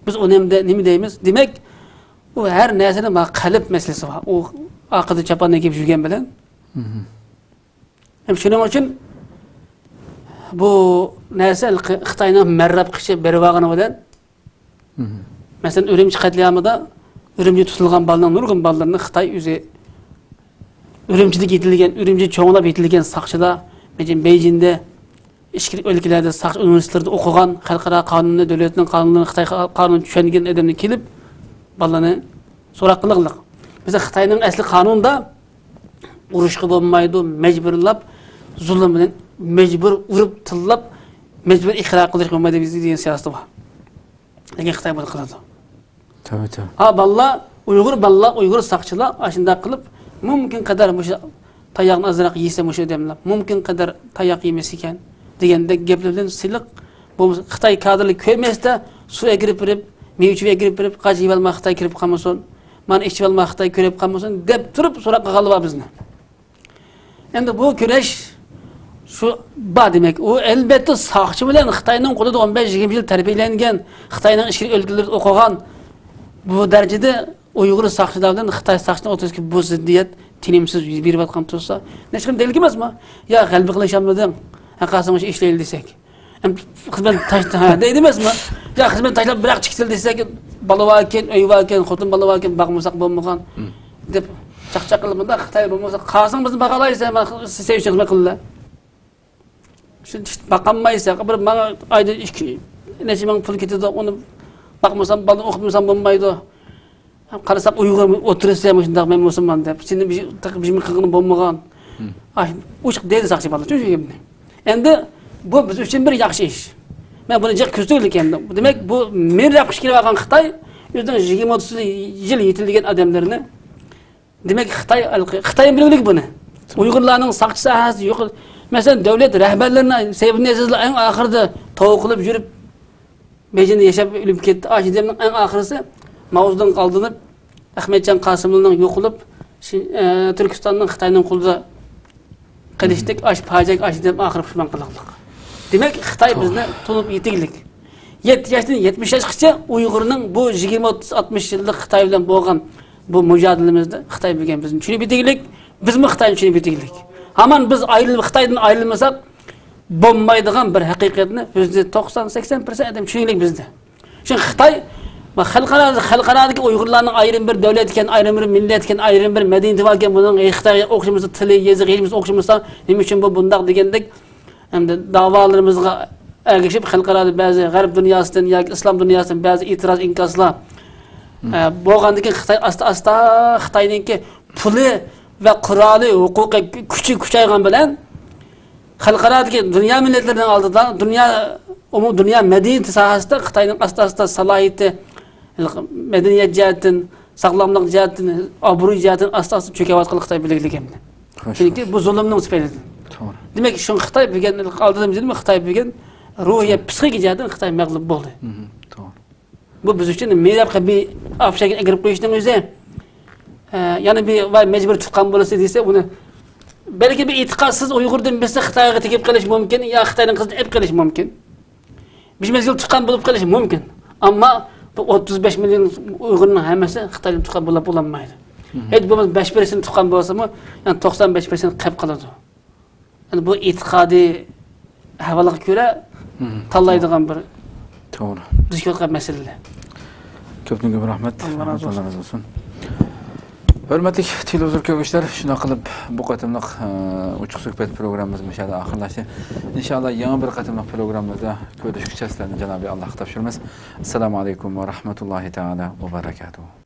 بىز ئۇنى ھەمدە نېمە دەيمىز؟ دېمەك، ئۇ ھەر نەرسىنىڭ بار قەلب مەسىلىسى بار. ئۇ ئارقىدا چاپاننى كىيىپ يۈرگەن بىلەن. ھەم شۇنىڭ ئۈچۈن بۇ نەرسە خىتاينىڭ مەررەپ قىچى بېرىۋالغىنى بىلەن، مەسىلەن، ئۈرۈمچى قەتلىئامىدا ئۈرۈمچى تۇتۇلغان بالىنىڭ نۇرغۇن بالىلىرىنى خىتاي ئۆزى ئۈرۈمچىدىكى يېتىلگەن، ئۈرۈمچى چوڭلاپ يېتىلگەن ساقچىلار، بېيجىڭدە ئىچكىرى ئۆلكىلەردە ساقچى ئۇنىۋېرسىتېتلىرىدا ئوقۇغان، خەلقئارا قانۇننى، دۆلەتنىڭ قانۇنلىرىنى، خىتاي قا-، قانۇنىنى چۈشەنگەن ئادەمنى كېلىپ، بالىلارنى سوراق قىلغانلىق. بىزدە خىتاينىڭ ئەسلى قانۇنىدا ئۇرۇشقا بولمايدۇ، مەجبۇرلاپ، زۇلۇم بىلەن مەجبۇر ئۇرۇپ، تىللاپ، مەجبۇر ئىقرار قىلدۇرۇشقا بولمايدۇ دېگەن سىياسىتى بار. لېكىن خىتاي بۇنى قىلىدۇ. تەۋە، تەۋە. ھا، بالىلار، ئۇيغۇر بالىلار، ئۇيغۇر ساقچىلار ئاشۇنداق قىلىپ، مۇمكىن قەدەر مۇشۇ تاياقنى ئازراق يېسە مۇشۇ ئادەملەر، مۇمكىن قەدەر تاياق يېمەس ئىكەن دېگەندەك گەپلەر بىلەن سىلىق، بولمىسا خىتاي كادىرلىرى كۆرمەستە، سۇ ئەكىرىپ بېرىپ، مېۋە-چېۋە ئەكىرىپ بېرىپ، قاچا يېۋەلمە خىتاي كىرىپ قالمىسۇن، مانا ئىچىۋەلمە خىتاي كۆرۈپ قالمىسۇن دەپ تۇرۇپ سوراپ قالغانلار بار بىزنى. ئەمدى بۇ كۈرەش شۇ بار دېمەك. ئۇ ئەلۋەتتە ساقچى بىلەن خىتاينىڭ قولىدا ئون بەش يىگىرمە يىل تەربىيەلەنگەن، خىتاينىڭ ئىچكىرى ئۆلكىلىرىدە ئوقۇغان، بۇ دەرىجىدە ئۇيغۇر ساقچىلار بىلەن خىتاي ساقچىنىڭ ئوتتۇرىسىدىكى بۇ زىددىيەت تىنىمسىز يۈز بېرىۋاتقان تۇرسا، نەچچە كۈن دەلىل ئەمەسمۇ؟ يا غەلىبە قىلىشالمىدىڭ، ھە، قالساڭ مۇشۇ ئىشلەيلى دېسەك. ئەم، خىزمەت تاشلا، ھە، دەيدۇ ئەمەسمۇ؟ يا خىزمەت تاشلاپ بىراق چىقىسىلە دېسەك، بالا باركەن، ئۆي باركەن، خوتۇن بالا باركەن، باقمىساق بولمىغان دەپ چاقچاق قىلىپ، مۇنداق خىتاي بولمىسا، قالساڭ بىزنى باقالايسەن، سېنىڭ ئۈچۈن خىزمەت قىلىلا. شۇ باقالمايسەن، بىر ماڭا ئايدا ئىككى، نەچچە مىڭ پۇل كېتىدۇ، ئۇنى باقمىسام، بالىنى ئوقۇتمىسام بولمايدۇ. قارىساق ئۇيغۇر ئولتۇرۇشى مۇشۇنداق، مەن مۇسۇلمان دەپ، سېنى بىر، بىر قىلغىنى بولمىغان. ئاي، ئوچۇق دەيدۇ ساقچى بالىلار شۇ گەپنى. ئەمدى بۇ بىز ئۈچۈن بىر ياخشى ئىش. مەن بۇنى جىق كۆزىتىۋېلىكەن. دېمەك، بۇ مىر ياپقۇچ كېلىۋالغان خىتاي ئۆزىنىڭ يىگىرمە ئوتتۇز يىل يېتىلگەن ئادەملىرىنى، دېمەك، خىتاي، خىتاي بىلىۋېلىك بۇنى. ئۇيغۇرلارنىڭ ساقچى ساھەسى يوق. مەسىلەن، دۆلەت رەھبەرلىرىنى، سەيپۇددىن ئەزىزلار ئەڭ ئاخىرىدا توۋا قىلىپ يۈرۈپ، بېيجىڭدا ياشاپ ئۆلۈپ كەتتى. ئاشۇ ئادەمنىڭ ئەڭ ئاخىرىسى ماۋزېدۇڭغا ئالدىنىپ، ئەخمەتجان قاسىملىنىڭ يوقىلىپ، شى-، ئە، تۈركىستاننىڭ خىتاينىڭ قولىدا قېلىشتەك، ئاشۇ پاجىئەگە ئاشۇ ئادەم ئاخىرى پۇشمان قىلىقلىق. دېمەك، خىتاي بىزنى تونۇپ يېتىگلىك. يەتتە ياشتىن يەتمىش ياشقىچە ئۇيغۇرنىڭ بۇ يىگىرمە، ئوتتۇز، ئاتمىش يىللىق خىتاي بىلەن بولغان بۇ مۇجادىلىمىزدە خىتاي بۈگۈن بىزنى چۈشىنىپ يېتىگلىك، بىزمۇ خىتاينى چۈشىنىپ يېتىگلىك. ھامان بىز ئايرىلىپ، خىتايدىن ئايرىلمىساق، بولمايدىغان بىر ھەقىقەتنى يۈزدە توقسان، سەكسەن پىرسەنت ئادەم چۈشىنىگلىك بىزدە. چۈنكى خىتاي خەلقئارا، خەلقئارادىكى ئۇيغۇرلارنىڭ ئايرىم بىر دەۋلەت ئىكەن، ئايرىم بىر مىللەت ئىكەن، ئايرىم بىر مەدەنىيىتى بار ئىكەن، بۇنىڭ خىتايغا ئوخشىمىسا، تىلى، يېزىقى، ھېچ نېمىسى ئوخشىمىسا، نېمە ئۈچۈن بۇ بۇنداق دېگەندەك، ئەمدى داۋالىرىمىزغا ئەگىشىپ، خەلقئارادا بەزى غەرب دۇنياسىدىن ياكى ئىسلام دۇنياسىدىن بەزى ئېتىراز ئىنكاسلار، ئە، بولغاندىن كېيىن خىتاي ئاستا-ئاستا خىتاينىڭكى پۇلى ۋە قورالى، ھوقۇقى، كۈچى كۈچەيگەن بىلەن، خەلقئارادىكى دۇنيا مىللەتلىرىنىڭ ئالدىدا، دۇنيا، ئومۇم دۇنيا مەدەنىيىتى ساھەسىدە خىتاينىڭ ئاستا-ئاستا سالاھىيىتى، مەدەنىيەت جەھەتتىن، ساغلاملىق جەھەتتىن، ئابرۇي جەھەتتىن ئاستا-ئاستا چۆكۈۋاتقىنى خىتاي بىلگىلىك ئەمدى. چۈنكى بۇ زۇلۇمنىڭ تۈپەيلىدىن. توغرا. دېمەك، شۇڭا خىتاي بۈگۈن، ئالدىدا دېدىم، خىتاي بۈگۈن روھىي، پسىخىكا جەھەتتىن خىتاي مەغلۇپ بولدى. توغرا. بۇ بىز ئۈچۈن مېرەپ قىلىپ بىر ئاپشاكىنى ئەكىرىپ قويۇشنىڭ ئۆزى، ئە، يەنە بىر ۋاي مەجبۇرىي تۇتقان بولىسىز دېسە، ئۇنى بەلكى بىر ئېتىقادسىز ئۇيغۇردىن بىرسى خىتايغا تېگىپ قېلىشى مۇمكىن، يا خىتاينىڭ قىزىنى ئېلىپ قېلىشى مۇمكىن. بىر مەزگىل تۇتقان بولۇپ قېلىشى مۇمكىن. ئەمما بۇ ئوتتۇز بەش مىليون ئۇيغۇرنىڭ ھەممىسى خىتايدىن تۇتقان بولۇپ بولالمايدۇ. ھېچ بولمىسا بەش پىرسەنت تۇتقان بولسىمۇ، يەنى توقسان بەش پىرسەنت قېلىپ قالىدۇ. يەنى بۇ ئېتىقادىي ئەھۋالغا كۆرە تاللايدىغان بىر توغرا. دۇچ كېلىۋاتقان مەسىلىلەر. كۆپتىن كۆپ رەھمەت. ئاللا رازى بولسۇن. ئاللا رازى بولسۇن. ھۆرمەتلىك تېلېۋىزور كۆرگۈچىلەر، شۇنداق قىلىپ بۇ قېتىملىق، ئە، ئوچۇق سۆھبەت پروگراممىمىز مۇشۇ يەردە ئاخىرلاشتى. ئىنشائاللا يەنە بىر قېتىملىق پروگراممىمىزدا كۆرۈشكىچە سىلەرنى جانابى ئاللاھقا تاپشۇرىمىز. ئەسسالامۇ ئەلەيكۇم ۋە رەھمەتۇللاھى تائالا ۋە بەرەكاتۇھۇ.